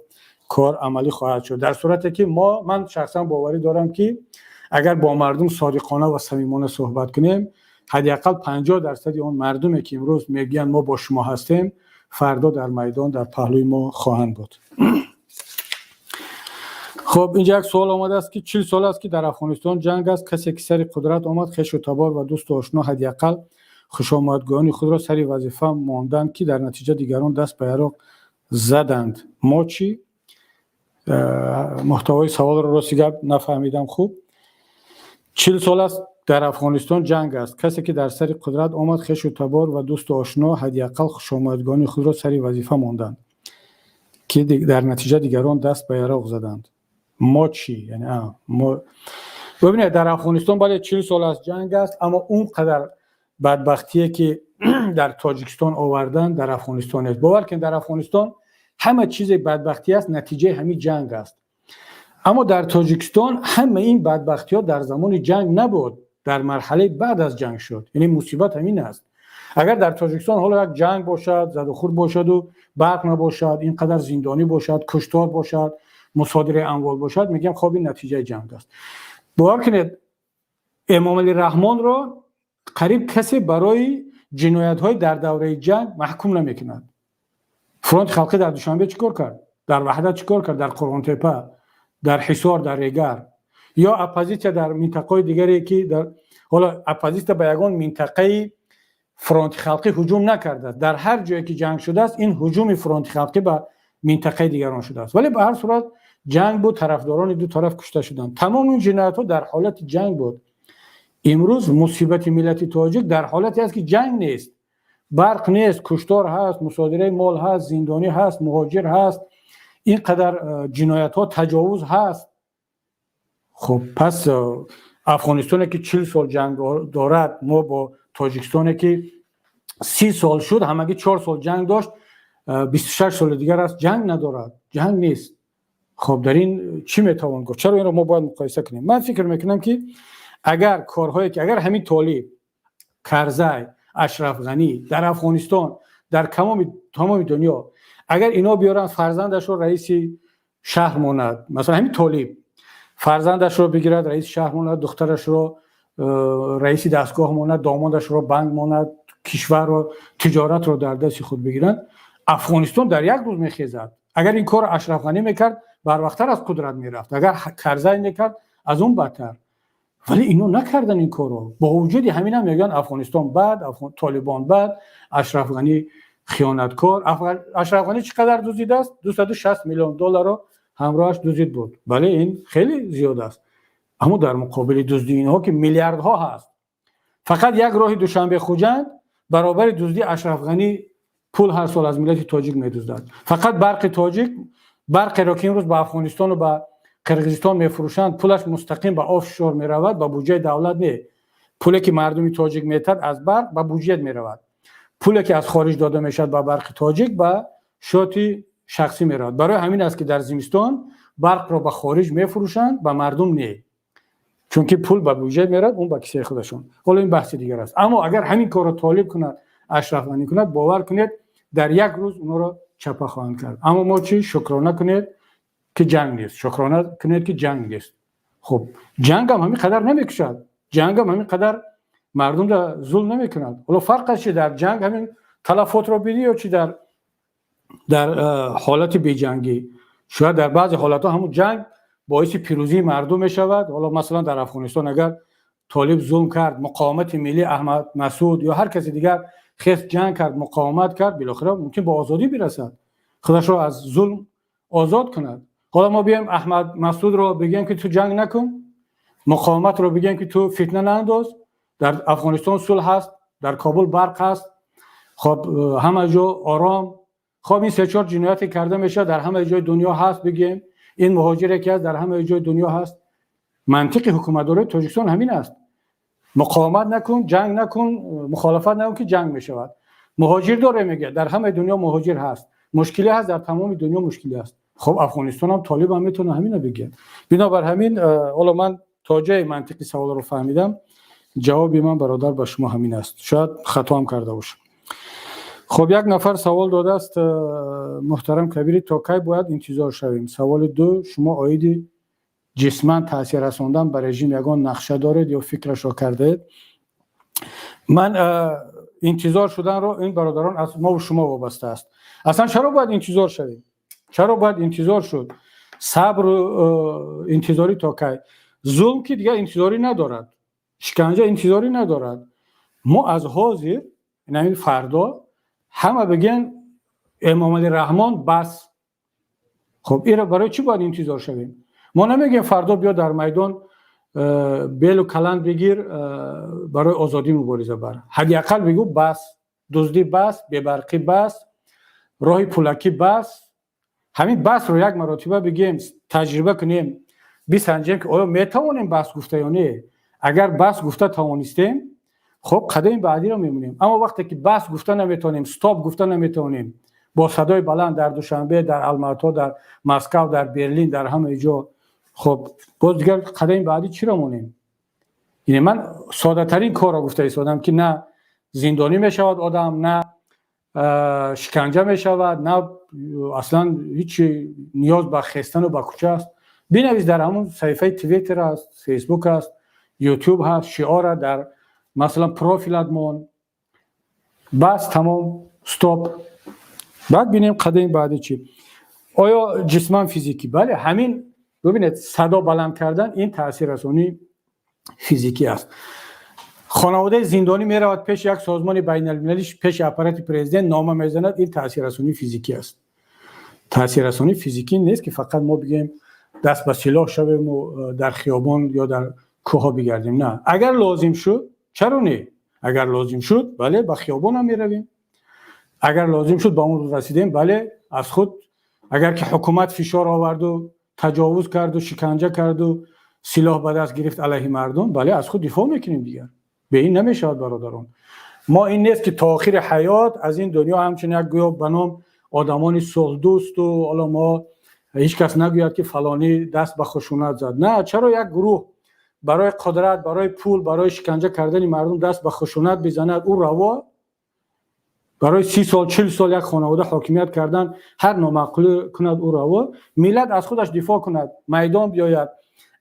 кор амалӣ хоҳад шуд. Дар сурате ки мо, ман шахсан боварӣ дорам, ки агар бо мардум содиқона ва самимона суҳбат кунем, ҳадди ақал 50 дарсади он мардуме, ки имрӯз мегӯянд мо бо шумо ҳастем, фардо дар майдон дар паҳлӯи мо хоҳанд буд. Хуб, инҷа як суол омадааст, ки 40 сол аст, ки дар Афғонистон ҷанг аст. Касе ки сари қудрат омад, хешу табор ва дӯсту ошно, ҳадди ақал хушомадгӯёни худро сари вазифа монданд, ки дар натиҷа дигарон даст ба яроқ заданд. Мо чӣ? Муҳтавои саволро, рости гап, нафаҳмидам хуб. 40 сол аст, дар Афғонистон ҷанг аст. Касе ки дар сари қудрат омад, хешу табор ва дӯсту ошно, ҳадди ақал хушомадгони худро сари вазифа монданд, ки дар натиҷа дигарон даст ба яроқ заданд. Мо чӣ? Бибинед, дар Афғонистон, бале, 40 сол аст ҷанг аст, аммо он қадар бадбахтие, ки дар Тоҷикистон оварданд, дар Афғонистон нест. Бовар кунед, дар Афғонистон ҳама чизе бадбахтӣ аст, натиҷаи ҳамин ҷанг аст. Аммо дар Тоҷикистон ҳама ин бадбахтиҳо дар замони ҷанг набуд, дар марҳалаи баъд аз ҷанг шуд. Яъне мусибат ҳамин аст. Агар дар Тоҷикистон ҳоло як ҷанг бошад, задухӯрд бошаду барқ набошад, ин қадар зиндонӣ бошад, куштор бошад, мусодираи амвол бошад, мегӯям, хоб, ин натиҷаи ҷанг аст. Бовар кунед, Эмомалӣ Раҳмонро қариб касе барои ҷиноятҳои дар давраи ҷанг маҳкум намекунад. Фронти халқӣ дар Душанбе чӣ кор кард, дар Ваҳдат чӣ кор кард, дар Қурғонтепа, дар Ҳисор, дар Регар ё оппозитсия дар минтақаҳои дигаре, ки ҳоло оппозитсия ба ягон минтақаи Фронти халқӣ ҳуҷум накардааст. Дар ҳар ҷое ки ҷанг шудааст, ин ҳуҷуми Фронти халқӣ ба минтақаи дигарон шудааст. Вале ба ҳар сурат ҷанг буд, тарафдорони ду тараф кушта шуданд. Тамоми ин ҷиноятҳо дар ҳолати ҷанг буд. Имрӯз мусибати миллати тоҷик дар ҳолате аст, ки ҷанг нест, барқ нест, куштор ҳаст, мусодираи мол ҳаст, зиндонӣ ҳаст, муҳоҷир ҳаст, ин қадар ҷиноятҳо, таҷовуз ҳаст. Хуб, пас Афғонистоне, ки 40 сол ҷанг дорад, мо бо Тоҷикистоне, ки 30 сол шуд, ҳамагӣ 4 сол ҷанг дошт, 26 соли дигар аст ҷанг надорад, ҷанг нест. Хоб, дар ин чӣ метавон гуфт? Чаро инро мо бояд муқоиса кунем? Ман фикр мекунам, ки агар корҳое ки агар ҳамин Толиб, Карзай, Ашраф Ғанӣ дар Афғонистон, дар тамоми дунё, агар ино биёранд, фарзандашро раиси шаҳр монад, масалан, ҳамин Толиб фарзандашро бигирад, раиси шаҳр монад, духтарашро раиси дастгоҳ монад, домодашро банк монад, кишварро, тиҷоратро дар дасти худ бигиранд, Афғонистон дар як рӯз мехезад. Агар ин корро Ашраф Ғанӣ мекард, барвақттар аз қудрат мерафт. Агар Карзай мекард, аз он бадтар. Вале ино накардан ин корро. Бо вуҷуди ҳаминам мегӯянд, Афғонистон бад, Толибон бад, Ашраф Ғанӣ хиёнаткор. Ашраф Ғанӣ чӣ қадар дуздидааст? 260 миллион долларро ҳамроҳаш дуздид буд. Бале, ин хеле зиёд аст, аммо дар муқобили дуздии инҳо, ки миллиардҳо ҳаст, фақат як роҳи Душанбе Хуҷанд баробари дуздии Ашраф Ғанӣ пул ҳар сол аз миллати тоҷик медуздад. Фақат барқи тоҷик, барқеро, ки имрӯз ба Афғонистону ба Қирғизистон мефурӯшанд, пулаш мустақим ба офшор меравад, ба буҷаи давлат не. Пуле, ки мардуми тоҷик метад аз барқ, ба буҷет меравад. Пуле, ки аз хориҷ дода мешавад ба барқи тоҷик, ба шоти шахсӣ меравад. Барои ҳамин аст, ки дар зимистон барқро ба хориҷ мефурӯшанд, ба мардум не, чунки пул ба буҷет меравад, он ба кисаи худашон. Ҳоло ин баҳси дигар аст. Аммо агар ҳамин корро Толиб кунад, Ашраф Ғанӣ кунад, бовар кунед, дар як рӯз онҳоро чапа хоҳанд кард. Аммо мо чӣ? Шукрона кунед, ки ҷанг нест, шукрона кунед, ки ҷанг нест. Хуб, ҷангам ҳамин қадар намекушад, ҷангам ҳамин қадар мардумро зулм намекунад. Ҳоло фарқ аст, чи дар ҷанг ҳамин талафотро бидӣ ё чи дар ҳолати беҷангӣ. Шояд дар баъзе ҳолатҳо ҳамун ҷанг боиси пирӯзии мардум мешавад. Ҳоло, масалан, дар Афғонистон агар Толиб зулм кард, муқовимати миллӣ, Аҳмад Масуд ё ҳар каси дигар хест, ҷанг кард, муқовимат кард, билохира мумкин ба озодӣ бирасад, худашро аз зулм озод кунад. Ҳоло мо биёем, Аҳмад Масудро бигӯем, ки ту ҷанг накун, муқовиматро бигӯем, ки ту фитна наандоз, дар Афғонистон сулҳ ҳаст, дар Кобул барқ ҳаст, хоб, ҳама ҷо ором, хоб, ин се-чор ҷинояте карда мешавад, дар ҳамаи ҷои дунё ҳаст, бигӯем, ин муҳоҷире, ки ҳаст, дар ҳамаи ҷои дунё ҳаст. Мантиқи ҳукуматдории Тоҷикистон ҳамин аст: муқовимат накун, ҷанг накун, мухолифат накун, ки ҷанг мешавад. Муҳоҷир доре, мегӯяд, дар ҳамаи дунё муҳоҷир ҳаст, мушкилӣ ҳаст, дар тамоми дунё мушкилӣ ҳаст. Хоб, Афғонистон ҳам, Толиб ҳам метавонад ҳамина бигӯяд. Бинобар ҳамин, ҳоло ман то ҷои мантиқи саволро фаҳмидам, ҷавоби ман, бародар, ба шумо ҳамин аст. Шояд хатоам карда бошам. Хоб, як нафар савол додааст: «Муҳтарам Кабирӣ, то кай бояд интизор шавем?» Саволи ду: «Шумо оиди ҷисман таъсир расондан ба режим ягон нақша доред ё фикрашро кардаед?» Ман интизор шуданро, ин, бародарон, аз мову шумо вобаста аст. Аслан чаро бояд интизор шавем? Чаро бояд интизор шуд? Сабру интизорӣ то кай? Зулм, ки дигар интизорӣ надорад, шиканҷа интизорӣ надорад. Мо аз ҳозир, ин фардо, ҳама бигӯян: «Эмомалӣ Раҳмон, бас». Хуб, инро барои чӣ бояд интизор шавем? Мо намегӯем, фардо биё, дар майдон белу каланд бигир, барои озодӣ мубориза бар. Ҳадди ақал бигӯ: бас, дуздӣ бас, бебарқӣ бас, роҳи пулакӣ бас. Ҳамин басро як маротиба бигӯем, таҷриба кунем, бисанҷем, ки оё метавонем бас гуфта ё не. Агар бас гуфта тавонистем, хуб, қадами баъдиро мемонем. Аммо вақте ки бас гуфта наметавонем, стоп гуфта наметавонем бо садои баланд дар Душанбе, дар Алмато, дар Москав, дар Берлин, дар ҳамаи ҷо, хуб, боз дигар қадами баъдӣ чиро монем? Яъне ман соддатарин корро гуфта истодам, ки на зиндонӣ мешавад одам, на шиканҷа мешавад, на аслан ҳичи ниёз ба хестану ба кӯча аст. Бинавис, дар ҳамон саҳифаи Твиттер аст, Фейсбук аст, Ютуб ҳаст, шиора дар, масалан, профилат мон: бас, тамом, стоп. Баъд бинем қадами баъдӣ чӣ. Оё ҷисман, физикӣ? Бале, ҳамин, бибинед, садо баланд кардан ин таъсиррасонии физикӣ аст. Хонаводаи зиндонӣ меравад пеши як созмони байналмилалӣ, пеши аппарати президент нома мезанад, ин таъсиррасонии физикӣ аст. Таъсиррасонии физикӣ нест, ки фақат мо бигӯем, даст ба силоҳ шавему дар хиёбон ё дар кӯҳҳо бигардем. На, агар лозим шуд, чаро не? Агар лозим шуд, бале, ба хиёбонам меравем. Агар лозим шуд, ба он рӯз расидем, бале, аз худ, агар ки ҳукумат фишор оварду, таҷовуз карду, шиканҷа карду, силоҳ ба даст гирифт алайҳи мардум, бале, аз худ дифоъ мекунем. Дигар бе ин намешавад, бародарон. Мо ин нест, ки то охири ҳаёт аз ин дунё ҳамчун як гӯё ба ном одамони сулҳдӯсту ҳоло мо ҳеҷ кас нагӯяд, ки фалонӣ даст ба хушунат зад. На, чаро як гурӯҳ барои қудрат, барои пул, барои шиканҷа кардани мардум даст ба хушунат бизанад, ӯ раво, барои 30 сол, 40 сол як хонавода ҳокимият кардан ҳар номаъқулӣ кунад, ӯ раво, миллат аз худаш дифоъ кунад, майдон биёяд,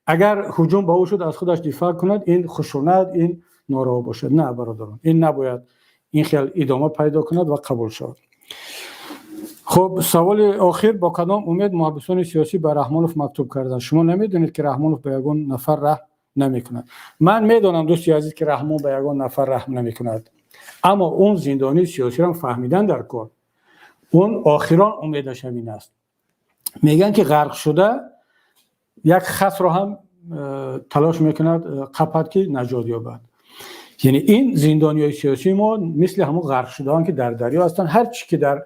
агар ҳуҷум ба ӯ шуд, аз худаш дифоъ кунад, ин хушунат, ин нораво бошад? На, бародарон, ин набояд ин хел идома пайдо кунад ва қабул шавад. Хуб, саволи охир: бо кадом умед муҳаббисони сиёсӣ ба Раҳмонов мактуб карданд? Шумо намедонед, ки Раҳмонов ба ягон нафар раҳм намекунад? Ман медонам, дӯсти азиз, ки Раҳмон ба ягон нафар раҳм намекунад, аммо он зиндонии сиёсиро фаҳмидан дар кор. Он охирон умедаш ҳамин аст. Мегӯянд, ки ғарқшуда як хасро ҳам талош мекунад, қапад, ки наҷот ёбад. Яъне ин зиндониҳои сиёсии мо мисли ҳамон ғарқшудаон, ки дар дарё ҳастанд, ҳар чӣ ки дар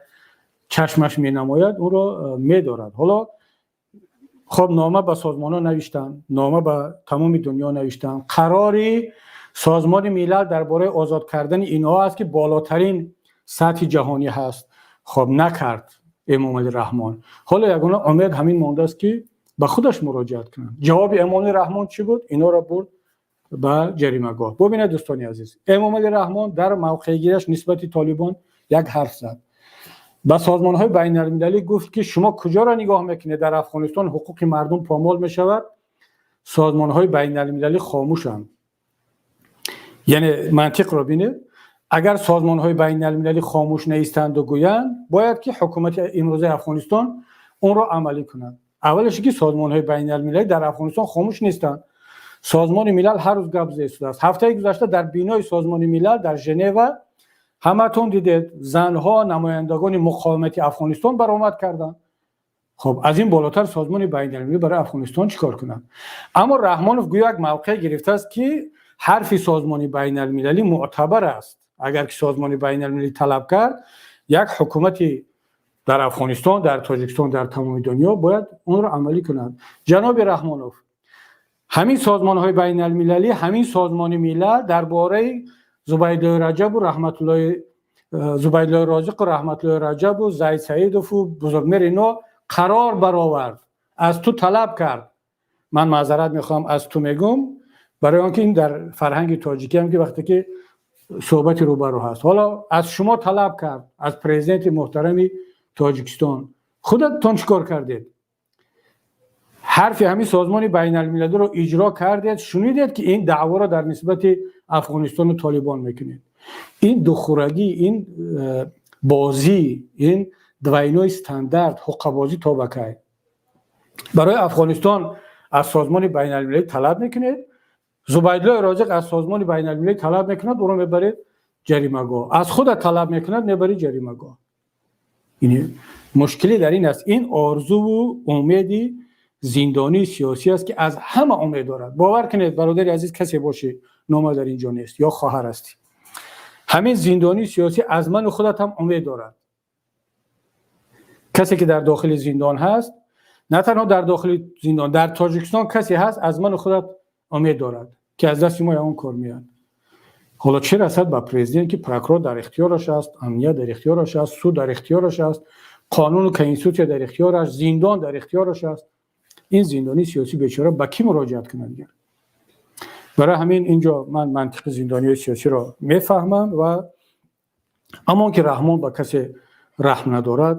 чашмаш менамояд, ӯро медорад. Ҳоло хоб, нома ба созмонҳо навиштанд, нома ба тамоми дунё навиштанд. Қарори Созмони Милал дар бораи озод кардани инҳо аст, ки болотарин сатҳи ҷаҳонӣ ҳаст. Хоб, накард Эмомалӣ Раҳмон. Ҳоло ягона умед ҳамин мондааст, ки ба худаш муроҷиат кунанд. Ҷавоби Эмомалӣ Раҳмон чӣ буд? Инҳоро бурд ба ҷаримагоҳ. Бубинед, дӯстони азиз, Эмомалӣ Раҳмон дар мавқеъгириаш нисбати Толибон як ҳарф зад. Ба созмонҳои байналмилалӣ гуфт, ки шумо куҷоро нигоҳ мекунед? Дар Афғонистон ҳуқуқи мардум помол мешавад, созмонҳои байналмилалӣ хомӯшанд. Яъне мантиқро бинед: агар созмонҳои байналмилалӣ хомӯш наистанду гӯянд, бояд ки ҳукумати имрӯзаи Афғонистон онро амалӣ кунад. Аввалеш, ки созмонҳои байналмилалӣ дар Афғонистон хомӯш нестанд. Созмони Милал ҳар рӯз гап зада истодааст. Ҳафтаи гузашта дар бинои Созмони Милал дар Женева ҳаматон дидед, занҳо, намояндагони муқовимати Афғонистон баромад карданд. Хоб, аз ин болотар созмони байналмилалӣ барои Афғонистон чӣ кор кунад? Аммо Раҳмонов гӯё як мавқеъ гирифтааст, ки ҳарфи созмони байналмилалӣ мӯътабар аст. Агар ки созмони байналмилалӣ талаб кард, як ҳукумати дар Афғонистон, дар Тоҷикистон, дар тамоми дунё бояд онро амалӣ кунад. Ҷаноби Раҳмонов, ҳамин созмонҳои байналмилалӣ, ҳамин Созмони Милал дар бораи Зубайдуллои Раҷабу Раҳматуллои Зубайдуллои Розиқу Раҳматуллои Раҷабу Зайд Саидову Бузургмер ино қарор баровард, аз ту талаб кард. Ман маъзарат мехоҳам, аз ту мегӯм, барои он ки ин дар фарҳанги тоҷикӣ ҳам, ки вақте ки суҳбати рӯбарӯ ҳаст. Ҳоло аз шумо талаб кард, аз президенти муҳтарами Тоҷикистон. Худатон чӣ кор кардед? Ҳарфи ҳамин созмони байналмилалиро иҷро кардед? Шунидед, ки ин даъворо дар нисбати Афғонистону Толибон мекунед. Ин духӯрагӣ, ин бозӣ, ин двойной стандарт, ҳуққабозӣ то ба кай? Барои Афғонистон аз созмони байналмилалӣ талаб мекунед, Зубайдуллои Розиқ аз созмони байналмилалӣ талаб мекунад, ӯро мебаред ҷаримагоҳ, аз худа талаб мекунад, мебаред ҷаримагоҳ. Мушкилӣ дар ин аст, ин орзуву умеди зиндонии сиёсӣ аст, ки аз ҳама умед дорад. Бовар кунед, бародари азиз, касе бошӣ, нома дар ин ҷо нест, ё хоҳар ҳастӣ, ҳамин зиндонии сиёсӣ аз ману худат ҳам умед дорад. Касе ки дар дохили зиндон ҳаст, на танҳо дар дохили зиндон, дар Тоҷикистон касе ҳаст, аз ману худат умед дорад, ки аз дасти мо ягон кор меяд. Ҳоло чӣ расад ба президент, ки прокурор дар ихтиёраш аст, амният дар ихтиёраш аст, суд дар ихтиёраш аст, қонуну конститутсия дар ихтиёраш, зиндон дар ихтиёраш аст. Ин зиндонии сиёсӣ бечора ба кӣ муроҷиат кунад дигар? Барои ҳамин инҷо ман мантиқи зиндониҳои сиёсиро мефаҳмам ва аммо он ки Раҳмон ба касе раҳм надорад,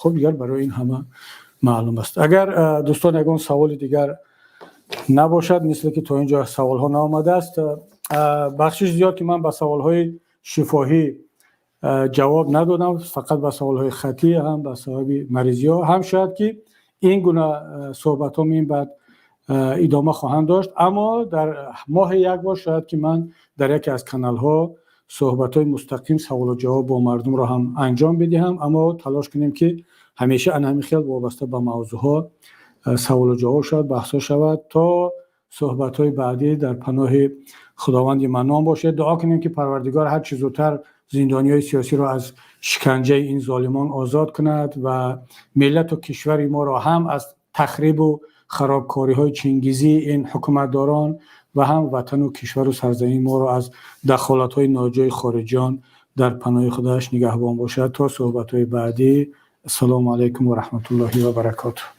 хуб, дигар барои ин ҳама маълум аст. Агар дӯстон, ягон саволи дигар набошад, мисле ки то ин ҷо саволҳо наомадааст, бахшиш зиёд, ки ман ба саволҳои шифоҳӣ ҷавоб надодам, фақат ба саволҳои хатӣ, ҳам ба сабаби маризиҳо, ҳам шояд ки ин гуна суҳбатҳо мин баъд идома хоҳанд дошт. Аммо дар моҳе як бор шояд ки ман дар яке аз каналҳо суҳбатҳои мустақим, саволу ҷавоб бо мардумро ҳам анҷом бидиҳам. Аммо талош кунем, ки ҳамеша ана ҳамин хел вобаста ба мавзӯъҳо саволу ҷавоб шавад, баҳсҳо шавад. То суҳбатҳои баъдӣ дар паноҳи Худованди Маннон бошед. Дуо кунем, ки Парвардигор ҳарчи зудтар зиндониҳои сиёсиро аз шиканҷаи ин золимон озод кунад ва миллату кишвари моро ҳам аз тахрибу харобкориҳои чингизии ин ҳукуматдорон ва ҳам ватану кишвару сарзамини моро аз дахолатҳои ноҷои хориҷиён дар паноҳи худаш нигаҳбон бошад. То суҳбатҳои баъдӣ, ассалому алайкум ва раҳматуллоҳи ва баракотуҳ.